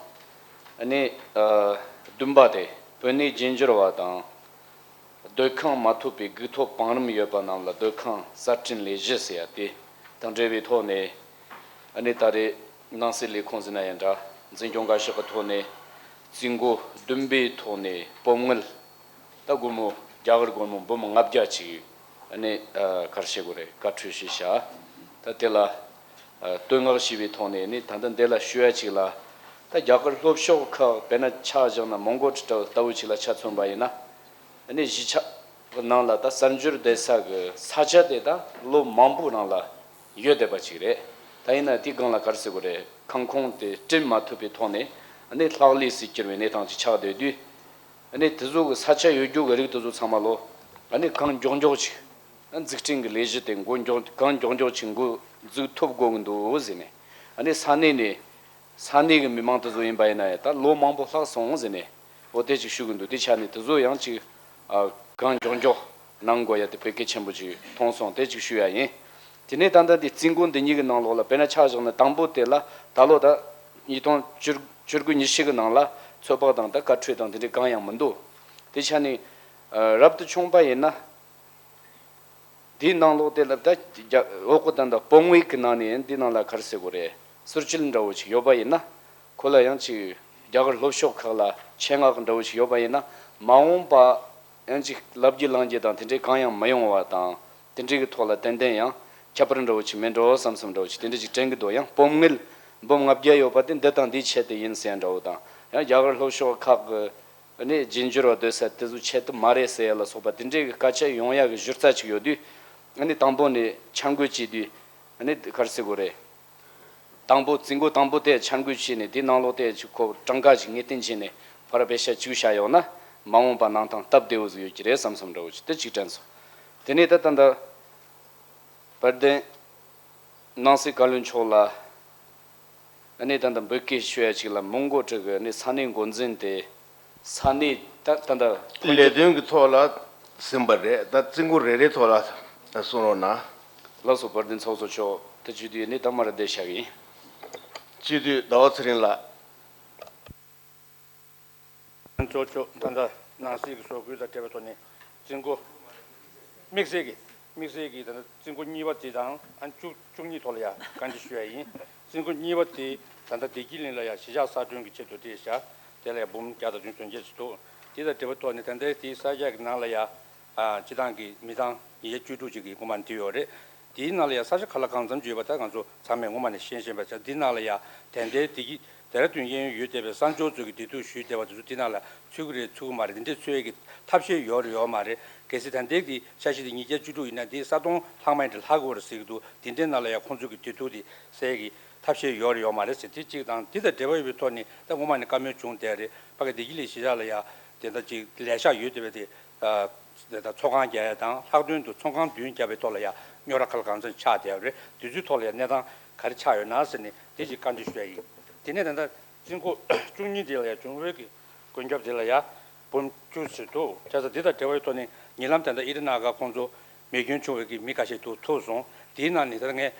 ཨ་ནི། ཨ། བདུན་པ་དེ་བོད་ནས་རྒྱུ་འབྱོར་བ་དང་། སྡོད་ཁང་མ་ཐོབ་པའི་སྒུག་ཐོ་བང་རིམ་ཡོད་པ་རྣམས་ལ་སྡོད་ཁང་གསར་སྐྲུན་ལས་གཞི་ཟེར་ཡ་དེ་དང་འབྲེལ་བའི་ཐོག་ནས། ཨ་ནི་ད་རེས་ནང་སྲིད་ལས་ཁུངས་ཟེར་ན་ཡང་འདྲ། འཛིན་སྐྱོང་བཀའ་ཤག་གི་ཐོག་ནས་རྩིས་འགོ་བདུན་པའི་ཐོག་ནས་སྤོབས་དངུལ་ད་སྒོར་མོ་རྒྱ་གར་སྒོར་མོ་འབུམ་ལྔ་བརྒྱ་ཅིག་ཨ་ནི་ག་རེ་བྱེད་དགོས་རེད། བཀའ་འཁྲོལ་ཞིག་བྱ། ད་དེ་ལ་བསྟོད་བསྔགས་ཞུས་པའི་ཐོག་ནས་ནི་ད་ལྟ་འདི་ལ་ཞུ་ཡ་ཅིག་ལ། ད་རྒྱ་གར་ལྷོ་ཕྱོགས་ཁག་དཔེར་ན་ཆ་བཞག་ན་མོན་གྷོ་ཁྲི་ལྟ་བུ་ཅིག་ལ་ཆ་མཚོན་པ་ཡིན་ན། ཨ་ནི་གཞིས་ཆགས་ནང་ལ་ད་གསར་འབྱོར་བསྡད་ས་གི་ས་ཆ་དེ་ད་ལོ་མང་པོའི་ནང་ལ་ཡོད་བསྡད་པ་ཅིག་རེད། ད་ཡིན་ན་དེའི་སྒང་ལ་ག་རེ་ཟེར་དགོས་རེད། ཁང་ཁོངས་དེ་བསྐྲུན་མ་ཐུབ་པའི་ཐོག་ནས་ཨ་ནི་ལྷག་ལུས་སུ་གྱུར་བའི་གནས་སྟངས་ཅིག་ཆགས་བསྡད་དུས། ཨ་ནི་དེ་ཚོ་གི་ས་ཆ་ཡོད་རྒྱུ་གི་རིགས་དེ་ཚོ་ཚང་མ་ལོ་ཨ་ནི་གང་མགྱོགས་མགྱོགས་ཅིག་འཛུགས་སྐྲུན་གི་ལས་གཞི་དེ་མགོ་མགྱོགས་གང་མགྱོགས་མགྱོགས་ཅིག་འགོ་འཛུགས་ཐུབ་དགོས་ཀྱི་འདུག་ཟེར་ནས། ཨ་ནི་ས་གནས་ནས། ས་གནས་ཀྱི་མི་མང་དེ་ཚོ་ཡིན་པ་ཡིན་ན་ཡང་ད་ལོ་མང་པོ་ལྷག་སོང་ཟེར་ནས་འོ་དེ་ཅིག་ཞུ་གི་འདུག་དེ་ཆ་ནས་དེ་ཚོ་ཡང་ཅིག་ཨ་གང་མགྱོགས་མགྱོགས་གནང་དགོས་ཡ་དེ་དཔེ་གལ་ཆེན་པོ་ཅིག་མཐོང་སོང་། དེ་ཅིག་ཞུ་ཡ་ཡིན། དེ་ནས་ད་ལྟ་འདི་རྩིས་འགོ་འདི་གཉིས་ཀྱི་ནང་ལོགས་ལ་དཔེར་ན་ཆ་བཞག་ན་དང་པོ་དེ་ལ་ད་ལོ་ད་ ཉིས་སྟོང་བཅུ་དགུ་ཉི་ཤུ་གི་ནང་ལ་ཚོད་དཔག་དང་ད་བཀའ་འཁྲོལ་དང་དེ་འདྲའི་གང་ཡང་མི་འདུག་དེ་ཆ་ནས་རབ་ཏུ་བྱུང་པ་ཡིན་ན། དེའི་ནང་ལོགས་དེ་ལ་ད་རྒྱ་འོག་གི་ད་ད་སྤོམ་ངོས་ཀྱི་ནང་ནས་འདི་ནང་ལ་ག་རེ་ཟེར་དགོས་རེད། ཟུར་བཅད་འདྲ་བོ་ཞིག་ཡོད་པ་ཡིན་ན། ཁོ་ལ་ཡང་ཅིག་རྒྱ་གར་ལྷོ་ཕྱོགས་ཁག་ལ་ཆེད་མངགས་འདྲ་བོ་ཞིག་ཡོད་པ་ཡིན་ན། མ་འོངས་པ་ཡང་ཅིག་ལབ་རྒྱུ་ལངས་རྒྱུ་དང་དེ་འདྲའི་གང་ཡང་མི་ཡོང་བ་དང་། དེ་འདྲའི་གི་ཐོག་ལ་ཏན་ཏན་ཡང་ཁྱད་པར་འདྲ་བོ་ཅིག་མེད་འགྲོ་བསམ་བསམ་འདྲ་བོ་ཅིག་དེ་འདྲ་ཅིག་དྲན་གི་འདུག་ཡང་སྤོམ་ངོས་འབུམ་ལྔ་བརྒྱ་ཡོད་པ་དེ་འདི་དང་འདིའི་ཆེད་དུ་ཡིན་ཟེར་ཡ་འདྲ་བོ་དང་། ཡང་རྒྱ་གར་ལྷོ་ཕྱོགས་ཁག་གི་ཨ་ནི་རྗེས་འཇུག་རོ་སྡོད་ས་དེ་ཚོ་ཆེད་དུ་མ་རེད་ཟེར་ཡ་ལ་སོགས་པ་དེ་འདྲའི་གི་སྐད་ཆ་ཡོང་ཡ་གི་གཞི་རྩ་ཅིག་ཡོད་དུས། ཨ་ནི་དང་པོ་ནས་འཆར་འགོད་བྱེད་དུས་ཨ་ནི་ག་རེ་ཟེར་དགོས་རེད། དང་པོ་རྩིས་འགོ་དང་པོ་དེ་འཆར་འགོད་བྱས་ནས་དེའི་ནང་ལོགས་དེ་ཅིག་ཁོ་གྲངས་ཀ་ཅིག་ངེས་གཏན་བྱས་ནས་ཕར་བེད་ཤ་བཅུག་བཞག་ཡོང་ན། མ་འོངས་པ་གནས་སྟངས་སྟབས་བདེ་བོ་ཟིག་ཡོད་ཀྱི་རེད་བསམ་བསམ་འདྲ་བོ་ཅིག་དེ་གཅིག་དྲན་སོང་། དེ་ནས་ད་ད་ལྟ་དཔལ་ལྡན་ནང་སྲིད་བཀའ་བློན་མཆོག་ལ། ཨ་ནི་ད་ལྟ་འབོད་སྐུལ་ཞུ་ཡ་ཅིག་ལ་མི་མགོ་ཁྲིད་གི་ཨ་ནི་ས་གནས་འགོ་འཛིན་དེ་ས་གནས་ད་ད་ལྟ་ལས་དོན་གྱི་ཐོག་ལ་ཟིན་པ་རེད། ད་རྩིས་འགོ་རེ་རེའི་ཐོག་ལ་གསུང་རོགས་གནང་། ལགས་སོ། དཔལ་ལྡན་ཚོགས་གཙོ་མཆོག་ད་སྤྱི་འཐུས་ཨ་ནི་ད་མར་བསྡད་བཞག་གི་ཡིན། སྤྱི་འཐུས་ཟླ་བ་ཚེ་རིང་ལགས། ཚོགས་གཙོ་མཆོག་ད་ལྟ་ནང་སྲིད་ཀྱི་བཟོ་བཀོད་དང་འབྲེལ་བའི་ཐོག་ནས་རྩིས་འགོ། དམིགས་བསལ་གྱི་དམིགས་བསལ་གྱི་ད་ལྟ་རྩིས་འགོ་གཉིས་པ་དེ་དང་ཨ་བཅུ་བཅུ་གཉིས་ཐོག་ལ་ཡ་བཀའ་འདྲི་ཞུ་ཡ་ཡིན། རྩིས་འགོ་གཉིས་པ་དེ་ད་ལྟ་བདེ་སྐྱིད་གླིང་ལ་ཡ་གཞིས་ཆགས་གསར་སྐྲུན་གྱི་ཆེད་དུ་སྤྲད་བཞག་དེ་ལ་ཡ་འབུམ་བརྒྱ་དང་བདུན་དོན་བརྒྱད་ཅིག་འདུག་དེ་དང་འབྲེལ་བའི་ཐོག་ནས་ད་ལྟའི་དེའི་ས་ཆ་གི་ནང་ལ་ཡ་ཨ་སྤྱི་བཏང་གི་མི་ཚང་ཉིས་བརྒྱ་བཅུ་དྲུག་ཅིག་གི་སྔོན་མ་འདི་ཡོད་རེད། དེའི་ནང་ལ་ཡ་ས་ཆ་ག་ལ་གང་འཚམ་ཅིག་ཡོད་པ་ད་ང་ཚོ་ཚང་མས་སྔོན་མ་ནས་ཤེས་བཞིན་པ་ཆགས། འདི་ནང་ལ་ཡ་དེ་འདྲའི་བདེ་སྐྱིད་ལྡེ་ར་ལྡུན་གཡས་གཡོན་ཡོད་བསྡད་པའི་གསར་འབྱོར་ཚོ་གི་བདེ་སྡུག་ཞུས་བསྡད་པ་དེ་ཚོ་འདི་ནང་ལ་ཚུད་ཀྱི་རེད་ཚུད་ཀྱི་མ་རེད། འདི་འདྲས་ཚུད་ཡས་ཀྱི་ཐབས་ཤེས་ཡོད་རེད་ཡོད་མ་རེད། གལ་སྲིད་ད་ལྟའི་གི་འཆར་གཞི་དེ་ཉིས་བརྒྱ་བཅུ་དྲུག་ཡིན་ན་འདི་ས་སྟོང་ལྷག་མ་ཡིན་འདྲ་ལྷག་གི་ཡོད་རེད་ཟེར་གྱི་འདུག་འདི་འདྲའི་ནང་ལ་ཡ་ཁོང་ཚོ་གི་བདེ་སྡུག་དེ་སེལ་ཡས་ཀྱི་ཐབས་ཤེས་ཡོད་རེད་ཡོད་མ་རེད་ཟེར། དེ་གཅིག་དང་འདི་དང་འབྲེལ་བ་ཡོད་པའི་ཐོག་ནས་ད་སྔོན་མ་ནས་བཀའ་མོལ་བྱུང་བསྡད་རེད། ཕ་གི་བདེ་སྐྱིད་གླིང་གཞིས་ཆགས་ལ་ཡ་དེ་འདྲ་ཅིག་ལས་ཤག་ཡོད་བསྡད་པ་དེ། དེ་དང་ཚོགས་ཁང་རྒྱག་ཡ་དང་ལྷག་དོན་དུ་ཚོང་ཁང་བདུན་བརྒྱབ་པའི་ཐོག་ལ་ཡ་རྙོག་དྲ་ག་ལ་གང་འཚམ་ཆགས་བསྡད་ཡོད་རེད། དེ་ཚོའི་ཐོག་ལ་ཡ་གནས་སྟངས་ག་རེ་ཆགས་ཡོད་ན་ཟེར་ནས་དེ་ཅིག་བཀའ་འདྲི་ཞུ་ཡ་ཡིན། དེ་ནས་ད་ལྟ་རྩིས་འགོ་བཅུ་གཉིས་དེ་ལ་ཡ་འབྱུང་བོད་ཀྱི་མགོན་སྐྱབས་དེ་ལ་ཡ་འབུམ་བཅུ་ཙམ་འདུག་བྱས་ཙང་དེ་དང་འབྲེལ་བའི་ཐོག་ནས་ཉེ་ལམ་ད་ལྟ་ཨི་རི་ན་ག་ཁོང་ཚོ་མེ་སྐྱོན་བྱུང་བའི་གི་མི་ཁ་ཤས་ཐུག་ཐུག་སོང་། དེའི་ནང་ནས་ད་ལྟ་ངས།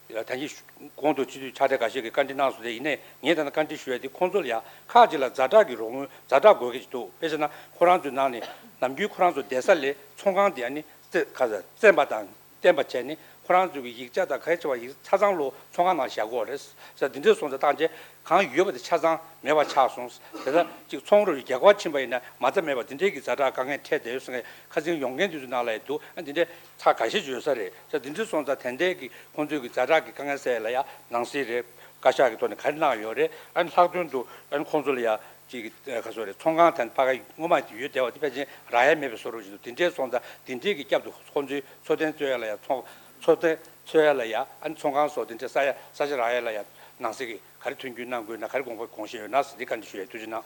ད་གིན་གོང་དུ་སྤྱི་འཐུས་ཕྱག་སྦྲེལ་འགའ་ཤས་ཀྱིས་བཀའ་འདྲི་གནང་སོང་། དེ་ཡིན་ནའི་ངས་ད་ལྟ་བཀའ་འདྲི་ཞུ་ཡ་དེ་ཁོང་ཚོ་ལ་ཡ་ཁག་ཅིག་ལ་ཛ་དྲག་གི་རོགས་དངུལ་ཛ་དྲག་དགོས་ཀྱི་ཅིག་འདུག་དཔེ་བྱས་ན་ཁོ་རང་ཚོའི་ནང་ནས་ནམ་རྒྱུན་ཁོ་རང་ཚོ་བསྡད་ས་ལས་ཚོང་ཁང་དེ་ཨ་ནི་རྩེ་ཁ་ས་བཙན་པ་དང་བརྟན་པ་བྱས་ནས་ཁོ་རང་ཚོ་གི་ཡིག་ཆ་དང་ག་རེ་བྱས་པ་ཡིག་ཆ་ཚང་ལོ་ཚོང་ཁང་ནང་བཞག་དགོས་རེད་ཟེར། འདི་འདྲས་སོང་ཙང་ཐང་ཆད་གང་ཡོད་པ་དེ་ཆ་ཚང་མེད་པ་ཆགས་སོང་། དེ་ལྟར་ཅིག་ཚོང་རོགས་རྒྱག་པར་ཕྱིན་པ་ཡིན་ན་མ་རྩ་མེད་པ་དེ་འདྲས་ཀྱི་ཛ་དྲག་དཀའ་ངལ་འཕྲད་བསྡད་ཡོད་ཟེར་མཁན་ཁ་སང་ཡོང་མཁན་དེ་ཚོའི་ནང་ལ་ཡང་འདུག་ཨ་འདི་འདྲས་ཚར་འགའ་ཤས་ཡོད་ས་རེད་ཟེར། འདི་འདྲས་སོང་ཙང་དེ་འདྲས་ཀྱི་ཁོང་ཚོའི་གི་ཛ་དྲག་གི་དཀའ་ངལ་སེལ་ཡ་ལ་ཡ་ནང་སྲིད་རེད། བཀའ་ཤག་གི་ཐོག་ནས་ག་རེ་གནང་ཡོད་རེད། ཨ་ནི་ལྷག་དོན་དུ་ཨ་ནི་ཁོང་ཚོ་ལ་ཡ་ཅིག་ག་སོ་རེད། ཚོང་ཁང་དང་ཕ་ག་སྔོན་མ་ཡོད་བསྡད་པ་དེ་ཕལ་ཆེར་རག་ཡ་མེད་པའི་བཟོ་འདྲ་ཞིག་འདུག་དེ་འདྲས་སོང་ཙང་དེ་འདྲས་ཀྱི་སྐབས་སུ་ཁོང་ཚོའི་འཚོ་རྟེན་རྩོད་ཡ་ལ་ཡ་ཚོང་འཚོ་རྟེན་འཚོལ་ཡ་ལ་ཡ་ཨ་ནི་ཚོང་ཁང་སོགས་དེ་འདྲས་ས་ཡ་ས་ཆ་རག་ཡ་ལ་ཡ་ནང་སྲིད་ཀྱི་ག་རེ་མཐུན་འགྱུར་གནང་དགོས་ན་ག་རེ་དགོངས་པ་དགོངས་བཞེས་ཡོད་ན་ཟེར་འདི་བཀའ་འདྲི་ཞུ་ཡ། ཐུགས་རྗེ་གནང་།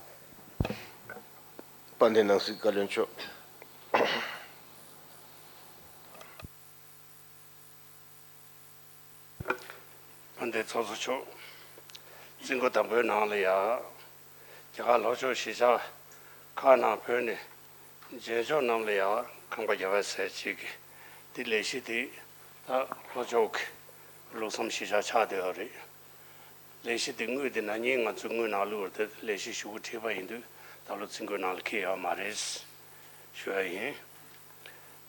དཔལ་ལྡན་ནང་སྲིད་བཀའ་བློན་མཆོག་དཔལ་ལྡན་ཚོགས་གཙོ་མཆོག་རྩིས་འགོ་དང་པོའི་ནང་ལ་ཡ། རྒྱ་གར་ལྷོ་ཕྱོགས་གཞིས་ཆགས་ཁག་ནང་བོད་ནས་རྒྱན་འཇོག་རྣམས་ལ་ཡ་ཁང་པ་རྒྱབ་པ་ཟེར་ཅིག་གི་འདི་ལས་གཞི་འདི་ད་ལྷོ་ཕྱོགས་ཀྱི་ལུགས་བསམ་གཞིས་ཆགས་ཆགས་བསྡད་ཡོད་རེད། ལས་གཞི་འདི་དངུལ་འདི་ན་ནིང་ང་ཚོའི་དངུལ་ནང་བླུགས་པ་རེད་དེ་ལས་གཞི་ཞུ་སྒོ་བྲིས་པ་ཡིན་དུས་ད་ལོ་རྩིས་འགོའི་ནང་ལ་འཁེལ་ཡོད་མ་རེད་ཞུ་ཡ་ཡིན།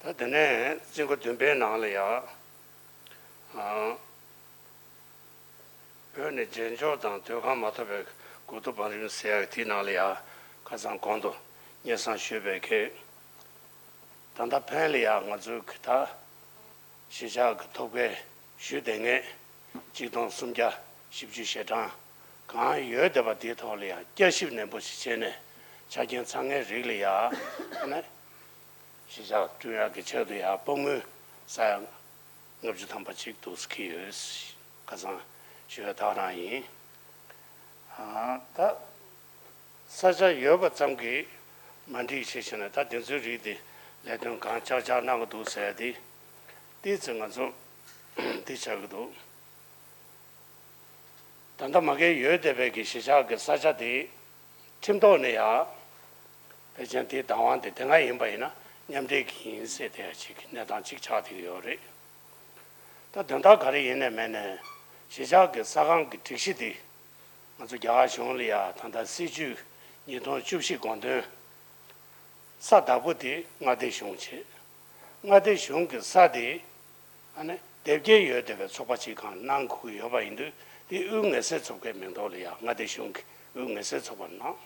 ད་དེ་ནས་རྩིས་འགོ་བདུན་པའི་ནང་ལ་ཡ། བོད་ནས་རྒྱན་འཇོག་དང་སྡོད་ཁང་མ་ཐོབ་པའི་སྒུག་ཐོ་བང་རིམ་ཟེར་ཡག་དེའི་ནང་ལ་ཡ་ཁ་སང་གོང་དུ་སྙན་སེང་ཞུས་པའི་གི་ད་ལྟ་ཕན་ལ་ཡ་ང་ཚོའི་གི་ད་གཞིས་ཆགས་ཀྱི་ཐོབ་སྐལ་ཞུས་བསྡད་མཁན་གཅིག་སྟོང་སུམ་བརྒྱ་བཞི་བཅུ་ཞེ་གྲངས་གང་ཡོད་བསྡད་པ་དེའི་ཐོག་ལ་ཡ་བསྐྱར་ཞིབ་ནན་པོ་ཞིག་བྱས་ནས་ཆ་རྐྱེན་ཚང་མའི་རིགས་ལ་ཡ་ཨ་ནི་གཞིས་ཆགས་བསྐྲུན་ཡག་གི་ཆེད་དུ་ཡ་སྤོམ་དངུལ་ས་ཡ་ལྔ་བཅུ་ཐམ་པ་ཅིག་འདུག་སེ་འཁྱེར་ཡོད། ཁ་སང་ཞུ་བ་དག་རང་ཡིན། ཨ་ད་ས་ཆ་ཡོད་པ་ཙམ་གྱིས་མ་འགྲིག་ཞེས་བྱས་ན་ད་དེ་ཚོའི་རིགས་དེ་ལས་དོན་གང་ལྕགས་ལྕགས་གནང་གི་འདུག་ཟེར་ཏེ་ཏོག་ཙམ་ང་ཚོ་འདི་ཆགས་ཀྱི་འདུག་ད་ལྟ་མ་གིར་ཡོད་བསྡད་པའི་གི་གཞིས་ཆགས་ཀྱི་ས་ཆ་དེ་ཁྲིམས་ཐོག་ནས་ཡང་ཕལ་ཆེར་དེའི་བདག་དབང་དེ་དེ་སྔ་ཡིན་པ་ཡིན་ན་མཉམ་འབྲེལ་གྱི་ཡིན་ཟེར་བསྡད་ཡ་ཅིག་གི་གནས་སྟངས་ཅིག་ཆགས་བསྡད་ཀྱི་ཡོད་རེད། ད་དོན་དག་ག་རེ་ཡིན་ནའི་མིན་ནའི་གཞིས་ཆགས་ཀྱི་ས་ཁང་གི་སྒྲིག་གཞི་དེ་ ང་ཚོ་རྒྱ་གར་གཞུང་ལ་ཡ་ད་ལྟ་སྲིད་ཇུས་ཉིས་སྟོང་བཅུ་བཞི་དགོངས་དོན། ས་བདག་པོ་དེ་མངའ་སྡེ་གཞུང་བྱེད། མངའ་སྡེ་གཞུང་གི་ས་དེ་ཨ་ནི་སྡེ་བརྒྱད་ཡོད་བསྡད་པའི་ཚོགས་པ་གཅིག་གང་གནང་དགོས་ཀྱི་ཡོད་པ་ཡིན་དུས། དེ་དབུས་མངའ་སའི་ཚོགས་པའི་མིང་ཐོག་ལ་ཡ་མངའ་སྡེ་གཞུང་གི་དབུས་མངའ་སའི་ཚོགས་པ་གནང་།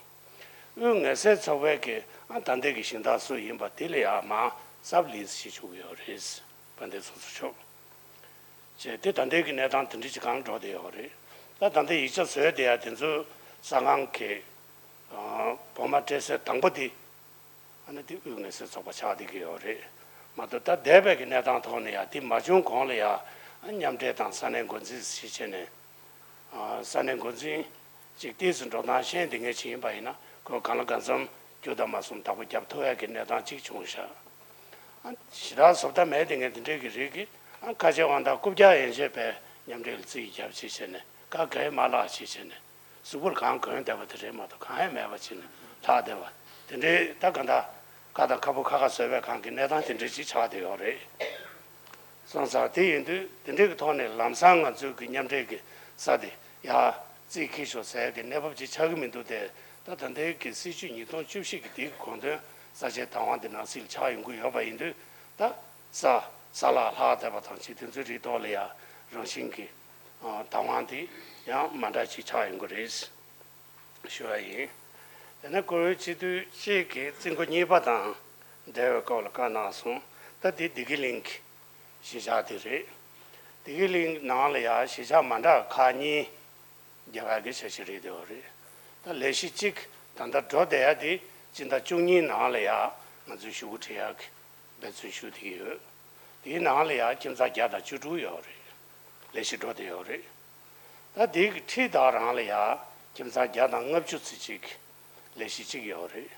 དབུས་མངའ་སའི་ཚོགས་པའི་གི་ཨ་ད་ལྟའི་གི་གཞན་དག་སུ་ཡིན་པ་དེ་ལ་ཡ་མར་སབ་ལིས་བྱེད་བཅུག་གི་ཡོད་རེད། དཔལ་ལྡན་ཚོགས་གཙོ་མཆོག་བྱས་ཏེ་ད་ལྟའི་གི་གནས་སྟངས་དེ་འདྲ་ཅིག་གང་འགྲོ་བསྡད་ཡོད་རེད། ད་ད་ལྟའི་ཡིག་ཆ་བཟོས་བསྡད་ཡ་དེ་ཚོའི་གསར་ཁང་གི་ཨ་འོག་མ་སྤྲད་སའི་དང་པོ་དེ་ཨ་ནི་དེ་དབུས་མངའ་སའི་ཚོགས་པ་ཆགས་བསྡད་ཀྱི་ཡོད་རེད་མ་གཏོགས། ད་འདས་པའི་གི་གནས་སྟངས་ཐོག་ནས་ཡ་དེ་མ་བྱུང་གོང་ལ་ཡ་མཉམ་འབྲེལ་དང་ས་གནས་འགོ་འཛིན་ཞིག་བྱས་ནས། ཨ་ས་གནས་འགོ་འཛིན་ཅིག་ཏོག་ཙམ་འགྲོ་སྟངས་ཤེས་བསྡད་མཁན་ཅིག་ཡིན་པ་ཡིན་ན། ཁོས་གང་ལ་གང་འཚམ་རྒྱུ་དང་མ་སོང་བདག་པོ་རྒྱབ་ཐུབ་ཡ་གི་གནས་སྟངས་ཅིག་བྱུང་ཤག་ཨ་ཞེ་དྲག་བཟོ་ལྟ་མེད་བསྡད་མཁན་དེ་འདྲའི་གི་རིགས་ཀྱིས་ཨ་ཁ་ཆེ་དབང་ཐང་རྐུབ་བཀྱག་ཡན་ཆད་པའི་མཉམ་འབྲེལ་རྩིས་རྒྱབ་བྱས་བྱས་ནས། ག་གེ་མ་ལག་བྱས་བྱས་ནས། གཟུགས་པོར་གང་གོན་བསྡད་པ་དེ་རེད་མ་གཏོགས་གང་ཡང་མེད་པ་བྱས་ནས་ལྷག་བསྡད་པ་དེ་འདྲའི། ད་ག་འདྲ་ཁ་དང་ཁ་སྤུ་ཁ་ཁ་བཟོས་པའི་སྒང་གི་གནས་སྟངས་དེ་འདྲའི་ཅིག་ཆགས་བསྡད་ཡོད་རེད། སོང་ཙང་དེ་ཡིན་དུས་དེ་འདྲའི་གི་ཐོག་ནས་ལམ་སང་ང་ཚོའི་གི་མཉམ་འབྲེལ་གི་ས་དེ་ཡར་རྩིས་འཁེལ་ཤོག་ཟེར་གི་གནས་བབ་ཅིག་ཆགས་ཀྱི་མི་འདུག་སྟེ། ད་ད་ལྟའི་གི་སྲིད་ཇུས་ཉིས་སྟོང་བཅུ་བཞི་གི་དེའི་དགོངས་དོན་ས་ཆའི་བདག་དབང་དེ་ནང་སྲིད་ལ་ཆགས་ཡོང་གི་ཡོད་པ་ཡིན་དུས། ད་ས་ས་ལ་ལྷག་བསྡད་པ་དང་ཅིག་དེ་ཚོའི་རིགས་ཐོག་ལ་ཡ་རང་བཞིན་གི་ཨ་བདག་དབང་དེ་ཡང་མ་འདྲ་ཅིག་ཆགས་ཡོང་གི་རེད། ཞུ་བ་ཡིན། དེ་ནས་བཀུར་འོས་སྤྱི་འཐུས་གཅིག་གིས་རྩིས་འགོ་གཉིས་པ་དང་འབྲེལ་བའི་སྐོར་ལ་བཀའ་གནང་སོང་། ད་འདི་བདེ་སྐྱིད་གླིང་གི་གཞིས་ཆགས་དེ་རེད། བདེ་སྐྱིད་གླིང་ནང་ལ་ཡང་གཞིས་ཆགས་མ་འདྲ་ཁག་གཉིས་རྒྱག་ཡག་གི་འཆར་གཞི་རེད་འདུག་རེད། ད་ལས་གཞི་གཅིག་ད་ལྟ་འགྲོ་བསྡད་ཡ་དེ་སྤྱི་ཟླ་བཅུ་གཉིས་ནང་ལ་ཡང་ང་ཚོས་ཞུ་སྐུལ་བྱེད་ཡག་གི་འབད་བརྩོན་ཞུ་བསྡད་ཀྱི་ཡོད། དེའི་ནང་ལ་ཡང་ཁྱིམ་ཚང་བརྒྱ་དང་བཅུ་དྲུག་ཡོད་རེད། ལས་གཞི་འགྲོ་བསྡད་ཡོད་རེད། ད་དེའི་གི་འཁྲིས་དག་རང་ལ་ཡང་ཁྱིམ་ཚང་བརྒྱ་དང་ལྔ་བཅུ་ཙམ་ཅིག་ལས་གཞི་གཅིག་ཡོད་རེད།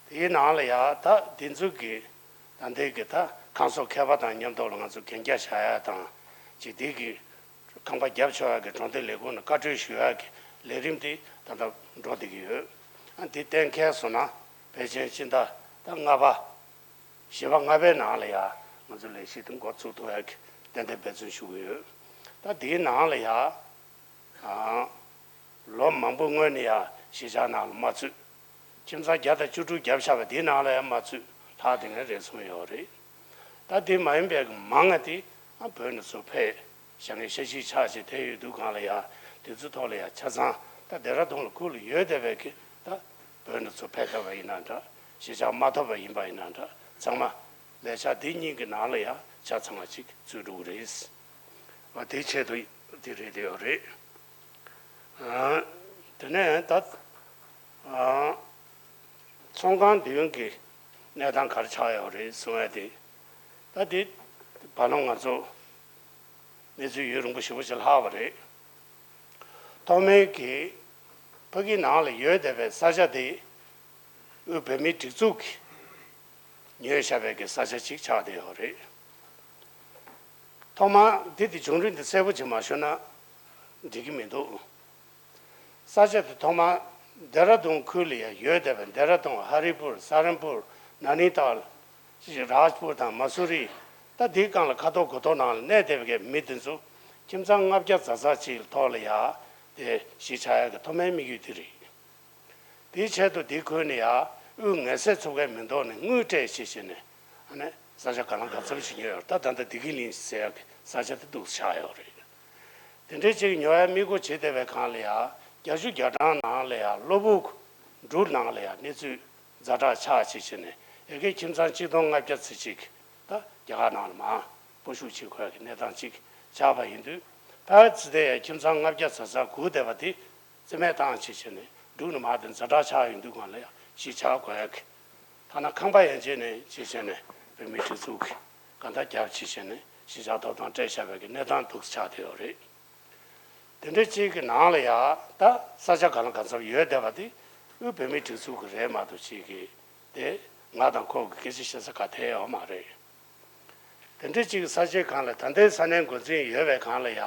དེའི་ནང་ལ་ཡང་ད་དེ་ཚོ་གི་ད་ལྟའི་གི་ད་ཁང་བཟོ་མཁས་པ་དང་མཉམ་དུ་ལ་ང་ཚོ་གན་རྒྱ་བཞག་ཡ་དང་། ཅིག་དེ་གི་ཁང་པ་བརྒྱབ་ཆོག་ཡ་གི་གྲོང་སྡེ་ལས་ཁུངས་ནས་བཀའ་འཁྲོལ་ཞུ་ཡ་གི་ལས་རིམ་དེ་ད་ལྟ་འགྲོ་བསྡད་ཀྱི་ཡོད། ཨ་འདི་གཏན་འཁེལ་སོང་ན་ཕལ་ཆེར་སྤྱི་ཟླ་ད་ལྔ་པ། བཞི་པ་ལྔ་པའི་ནང་ལ་ཡ་ང་ཚོ་ལས་གཞི་དེ་འགོ་ཚུགས་ཐུབ་ཡ་གི་ཏན་ཏན་འབད་བརྩོན་ཞུ་གི་ཡོད། ད་དེའི་ནང་ལ་ཡ་ཨ་ལོ་མང་པོ་སྔོན་ནས་ཡ་གཞིས་ཆགས་ནང་ལ་མ་ཚུད། ཁྱིམ་ཚང་བརྒྱ་དང་བཅུ་དྲུག་བརྒྱབ་བཞག་པ་དེའི་ནང་ལ་ཡང་མ་ཚུད་ལྷག་དེ་ངས་རེ་ཟུང་ཡོད་རེད། ད་དེ་མ་ཡིན་པའི་མང་ང་དེ་ཨ་བོད་ནས་ཚུར་ཕེབས་བཞག་མཁན་ཤ་ཤི་ཆགས་བྱས་དེ་ཡོད་དུས་སྒང་ལ་ཡ་དེ་ཚོ་ཐོག་ལ་ཡ་ཆ་ཚང་ད་ལྡེ་ར་ལྡུན་ལ་ཁུལ་ལ་ཡོད་བསྡད་པའི་གི་ད་བོད་ནས་ཚུར་ཕེབས་ཐུབ་པ་ཡིན་ན་འདྲ། གཞིས་ཆགས་མ་ཐོབ་པ་ཡིན་པ་ཡིན་ན་འདྲ། ཚང་མ་ལས་འཆར་དེ་གཉིས་ཀྱི་ནང་ལ་ཡ་ཆ་ཚང་བ་ཅིག་ཚུད་འགྲོ་གི་རེད། བ་དེ་ཆེད་དུ་དེ་རེད་དེ་ཡོད་རེད། ཨ་དེ་ནས་ད་ཨ་ཚོང་ཁང་མདུན་གྱི་གནས་སྟངས་ག་རེ་ཆགས་ཡོད་རེད་གསུང་ཡ་དེ། ད་དེ་བར་ལམ་ང་ཚོ་གནས་ཚུལ་ཡུན་རིང་པོ་ཞེ་པོ་ཅིག་ལྷག་པ་རེད། ཐོག་མའི་གི་ཕ་གི་ནང་ལ་ཡོད་བསྡད་པའི་ས་ཆ་དེ་དབུས་བོད་མིའི་སྒྲིག་འཛུགས་ཀྱིས་ཉོས་བཞག་པའི་གི་ས་ཆ་ཅིག་ཆགས་བསྡད་ཡོད་རེད། ཐོག་མར་འདི་དེ་བྱུང་རིམ་འདི་གསལ་པོ་ཅིག་མ་ཤོད་ན་འགྲིག་གི་མི་འདུག་ས་ཆ་དེ་ཐོག་མར་ལྡེ་ར་ལྡུན་ཁུལ་ལ་ཡང་ཡོད་བསྡད་པའི་ལྡེ་ར་ལྡུན། ཧ་རི་པུར། ས་རན་པུར། ན་ནི་ཏཱལ། རཱཇ་པུར་དང་མ་སུ་རི། ད་འདིའི་སྒང་ལ་ཁ་ཐོར་གུ་ཐོར་ནང་ལ་གནས་བསྡད་པའི་མི་དེ་ཚོ་ཁྱིམ་ཚང་ལྔ་བརྒྱ་ཙམ་ཙམ་ཅིག་ཐོག་ལ་ཡ་དེ་གཞིས་ཆགས་ཡག་གི་ཐོག་མའི་དམིགས་ཡུལ་དེ་རེད། དེའི་ཆེད་དུ་དེ་ཁུལ་ནས་ཡང་དབུས་མངའ་སའི་ཚོགས་པའི་མིང་ཐོག་ནས་དངུལ་སྤྲད་བྱས་བྱས་ནས་ཨ་ནི་ས་ཆ་ག་ལ་ག་ཚོད་ཞིག་ཉོས་ཡོད་རེད། ད་ད་ལྟ་བདེ་སྐྱིད་གླིང་ཟེར་ཡག་གི་ས་ཆ་དེ་འདུག་ཆགས་ཡོད་རེད། དེ་འདྲའི་ཅིག་ཉོ་ཡ་དམིགས་སྒོ་བྱེད་བསྡད་པའི་སྒང་ལ་ཡང་བརྒྱད་ཅུ་གྱ་གྲངས་ནང་ལ་ཡང་གློ་བུར་འབྲུག་ནང་ལ་ཡང་གནས་ཚུལ་ཛ་དྲག་ཆགས་བྱས་བྱས་ནས་ཡ་གི་ཁྱིམ་ཚང་གཅིག་སྟོང་ལྔ་བརྒྱ་ཙམ་ཅིག་ད་རྒྱ་གར་ནང་ལ་མར་སྤོ་བཤུད་བྱེད་དགོས་ཡ་གི་གནས་སྟངས་ཅིག་ཆགས་པ་ཡིན་དུས། ཕར་ཙི་དེ་ཡང་ཁྱིམ་ཚང་ལྔ་བརྒྱ་ཙམ་ཙམ་སྒུག་བསྡད་པ་དེ། རྩིས་མེད་བཏང་བྱས་བྱས་ནས་འབྲུག་ནས་མར་དེ་ཛ་དྲག་ཆགས་ཡོང་དུས་སྒང་ལ་ཡང་གཞིས་ཆགས་དགོས་ཡག་གི། ཐ་ན་ཁང་པ་ཡན་ཆད་ནས་བྱས་བྱས་ནས་བོད་མིའི་སྒྲིག་འཛུགས་ཀྱིས་གང་ལྟར་རྒྱབ་བྱས་བྱས་ནས་གཞིས་ཆགས་ཐོབ་ཐང་སྤྲད་བཞག་པའི་གི་གནས་སྟངས་འདུག་ཆགས་བསྡད་ཡོད་རེད། དེ་འདྲ་ཅིག་གི་ནང་ལ་ཡང་ད་ས་ཆ་ག་ལ་ག་ཚོད་ཡོད་བསྡད་པ་དེ་དབུས་བོད་མིའི་སྒྲིག་འཛུགས་ཀྱི་རེད་མ་གཏོགས་ཅིག་གི་དེ་ང་དང་ཁོ་གི་སྐད་ཆ་བཤད་ས་ག་ཐད་ཡོད་མ་རེད། དེ་འདྲ་ཅིག་གི་ས་ཆའི་སྒང་ལ་ད་ལྟའི་ས་གནས་འགོ་འཛིན་ཡོད་པའི་སྒང་ལ་ཡ།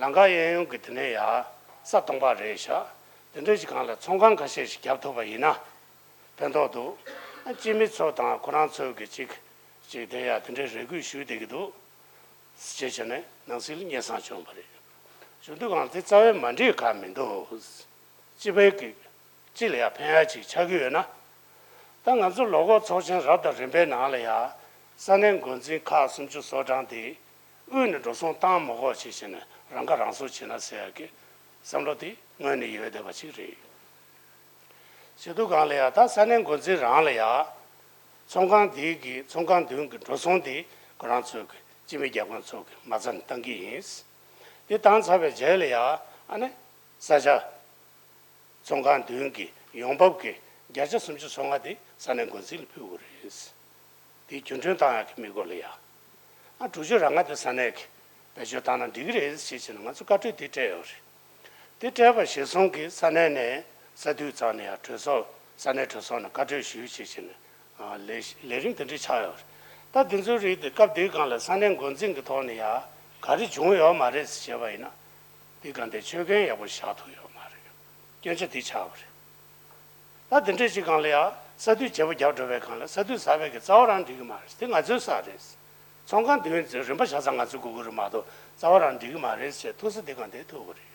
ལམ་ཁ་གཡས་གཡོན་གྱི་དེ་ནས་ཡ་ས་སྟོང་པ་རེད་ཤག་དེ་འདྲ་ཅིག་སྒང་ལ་ཚོང་ཁང་ཁ་ཤས་ཤིག་བརྒྱབ་ཐུབ་པ་ཡིན་ན་ཕན་ཐོགས་འདུག་ཨ་སྤྱི་མི་ཚོ་དང་ཁོ་རང་ཚོ་གི་ཅིག་ཅིག་དེ་ཡ་དེ་འདྲའི་རེ་སྐུལ་ཞུས་བསྡད་ཀྱི་འདུག་ཅེས་བྱས་ནས་ནང་སྲིད་ལ་སྙན་སེང་བྱུང་བ་རེད། ཞུ་དུས་གང་དེ་རྩ་བའི་མ་འགྲིག་ག་མི་འདུག་སྤྱི་པའི་གི་སྤྱི་ལ་ཡང་ཕན་ཡག་ཅིག་ཆགས་ཀྱི་ཡོད་ན། ད་ང་ཚོ་ལོ་འཁོར་ཚོགས་ཆེན་རབ་དང་རིམ་པའི་ནང་ལ་ཡང་ས་གནས་འགོ་འཛིན་ཁག་སུམ་ཅུ་སོ་གྲངས་དེ་དབུས་ནས་འགྲོ་སོང་བཏང་མ་དགོས་ཅིག་བྱས་ནས་རང་ཁ་རང་གསོ་བྱེད་ན་ཟེར་ཡག་གི་བསམ་བློ་དེ་སྔོན་ནས་ཡོད་བསྡད་པ་ཅིག་རེད། བྱེད་དུས་གང་ལ་ཡང་ད་ས་གནས་འགོ་འཛིན་རང་ལ་ཡང་ཚོང་ཁང་དེའི་གི་ཚོང་ཁང་མདུན་གྱི་འགྲོ་སོང་དེ་ཁོ་རང་ཚོའི་གི་སྤྱི་མི་རྒྱབ་ཁང་ཚོ་གི་མ་རྩ་ནས་བཏང་གི་ཡིན། དེ་བཏང་ཚར་བའི་རྗེས་ལ་ཡང་ཨ་ནི་ས་ཆ་ཚོང་ཁང་མདུན་གྱི་ཡོང་འབབ་ཀྱི་བརྒྱ་ཆ་སུམ་ཅུ་སོ་ལྔ་དེ་ས་གནས་འགོ་འཛིན་ལ་ཕུལ་དགོས་རེད། དེ་རྒྱུན་འཁྱོངས་བཏང་ཡག་གི་དམིགས་སྒོ་ལ་ཡ། ཨ་དྲུག་ཅུ་རེ་ལྔ་དེ་ས་གནས་ཀྱིས་བེད་སྤྱོད་བཏང་ན་འགྲིག་གི་རེད་ཞེས་བྱས་ནས་ང་ཚོ་བཀའ་འཁྲོལ་དེ་སྤྲད་ཡོད་རེད། དེ་སྤྲད་པ་གཞིར་བཟུང་གིས་ས་གནས་ནས་ས་འཐུས་རྩ་ནས་ཡང་གྲོས་ཚོགས་ས་གནས་གྲོས་ཚོགས་ནས་བཀའ་འཁྲོལ་ཞུས་ཞེས་བྱས་ནས་ལས་ལས་རིམ་དེ་འདྲ་ཆགས་ཡོད་རེད། ད་དེ་ཚོའི་རིགས་དེ་སྐབས་དེའི་སྒང་ལ་ས་གནས་འགོ་འཛིན་གྱི་ཐོག་ནས་ཡང་ག་རེ་བྱུང་ཡོད་མ་རེད་ཟེར་བྱས་པ་ཡིན་ན། དེའི་སྒང་དེ་ཆོད་མཁན་ཡག་པོ་བཞག་ཐུབ་ཡོད་མ་རེད། སྐྱོན་ཆ་དེ་ཆགས་པ་རེད། ད་དེ་འདྲས་ཅིག་སྒང་ལ་ཡང་ས་འཐུས་བརྗེ་པོ་རྒྱབ་འགྲོ་བའི་སྒང་ལ་ས་འཐུས་ཟ་བའི་གི་རྩ་བ་རང་འགྲིག་གི་མ་རེད། དེ་ང་ཚོའི་ས་རེད། ཚོང་ཁང་དེ་རིམ་པ་བཞག་ས་ང་ཚོས་སྒུག་གི་རེད་མ་གཏོགས་རྩ་བ་རང་འགྲིག་གི་མ་རེད་ཟེར་ཐུག་ས་དེ་སྒང་དེ་ཐུག་གི་རེད།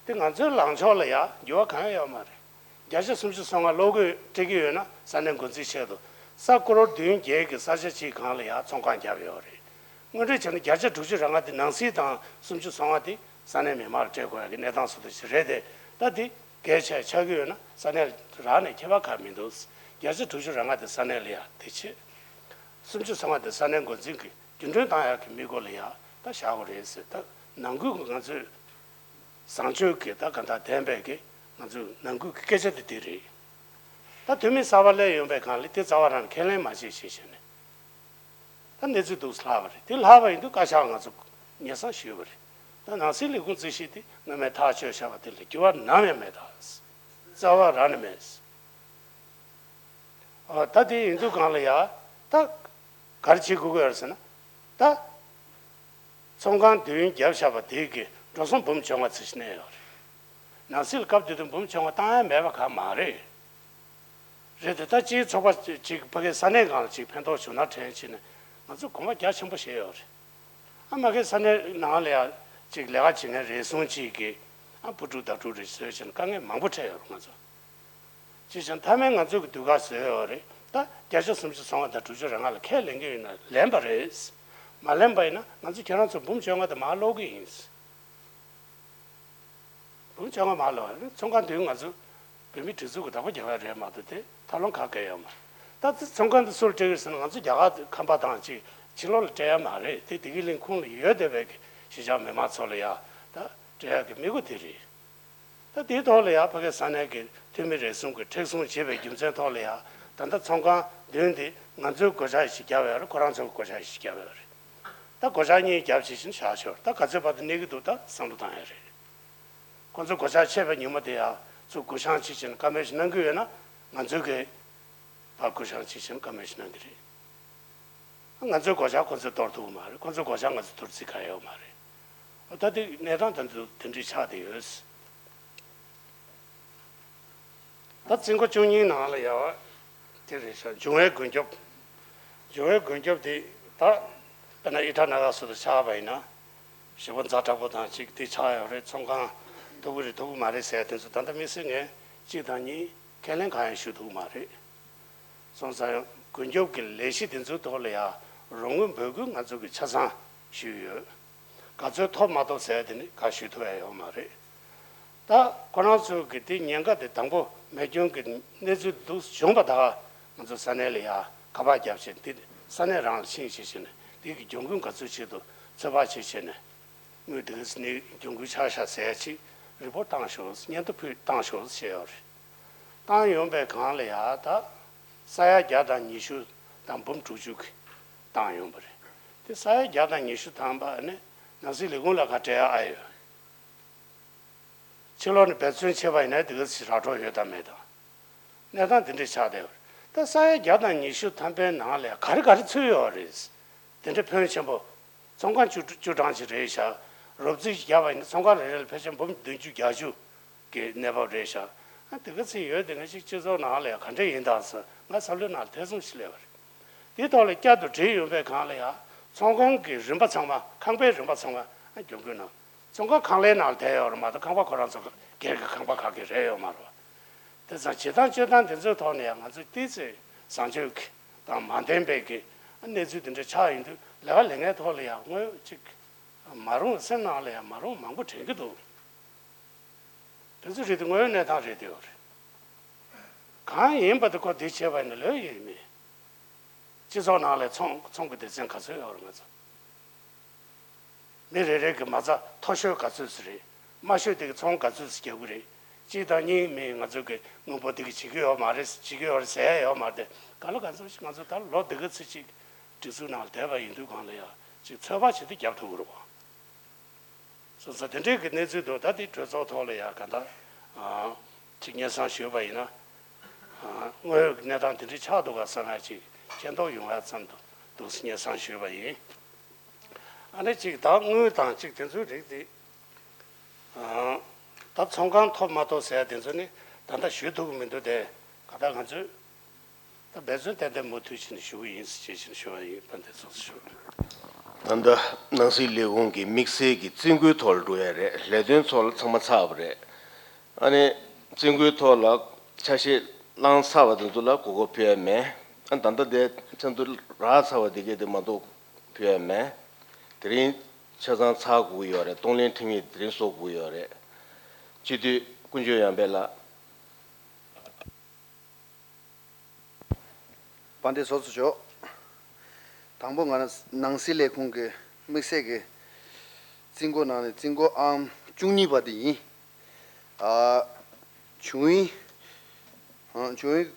དེ་ང་ཚོའི་ལངས་ཕྱོགས་ལ་ཡང་འགྱུར་བ་གང་ཡང་ཡོད་མ་རེད། བརྒྱ་ཆ་སུམ་ཅུ་སོ་ལྔ་བློ་འགྱོད་སྤྲད་ཀྱི་ཡོད་ན་ས་གནས་འགོ་འཛིན་ཆེད་དུ་ས་ཀོ་རོར་བདུན་བརྒྱད་ཀྱི་ས་ཆ་གཅིག་སྒང་ལ་ཡང་ཚོང་ཁང་བརྒྱབ་ཡོད་རེད། དངོས་འབྲེལ་བྱས་ན་བརྒྱ་ཆ་དྲུག་ཅུ་རེ་ལྔ་དེ་ནང་སྲིད་དང་སུམ་ཅུ་སོ་ལྔ་དེ་ས་གནས་མི་མང་ལ་སྤྲད་དགོས་ཡག་གི་གནས་སྟངས་བཟོ་འདྲ་ཞིག་རེད་དེ། ད་དེ་གལ་ཆེ་ཆགས་ཀྱི་ཡོད་ན་ས་གནས་རང་ནས་ཁྱད་པར་གང་མི་འདུག་བརྒྱ་ཆ་དྲུག་ཅུ་རེ་ལྔ་དེ་ས་གནས་ལ་ཡ་དེ་བྱེད། སུམ་ཅུ་སོ་ལྔ་དེ་ས་གནས་འགོ་འཛིན་གྱིས་རྒྱུན་འཁྱོངས་བཏང་ཡག་གི་དམིགས་སྒོ་ལ་ཡ་ད་བཞག་དགོས་རེད་ཟེར། ད་ནང་ཁུལ་གྱི་ང་ཚོས་བཟང་སྤྱོད་ཀྱི་ད་ག་འདྲ་ལྡན་པའི་གི་ང་ཚོའི་ནང་ཁུལ་གྱི་སྐད་ཆ་དེ་དེ་རེད། ད་འཐུས་མི་གསར་པ་སླེབས་ཡོང་པའི་སྒང་ལ་དེ་རྩ་བ་རང་ཁས་ལེན་མ་བྱེད་ཞེས་བྱས་ནས། ད་གནས་ཚུལ་འདུག་ལྷག་པ་རེད། དེ་ལྷག་པ་ཡིན་དུས་བཀའ་ཤག་ང་ཚོ་ཉེ་སང་ཞུས་པ་རེད། ད་ནང་སྲིད་ལས་ཁུངས་རྩིས་གཞི་དེ་སྔོན་མའི་ཐག་གཅོད་བཞག་པ་དེ་ལ་འགྱུར་བ་ནམ་ཡང་མེད་ད། རྩ་བ་རང་ནས་མེད། ཨ་ད་དེ་ཡིན་དུས་སྒང་ལ་ཡ་ད་ག་རེ་བྱེད་དགོས་ཀྱི་ཡོད་རེད་ཟེར་ན། ད་ཚོང་ཁང་དུས་ཡུན་བརྒྱབ་བཞག་པ་དེ་གི་འགྲོ་སོང་འབུམ་བཅོ་ལྔ་ཙམ་ཞིག་གནས་ཡོད་རེད། ནང་སྲིད་ལ་སྐབས་དེ་དུས་འབུམ་བཅོ་ལྔ་བཏང་ཡ་མེད་པ་གང་མ་རེད། རེད་དེ་ད་སྤྱིའི་ཚོགས་པ་གཅིག་ཕ་གིའི་ས་གནས་སྒང་ལ་གཅིག་ཕན་ཐོགས་བྱུང་ན་དྲན་བྱས་ནས་ང་ཚོ་གོམ་པ་རྒྱ་ཆེན་པོ་བཞེས་ཡོད་རེད། ཨ་མ་གིའི་ས་གནས་ནང་ལ་ཡང་གཅིག་ལས་ཀ་བྱེད་མཁན་རེ་ཟུང་གཅིག་གིས་ཨ་བུ་ཕྲུག་ཟླ་དྲུག་རེ་བཟོས་བྱས་ནས་དཀའ་ངལ་མང་པོ་འཕྲད་ཡོད་རེད་ང་ཚོ། ཅིའི་ཕྱིར་མཐའ་མའི་ང་ཚོ་གི་དུས་བཀག་བཟོས་ཡོད་རེད། ད་བརྒྱ་ཆ་སུམ་ཅུ་སོ་ལྔ་དང་དྲུག་ཅུ་རེ་ལྔ་ལ་ཁས་ལེན་གྱི་ཡོད་ན་ལེན་པ་རེད། མ་ལེན་པ་ཡིན་ན་ང་ཚོ་ཁྱེད་རང་ཚོ་འབུམ་བཅོ་ལྔ་དེ་མར་སློག་གི་ཡིན། འབུམ་བཅོ་ལྔ་མར་སློག་རེད། ཚོང་ཁང་དུས་ང་ཚོ་བོད་མི་སྒྲིག་འཛུགས་ཀྱི་བདག་པོ་རྒྱག་ཡ་རེད་མ་གཏོགས་དེ་ཐབས་ལམ་ག་གེ་ཡོད་མ་རེད། ད་ཚོང་ཁང་དེ་སུ་ལ་སྤྲད་ཀྱི་ཟེར་ན་ང་ཚོ་རྒྱ་གར་ཁམས་པ་དང་ཅིག་ཕྱི་ལོགས་ལ་སྤྲད་ཡ་མ་རེད་དེ། བདེ་སྐྱིད་གླིང་ཁུངས་ལ་ཡོད་བསྡད་པའི་གི་གཞིས་ཆགས་མི་མང་ཚོ་ལ་ཡ་ད་སྤྲད་ཡ་གི་དམིགས་ཡུལ་དེ་རེད། ད་དེའི་ཐོག་ལ་ཡང་ཕ་གིའི་ས་གནས་ཀྱི་འཐུས་མི་རེ་ཟུང་གིས་མཁྲེགས་བཟུང་བྱས་པའི་རྒྱུ་མཚན་ཐོག་ལ་ཡང་ད་ལྟ་ཚོང་ཁང་བདུན་དེ་ང་ཚོའི་སྒོ་ལྕགས་ཤིག་བརྒྱབ་ཡོད་རེད། ཁོ་རང་ཚོའི་སྒོ་ལྕགས་ཤིག་བརྒྱབ་ཡོད་རེད། ད་སྒོ་ལྕགས་གཉིས་བརྒྱབ་བྱས་ཤིང་བཞག་ཆོག་ད་ག་ཚོད་བར་དུ་གནས་ཀྱི་འདུག་ད་བསམ་བློ་བཏང་ཡོད་རེད། ཁོ་ཚོ་སྒོ་ལྕགས་ཆད་པའི་ཉིན་མོ་དེ་ཡང་ཚུར་སྒོ་བྱང་བྱས་ཤིང་བཀའ་མོལ་ཞིག་གནང་གི་ཡོད་ན་ང་ཚོའི་གི་ཕར་སྒོ་བྱང་བྱས་ཤིང་བཀའ་མོལ་ཞིག་གནང་གི་རེད། ང་ཚོའི་སྒོ་ལྕགས་ཁོ་ཚོས་གཏོར་ཐུབ་ཀྱི་མ་རེད། ཁོ་ཚོའི་སྒོ་ལྕགས་ང་ཚོས་གཏོར་རྩིས་གང་ཡང་ཡོད་མ་རེད། ད་དེ་གནས་སྟངས་དེ་ཚོ་དེ་འདྲའི་ཆགས་བསྡད་ཡོད། ད་རྩིས་འགོ་བཅུ་གཉིས་ནང་ལ་ཡ་དེ་རེད་ཤག་འབྱུང་བའི་མགོན་སྐྱབས། འབྱུང་བའི་མགོན་སྐྱབས་དེ་ད་དཔེར་ན་ཨི་ཊ་ན་ག་སོ་དུ་ཆགས་པ་ཡིན་ན་ཞེ་པོ་ཛ་དྲག་པོ་དང་ཅིག་དེ་ཆགས་ཡོད་རེད། ཚོང་ཁང་ཐུབ་ཀྱི་རེད་ཐུབ་ཀྱི་མ་རེད་ཟེར་དེ་ཚོ་ད་ལྟ་དམིགས་བསལ་ངས་གཅིག་དང་གཉིས་ཁས་ལེན་གང་ཡང་ཞུ་ཐུབ་ཀྱི་མ་རེད། སོང་ཙང་མགོན་སྐྱབས་ཀྱི་ལས་གཞི་འདི་ཚོའི་ཐོག་ལ་ཡང་རོགས་དངུལ་འབོད་སྐུལ་ང་ཚོ་གིས་ཆ་ཚང་ཞུས་ཡོད། ག་ཚོད་ཐོབ་མ་ཐོབ་ཟེར་དེ་ནི་ག་ཞུ་ཐུབ་ཡ་ཡོད་མ་རེད། ད་ཁོ་རང་ཚོ་གི་དེ་ཉེན་ཁ་དེ་དང་པོ་མེ་སྐྱོན་གྱི་གནས་ཚུལ་འདུག་བྱུང་བ་ད་ང་ཚོ་ས་གནས་ལ་ཡང་ཁ་པར་བརྒྱབ་བྱས་འདི་ས་གནས་རང་ལ་ཕྱིན་བྱས་བྱས་ནས་དེ་གི་གྱོང་གུན་ག་ཚོད་ཆེད་དུ་ཚོད་དཔག་བྱས་བྱས་ནས་དངུལ་དེ་ག་ནས་གྱོང་གུན་ཆགས་ཤག་ཟེར་ཡ་ཅིག་རི་པོར་བཏང་ཤོག་སྙན་ཐོ་ཕུལ་བཏང་ཤོག་ཟེར་ཡོད་རེད། བཏང་ཡོང་པའི་སྒང་ལ་ཡ་ད་ས་ཡ་བརྒྱ་དང་ཉི་ཤུ་དང་འབུམ་དྲུག་ཅུ་གི་བཏང་ཡོང་པ་རེད། དེ་ས་ཡ་བརྒྱ་དང་ཉི་ཤུ་ཐམ་པ་ནི་ནང་སྲིད་ལས་ཁུངས་ལ་ག་སྤྲད་ཡ་ཨ་ཡོད། ཕྱི་ལོགས་ནས་འབད་བརྩོན་བྱས་པ་ཡིན་ན་དེ་ག་ཚོད་ར་སྤྲོད་ཡོད་དམ་མེད་དམ། གནས་སྟངས་དེ་འདྲ་ཆགས་བསྡད་ཡོད་རེད། ད་ས་ཡ་བརྒྱ་དང་ཉི་ཤུ་ཐམ་པའི་ནང་ལ་ག་རེ་ག་རེ་ཚུད་ཡོད་རེད། དེ་འདྲ་ཕོན་ཆེན་པོ། ཚོང་ཁང་བཅུ་བཅུ་གྲངས་ཅིག་རེད་ཤག་རོབ་རྩིས་ཤིག་བརྒྱབ་པ་ཡིན་ན་ཚོང་ཁང་རེ་རེ་ལ་ཕལ་ཆེར་འབུམ་བདུན་ཅུ་བརྒྱད་ཅུ་གི་གནས་བབ་རེད་ཤག་ཨ་དེ་ག་ཚོད་ཡོད་དེ་ང་ཅིག་སྤྱི་ཚོགས་ནང་ལ་ཡང་ག་འདྲ་ཡིན་དམ་ཟེར་ང་བསམ་བློའི་ནང་ལ་ཐེ་ཚོམ་ཞིག་སླེབས་པ་རེད། དེའི་ཐོག་ལ་བསྐྱར་དུ་བྲིས་ཡོང་པའི་སྒང་ལ་ཡང་ཚོང་ཁང་གི་རིན་པ་ཚང་མ་ཁང་པའི་རིན་པ་ཚང་མ་ཨ་གྱོང་གུན་ནང་ ཚོང་ཁང་ཁང་ཀླད་ནང་ལ་བསྡད་ཡོད་རེད་མ་གཏོགས། ཁང་པ་ཁོ་རང་ཚོ་སྒེར་གྱི་ཁང་པ་ཁག་གི་རེད་ཡོད་མ་རེད་བ། དེ་ཙང་བྱེད་སྟངས་སྤྱོད་སྟངས་དེ་ཚོའི་ཐོག་ནས་ཡང་ང་ཚོས་ཏོག་ཙམ་བཟང་སྤྱོད་ཀྱི་དང་མ་ལྡན་པའི་གི་གནས་ཚུལ་དེ་འདྲ་ཆགས་ཡོང་དུས། ལས་ཀ་ལས་ངན་ཐོག་ལ་ཡང་དངོས་གཅིག་མ་རུང་། སེམས་ནང་ལ་ཡང་མ་རུང་མང་པོ་དྲན་གྱི་འདུག་དེ་ཚོ་རེད་དེ་དངོས་ཡོད་གནས་སྟངས་རེད་དེ་ཡོད་རེད། གང་ཡིན་པ་དེ་ཁོ་འདི་བྱས་པ་ཡིན་ན་ལོས་ཡིན་མིན། སྤྱི་ཚོགས་ནང་ལ་ཚོང་ཚོང་གི་སྡེ་ཚན་ག་ཚོད་ཡོད་རེད་ང་ཚོ། མི་རེ་རེ་གི་མ་རྩ་མཐོ་ཤོས་ག་ཚོད་ཙམ་རེད། དམའ་ཤོས་དེ་གི་ཚོང་ག་ཚོད་ཙམ་རྒྱག་གི་རེད། གཅིག་དང་གཉིས་མིན། ང་ཚོ་གི་དངུལ་འབོར་དེ་གི་བྱེད་ཀྱི་ཡོད་མ་རེད། བྱེད་ཀྱི་ཡོད་རེད་ཟེར་ཡ་ཡོད་མ་རེད། ག་ལ་ག་ཚོད་ཅིག་ང་ཚོ་ད་ལོ་འདི་ག་ཚོད་ཅིག་སྒྲིག་འཛུགས་ནང་ལ་བསྡད་པ་ཡིན་དུས་གང་ལ་ཡ་ཅིག་ཚོད་དཔག་བྱེད་དུ་རྒྱབ་ཐུབ་ཀྱི་རེད་བ། སོང་ཙང་དེ་འདྲའི་གི་གནས་ཚུལ་འདུག་ད་དེ་གྲོས་ཚོགས་ཐོག་ལ་ཡ་ག་འདྲ་ཨ་ཅིག་སྙན་སེང་ཞུས་པ་ཡིན་ན། ཨ་དངོས་ཡོད་ཀྱི་གནས་སྟངས་དེ་འདྲའི་ཆགས་འདུག་ག་བསམ་ཡ་ཅིག་མཁྱེན་རྟོགས་ཡོང་ཡ་ཙམ་དུ་འདུག་སེ་སྙན་སེང་ཞུས་པ་ཡིན། ཨ་ནི་ཅིག་ད་དངུལ་དང་ཅིག་དེ་ཚོའི་རིགས་དེ། ཨ་ད་ཚོང་ཁང་ཐོབ་མ་ཐོབ་ཟེར་ཡ་དེ་ཚོ་ནི་ད་ལྟ་ཞུ་ཐུབ་ཀྱི་མི་འདུག་སྟེ། ག་ད་ང་ཚོས་ད་འབད་བརྩོན་ཏན་ཏན་མུ་མཐུད་བྱས་ནས་ཞུ་གི་ཡིན་ཟེར་བྱས་བྱས་ནས་ཞུ་བ་ཡིན། དཔལ་ལྡན་ཚོགས་གཙོ་ཞུ། ད་ལྟ་ནང་སྲིད་ལས་ཁུངས་ཀྱི་དམིགས་བསལ་གྱི་རྩིས་འགོའི་ཐོག་ལ་འགྲོ་ཡ་རེད། ལས་དོན་ཚོགས་ལ་ཚང་མ་ཚར་བ་རེད། ཨ་ནི་རྩིས་འགོའི་ཐོག་ལ་ཆ་ཤས་བླངས་ཚར་བ་དེ་ཚོ་ལ་གོ་སྐབས་ཕུལ་ཡ་མེད། ཨ་ད་ལྟ་དེ་ཚན་དུ་རག་ཚར་བ་དེ་གས་དེ་མ་གཏོགས་ཕུལ་ཡ་མེད། དེ་རིང་ཆ་ཚང་ཚར་དགོས་ཀྱི་ཡོད་རེད། གཏོང་ལེན་ཁྲིམས་ཡིག་དེ་རིང་བཟོ་དགོས་ཀྱི་ཡོད་རེད། སྤྱི་འཐུས་ཀུན་སྤྱོད་ཡར་འཕེལ་ལགས། དཔལ་ལྡན་ཚོགས་གཙོ་མཆོག་དང་པོ་ང་རང་ནང་སྲིད་ལས་ཁུངས་ཀྱི་དམིགས་བསལ་གྱི་རྩིས་འགོ་ནང་ནས་རྩིས་འགོ་ཨང་བཅུ་གཉིས་པ་དེ་ཡིན། ཨ་བྱུང་ཡིན། ཨ་བྱུང་ཡིན།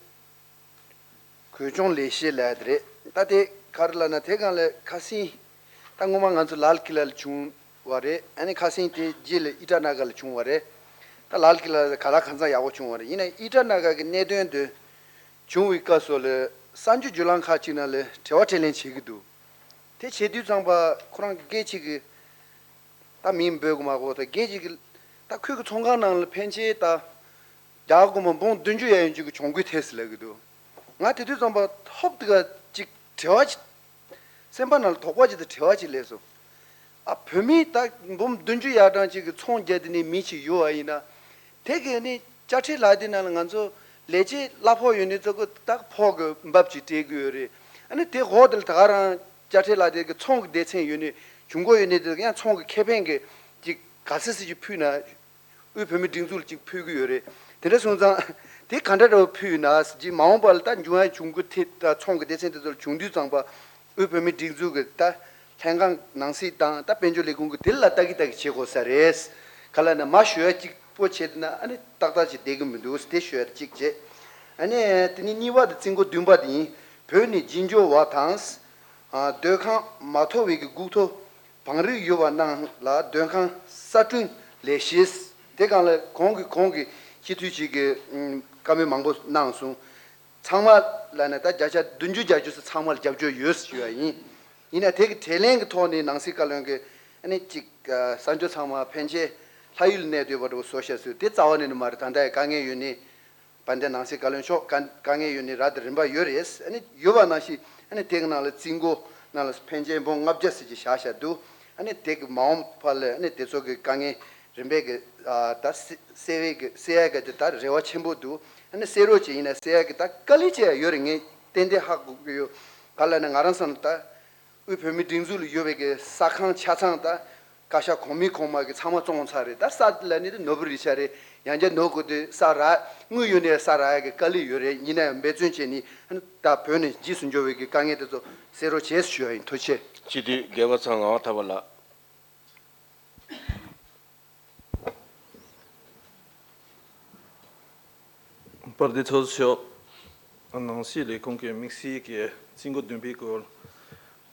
གོས་ཆུང་ལས་བྱེད་ལབ་ཡ་དེ་རེད། ད་དེ་ག་རེ་ལབ་ན། དེ་སྒང་ལ་ཁ་སང་ད་སྔོན་མ་ང་ཚོ་ལཱལ་ཀི་ལ་ལ་བྱུང་བ་རེད། ཨ་ནི་ཁ་སང་དེ་རྗེས་ལ་ཨི་ཊ་ན་ག་ལ་བྱུང་བ་རེད། ད་ལཱལ་ཀི་ལ་ལ་ག་ལ་གང་འཚམ་ཡག་པོ་བྱུང་བ་རེད། ཡིན་ན་ཨི་ཊ་ན་ག་གི་གནད་དོན་དེ་བྱུང་བའི་སྐབས་སུ་ལ་གསར་འགྱུར་བརྒྱུད་ལམ་ཁག་ཅིག་ནང་ལ་དྲི་བ་དྲིས་ལན་བྱེད་ཀྱི་འདུག་དེ་བྱེད་དུས་ཙམ་པ་ཁོ་རང་གི་སྐད་ཅིག་གི་ད་མིང་འབོད་དགོས་མ་དགོས། ད་སྐད་ཅིག་གི་ད་ཁོའི་གི་ཚོང་ཁང་ནང་ལ་ཕན་ཆད་ད་རྒྱ་གར་སྒོར་མོ་འབུམ་བདུན་ཅུ་ཡ་ཡོད་ཅིག་གི་གྱོང་གུད་ཐེབས་ཟེར་ལབ་ཀྱི་འདུག་ང་དེ་དུས་ཙམ་པ་ཧོབ་དེ་ག་ཅིག་དྲི་བ་ཅིག་སེམས་པ་ནང་ལ་དོགས་པ་ཅིག་དང་དྲི་བ་ཅིག་སླེབས་སོང་། ཨ་བོད་མི་ད་འབུམ་བདུན་ཅུ་ཡ་གྲངས་ཅིག་གི་ཚོང་རྒྱག་དེ་ནས་མི་ཅིག་ཡོད་པ་ཡིན་ན། དེ་གས་ནི་དཔྱ་ཁྲལ་ལག་དེབ་ནང་ལ་ང་ཚོ་ལས་བྱེད་གླ་ཕོགས་ཡོད་ནི་ཚོ་གི་ད་ཕོགས་གི་འབབ་ཅིག་སྤྲད་གི་ཡོད་རེད། ཨ་ནི་དེ་འོག་དེ་ལ་ད་ག་རང་དཔྱ་ཁྲལ་ལག་དེབ་གི་ཚོང་གི་སྡེ་ཚན་ཡོད་ནི་གྱོང་གུད་ཡོད་ནི་དེ་ཡང་ཚོང་གི་ཁེ་ཕན་གི་ཅིག་ག་ཚོད་ཙམ་ཅིག་ཕུལ་ན། དབུས་བོད་མིའི་སྒྲིག་འཛུགས་ལ་ཅིག་ཕུལ་གི་ཡོད་རེད། དེ་འདྲ་སོང་ཙང་དེ་ག་འདྲ་འདྲ་བོ་ཕུལ་ཡོད་ན་ཟེར་གྱི། མ་འོངས་པ་ལ་ད་འབྱུང་བ་གྱོང་གུད་དེ་ད་ཚོང་གི་སྡེ་ཚན་དེ་ཚོ་ལ་བྱུང་དུས་ཙམ་པ་དབུས་བོད་མིའི་སྒྲིག་འཛུགས་ཀྱི་ད་ལྷན་ཁང་ནང་སྲིད་དང་ད་དཔལ་འབྱོར་ལས་ཁུངས་ཀྱི་དེ་ལ་ལྟ་གི་ལྟ་གི་བྱེད་དགོས་ས་རེད། ག་ལ་ན་མ་ཞུ་ཡ་གཅིག་པོ་བྱེད་ན་ཨ་ནི་ཏག་ཏག་ཅིག་བསྡད་གི་མི་འདུག་དེ་ཞུ་ཡ་གཅིག་བྱེད། ཨ་ནི་དེ་ནི་གཉིས་པ་དེ་རྩིས་འགོ་བདུན་པ་དེ་ཡིན། བོད་ནས་འགྱིང་སྐྱོར་བ་དང་། ཨ་སྡོད་ཁང་མ་ཐོབ་པའི་གི་སྒུག་ཐོ་བང་རིམ་ཡོད་པ་རྣམས་ལ་སྡོད་ཁང་གསར་སྐྲུན་ལས་བྱེད། དེ་སྒང་ལ་གོང་གི་གོང་གི་སྤྱི་འཐུས་ཅིག་གིས་ཨུམ་བཀའ་མོལ་མང་པོ་གནང་སོང་། ཚང་མ་ལ་ནི་ད་བརྒྱ་ཆ་བདུན་ཅུ་བརྒྱད་ཅུ་ཚང་མ་ལ་རྒྱབ་སྐྱོར་ཡོད་ཞུ་བ་ཡིན། ཡིན་ན་དེ་གི་དྲིས་ལན་གྱི་ཐོག་ནས་ནང་སྲིད་བཀའ་བློན་གྱིས་ཨ་ནི་ཅིག་ཨ་གསར་འགྱུར་ཚང་མ་ཕན་ཆད་ལྷ་ཡུལ་གནས་སྡོད་པ་འདྲ་བོ་བཟོ་བཞག་ཟེར། དེ་རྩ་བ་ནས་ནི་མ་རེད། ད་ལྟ་ཡི་དཀའ་ངལ་ཡོད་ནི། དཔལ་ལྡན་ནང་སྲིད་བཀའ་བློན་མཆོག་དཀའ་དཀའ་ངལ་ཡོད་ནི་ར་དང་རིམ་པ་ཡོད་རེད། ཨ་ནི་ཡོད་པ་ནང་བཞིན་ཨ་ནི་དེ་གི་ནང་ལ་རྩིས་འགོ་ནང་ལ་ཕན་ཆད་འབུམ་ལྔ་བརྒྱ་ཟེར་གྱི་བཞག་བཞག་འདུག་ཨ་ནི་དེ་གི་མ་འོངས་པ་ལ་ཨ་ནི་དེ་ཚོ་གི་དཀའ་ངལ་རིམ་པས་གི་ཨ་ད་སེ་སེལ་བའི་གི་སེལ་ཡ་གི་དེ་ད་རེ་བ་ཆེན་པོ་འདུག་ཨ་ནི་སེལ་རོགས་བྱེད། ཡིན་ན་སེལ་ཡ་གི་ད་དཀའ་ལས་བྱེད་ཡ་ཡོད་རེད། ངས་ཏན་ཏན་ཧ་གོ་གི་ཡོད། ག་ལ་ནི་ང་རང་བསམ་ན་ད། དབུས་བོད་མིའི་སྒྲིག་འཛུགས་ལ་ཡོད་པའི་གི་ས་ཁང་ཆ་ཚང་དང་བཀའ་ཤག་གོང་མའི་གོང་མ་གི་ཚང་མ་བཙོངས་ཚར་རེད། ད་ས་ལ་ནི་ནོར་བུ་རི་ཆ་རེད། ཡང་བསྐྱར་ནོར་དགོས་དུས་ས་རག་དངུལ་ཡོད་ནའི་ས་རག་ཡ་གི་དཀའ་ལས་ཡོད་རེད། ཡིན་ན་ཡང་འབད་བརྩོན་བྱས་ནས་ད་བོད་ནས་རྗེས་སུ་འབྱོར་བའི་གི་དཀའ་ངལ་དེ་ཚོ་སེལ་རོགས་བྱེད་ཞུ་ཡ་ཡིན། ཐུགས་རྗེ་ཆེ། སྤྱི་འཐུས་རྒྱལ་བ་ཚང་ངག་དབང་ཐར་པ་ལགས། དཔལ་ལྡན་ཚོགས་གཙོ་མཆོག་ནང་སྲིད་ལས་ཁུངས་ཀྱི་དམིགས་བསལ་གྱི་རྩིས་འགོ་བདུན་པའི་སྐོར་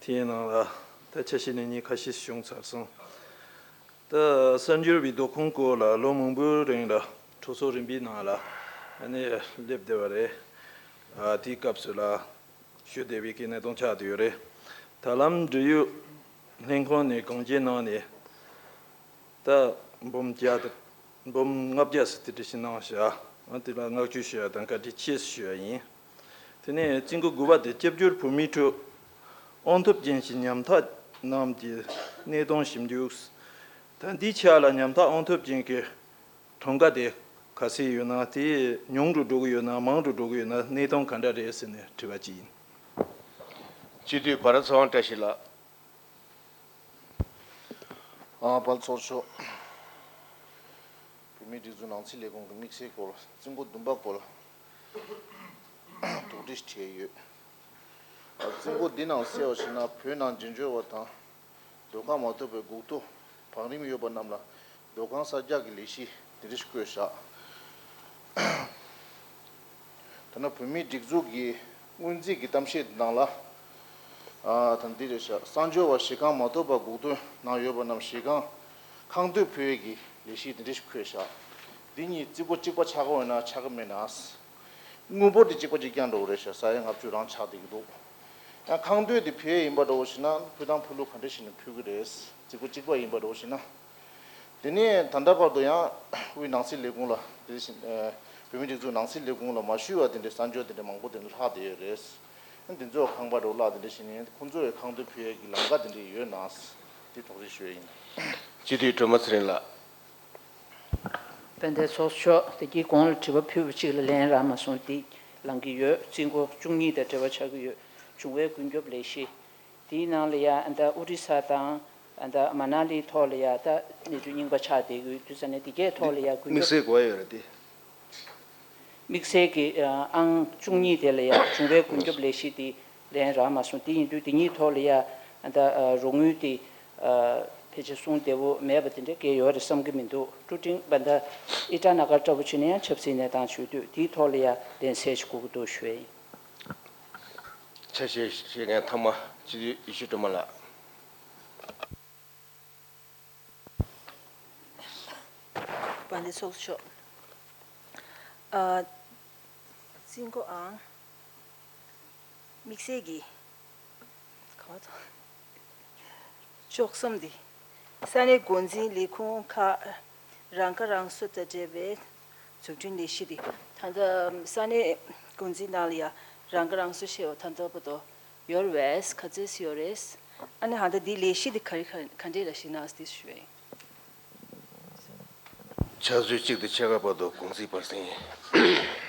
དེའི་ནང་ལ་ད་ཆ་ཤས་ནས་གཉིས་ཁ་ཤས་བྱུང་ཚར་སོང་། ད་གསར་འགྱུར་བའི་བསྡུ་ཁུངས་སྐོར་ལ་ལོ་མང་པོའི་རིང་ལ་གྲོས་ཚོགས་རིམ་པའི་ནང་ལ་ཨ་ནི་སླེབས་བསྡད་པ་རེད། ཨ་དེའི་སྐབས་སུ་ལ། ཞུ་བདེ་བའི་གི་གནད་དོན་ཆགས་བསྡད་ཡོད་རེད། ད་ལམ་འབྲེལ་ཡོད་ལྷན་ཁང་ནས་གང་ཅི་གནང་ནས་ད་འབུམ་བརྒྱ་དང་འབུམ་ལྔ་བརྒྱ་ཟེར་དེ་འདྲ་ཞིག་གནང་བཞག་ཨ་དེ་ལ་བསྔགས་བརྗོད་ཞུ་ཡ་དང་བཀའ་དྲིན་ཆེ་ཞུ་ཡ་ཡིན། དེ་ནས་རྩིས་འགོ་དགུ་པ་དེ་སྐྱབས་བཅོལ་བོད་མིའི་ཁྲོད་དབང་ཐོབ་ཅན་གྱི་ཉམ་ཐག་རྣམས་ཀྱི་གནས་སྟངས་ཞིབ་འཇུག་ད་འདིའི་ཆ་ལ་ཉམ་ཐག་དབང་ཐོབ་ཅན་གྱི་གྲངས་ཀ་དེ་ག་ཚད་ཡོད་ན། དེ་ཉུང་རུ་འགྲོ་གི་ཡོད་ན། མང་རུ་འགྲོ་གི་ཡོད་ན། གནས་སྟངས་ག་འདྲ་རེད་ཟེར་ནས་དྲི་བ་གཅིག་ཡིན། སྤྱི་འཐུས་བྷ་ར་ཚེ་དབང་བཀྲ་ཤིས་ལགས། ཨ། དཔལ་ཚོགས་མཆོག་བོད་མིའི་སྒྲིག་འཛུགས་ནང་སྲིད་ལས་ཁུངས་ཀྱི་དམིགས་བསལ་སྐོར། རྩིས་འགོ་བདུན་པ་སྐོར་དོགས་འདྲི་ཞིག་བྱས་ཡོད། ཨ། རྩིས་འགོ་འདི་ནང་གསལ་བ་ཞིག་ན། བོད་ནང་རྒྱུ་འབྱོར་བ་དང་སྡོད་ཁང་མ་ཐོབ་པའི་འགོག་ཐོ་བང་རིམ་ཡོད་པ་རྣམས་ལ་སྡོད་ཁང་གསར་རྒྱག་གི་ལས་གཞི་འདི་འདྲ་ཞིག་བཀོད་བཞག་ཐ་ན་བོད་མིའི་སྒྲིག་འཛུགས་ཀྱི་སྔོན་རྩིས་ཀྱི་གཏམ་བཤད་ནང་ལ། ཨ། ད་འདི་རེད་ཤག་གསར་འབྱོར་བ་གཞིས་ཁང་མ་ཐོབ་པ་འགོག་ཐོ་ནང་ཡོད་པ་རྣམས་གཞིས་ཁང་ཁང་སྟོད་ཕུལ་ཡས་ཀྱི་ལས་གཞི་འདི་འདྲ་ཞིག་འཁོད་ཤག་འདི་གཉིས་རྩིས་འགོ་གཅིག་པ་ཆགས་ཀྱི་ཡོད་ན་ཆགས་ཀྱི་མེད་ན། དངུལ་འབོར་དེ་གཅིག་པ་གཅིག་རྐྱང་འདྲ་བོ་རེད་ཤག་ས་ཡ་ལྔ་བཅུ་རང་ཆགས་བསྡད་ཀྱི་འདུག་ཡང་ཁང་སྟོད་དེ་ཕུལ་ཡས་ཡིན་པ་འདྲ་བོ་ཞིག་ན། ཕུལ་སྟངས་ཕུལ་ལུགས་ག་འདྲ་ཞིག་ནས་ཕུལ་གྱི་རེད། རྩིས་འགོ་གཅིག་པ་ཡིན་པ་འདྲ་བོ་ཞིག་ན། དེ་ནས་ད་ལྟ་བར་དུ་ཡང་དབུས་ནང་སྲིད་ལས་ཁུངས་ལ། དེ་བཞིན་ཨ་བོད་མིའི་སྒྲིག་འཛུགས་ནང་སྲིད་ལས་ཁུངས་ལ་མ་ཞུས་པ་དེ་འདྲའི་གསར་འབྱོར་དེ་འདྲ་མང་པོ་དེ་འདྲ་ལྷག་བསྡད་ཡོད་རེད། འདི་ཚོ་ཁང་པ་འདྲ་བོ་ལྷག་དེ་འདྲ་ཞིག་ནས། ཁོང་ཚོས་ཁང་སྟོད་ཕུལ་ཡས་ཀྱི་ལམ་ཁ་དེ་འདྲ་ཡོད་ན། དེ་དོགས་འདྲི་ཞུ་ཡས་ཡིན། སྤྱི་འཐུས་སྒྲོལ་མ་ཚེ་རིང་ལགས། དཔལ་ལྡན་ཚོགས་གཙོ་མཆོག་དེ་གའི་གོང་ལ་དྲི་བ་ཕུལ་བ་གཅིག་ལ་ལན་རག་མ་སོང་། དེ་ལངས་ཀྱི་ཡོད། རྩིས་འགོ་བཅུ་གཉིས་དང་འབྲེལ་བ་ཆགས་ཀྱི་ཡོད། འབྱུང་བའི་ཀུན་ཁྱབ་ལས་གཞི། དེའི་ནང་ལ་ཡ་ཨ་ད་ཨོ་རི་ས་དང་ཨ་ད་མ་ན་ལི་ཐོག་ལ་ཡ་ད་གནས་ཚུལ་རྙིང་པ་ཆགས་བསྡད་ཀྱི་ཡོད་དུས་ཙ་ནས། དེ་གའི་ཐོག་ལ་ཡ་ཀུན་དམིགས་ཁྱབ་བསལ་དགོས་ཡོད་རེད་དེ། དམིགས་བསལ་གྱི་ཨང་བཅུ་གཉིས་དེ་ལ་ཡ་འབྱུང་བའི་ཀུན་ཁྱབ་ལས་གཞི་དེ་ལན་རག་མ་སོང་། དེ་ཡིན་དུས་དེ་གཉིས་ཐོག་ལ་ཡ་ཨ་ད་རོགས་དངུལ་དེ་ཕལ་ཆེར་སོང་བདེ་བོ་མེད་པ་དེ་འདྲ་གལ་ཡོད་རེད་བསམ་གྱི་མི་འདུག་ཀྲུ་ཀྲིང་པ་ད་ཨི་ཏྲ་ན་གར་ལྟ་བུ་བྱས་ན་ཡང་ཆབ་སྲིད་གནས་སྟངས་བྱུང་དུས། དེའི་ཐོག་ལ་ཡ་ལན་གསལ་ཞིག་དགོས་ཀྱི་འདུག་ཞུ་ཡ་ཡིན། ཆ་ཤས་བཤད་མཁན་ཐ་མ་སྤྱི་འཐུས་ཡེ་ཤེས་སྒྲོལ་མ་ལགས། དཔལ་ལྡན་ཚོགས་གཙོ་མཆོག་ཨ། རྩིས་འགོ་ཨང་དམིགས་བསལ་གྱི་ག་བ་དང་བཅུ་གསུམ་འདི། ས་གནས་འགོ་འཛིན་ལས་ཁུངས་ཁག་རང་ཁ་རང་གསོ་དང་འབྲེལ་བའི་འཛུགས་སྐྲུན་ལས་གཞི་འདི། ད་ལྟ་ས་གནས་འགོ་འཛིན་ནང་ལ་ཡ་རང་ཁ་རང་གསོ་བྱས་པ་ད་ལྟ་བར་དུ་ཡོད་རེད་པས། ག་ཚོད་ཡོད་རེད། ཨ་ནི་ཧ་ད་འདི་ལས་གཞི་འདི་ག་རེ་ག་ག་འདྲས་ལ་ཞིག་ན་འདི་ཞུ་ཡ་ཡིན། ཕྱག་ཚོད་གཅིག་དང་ཕྱེད་ཀ་བར་དུ་དགོངས་ཚིག་པར་གསན་ཡིན།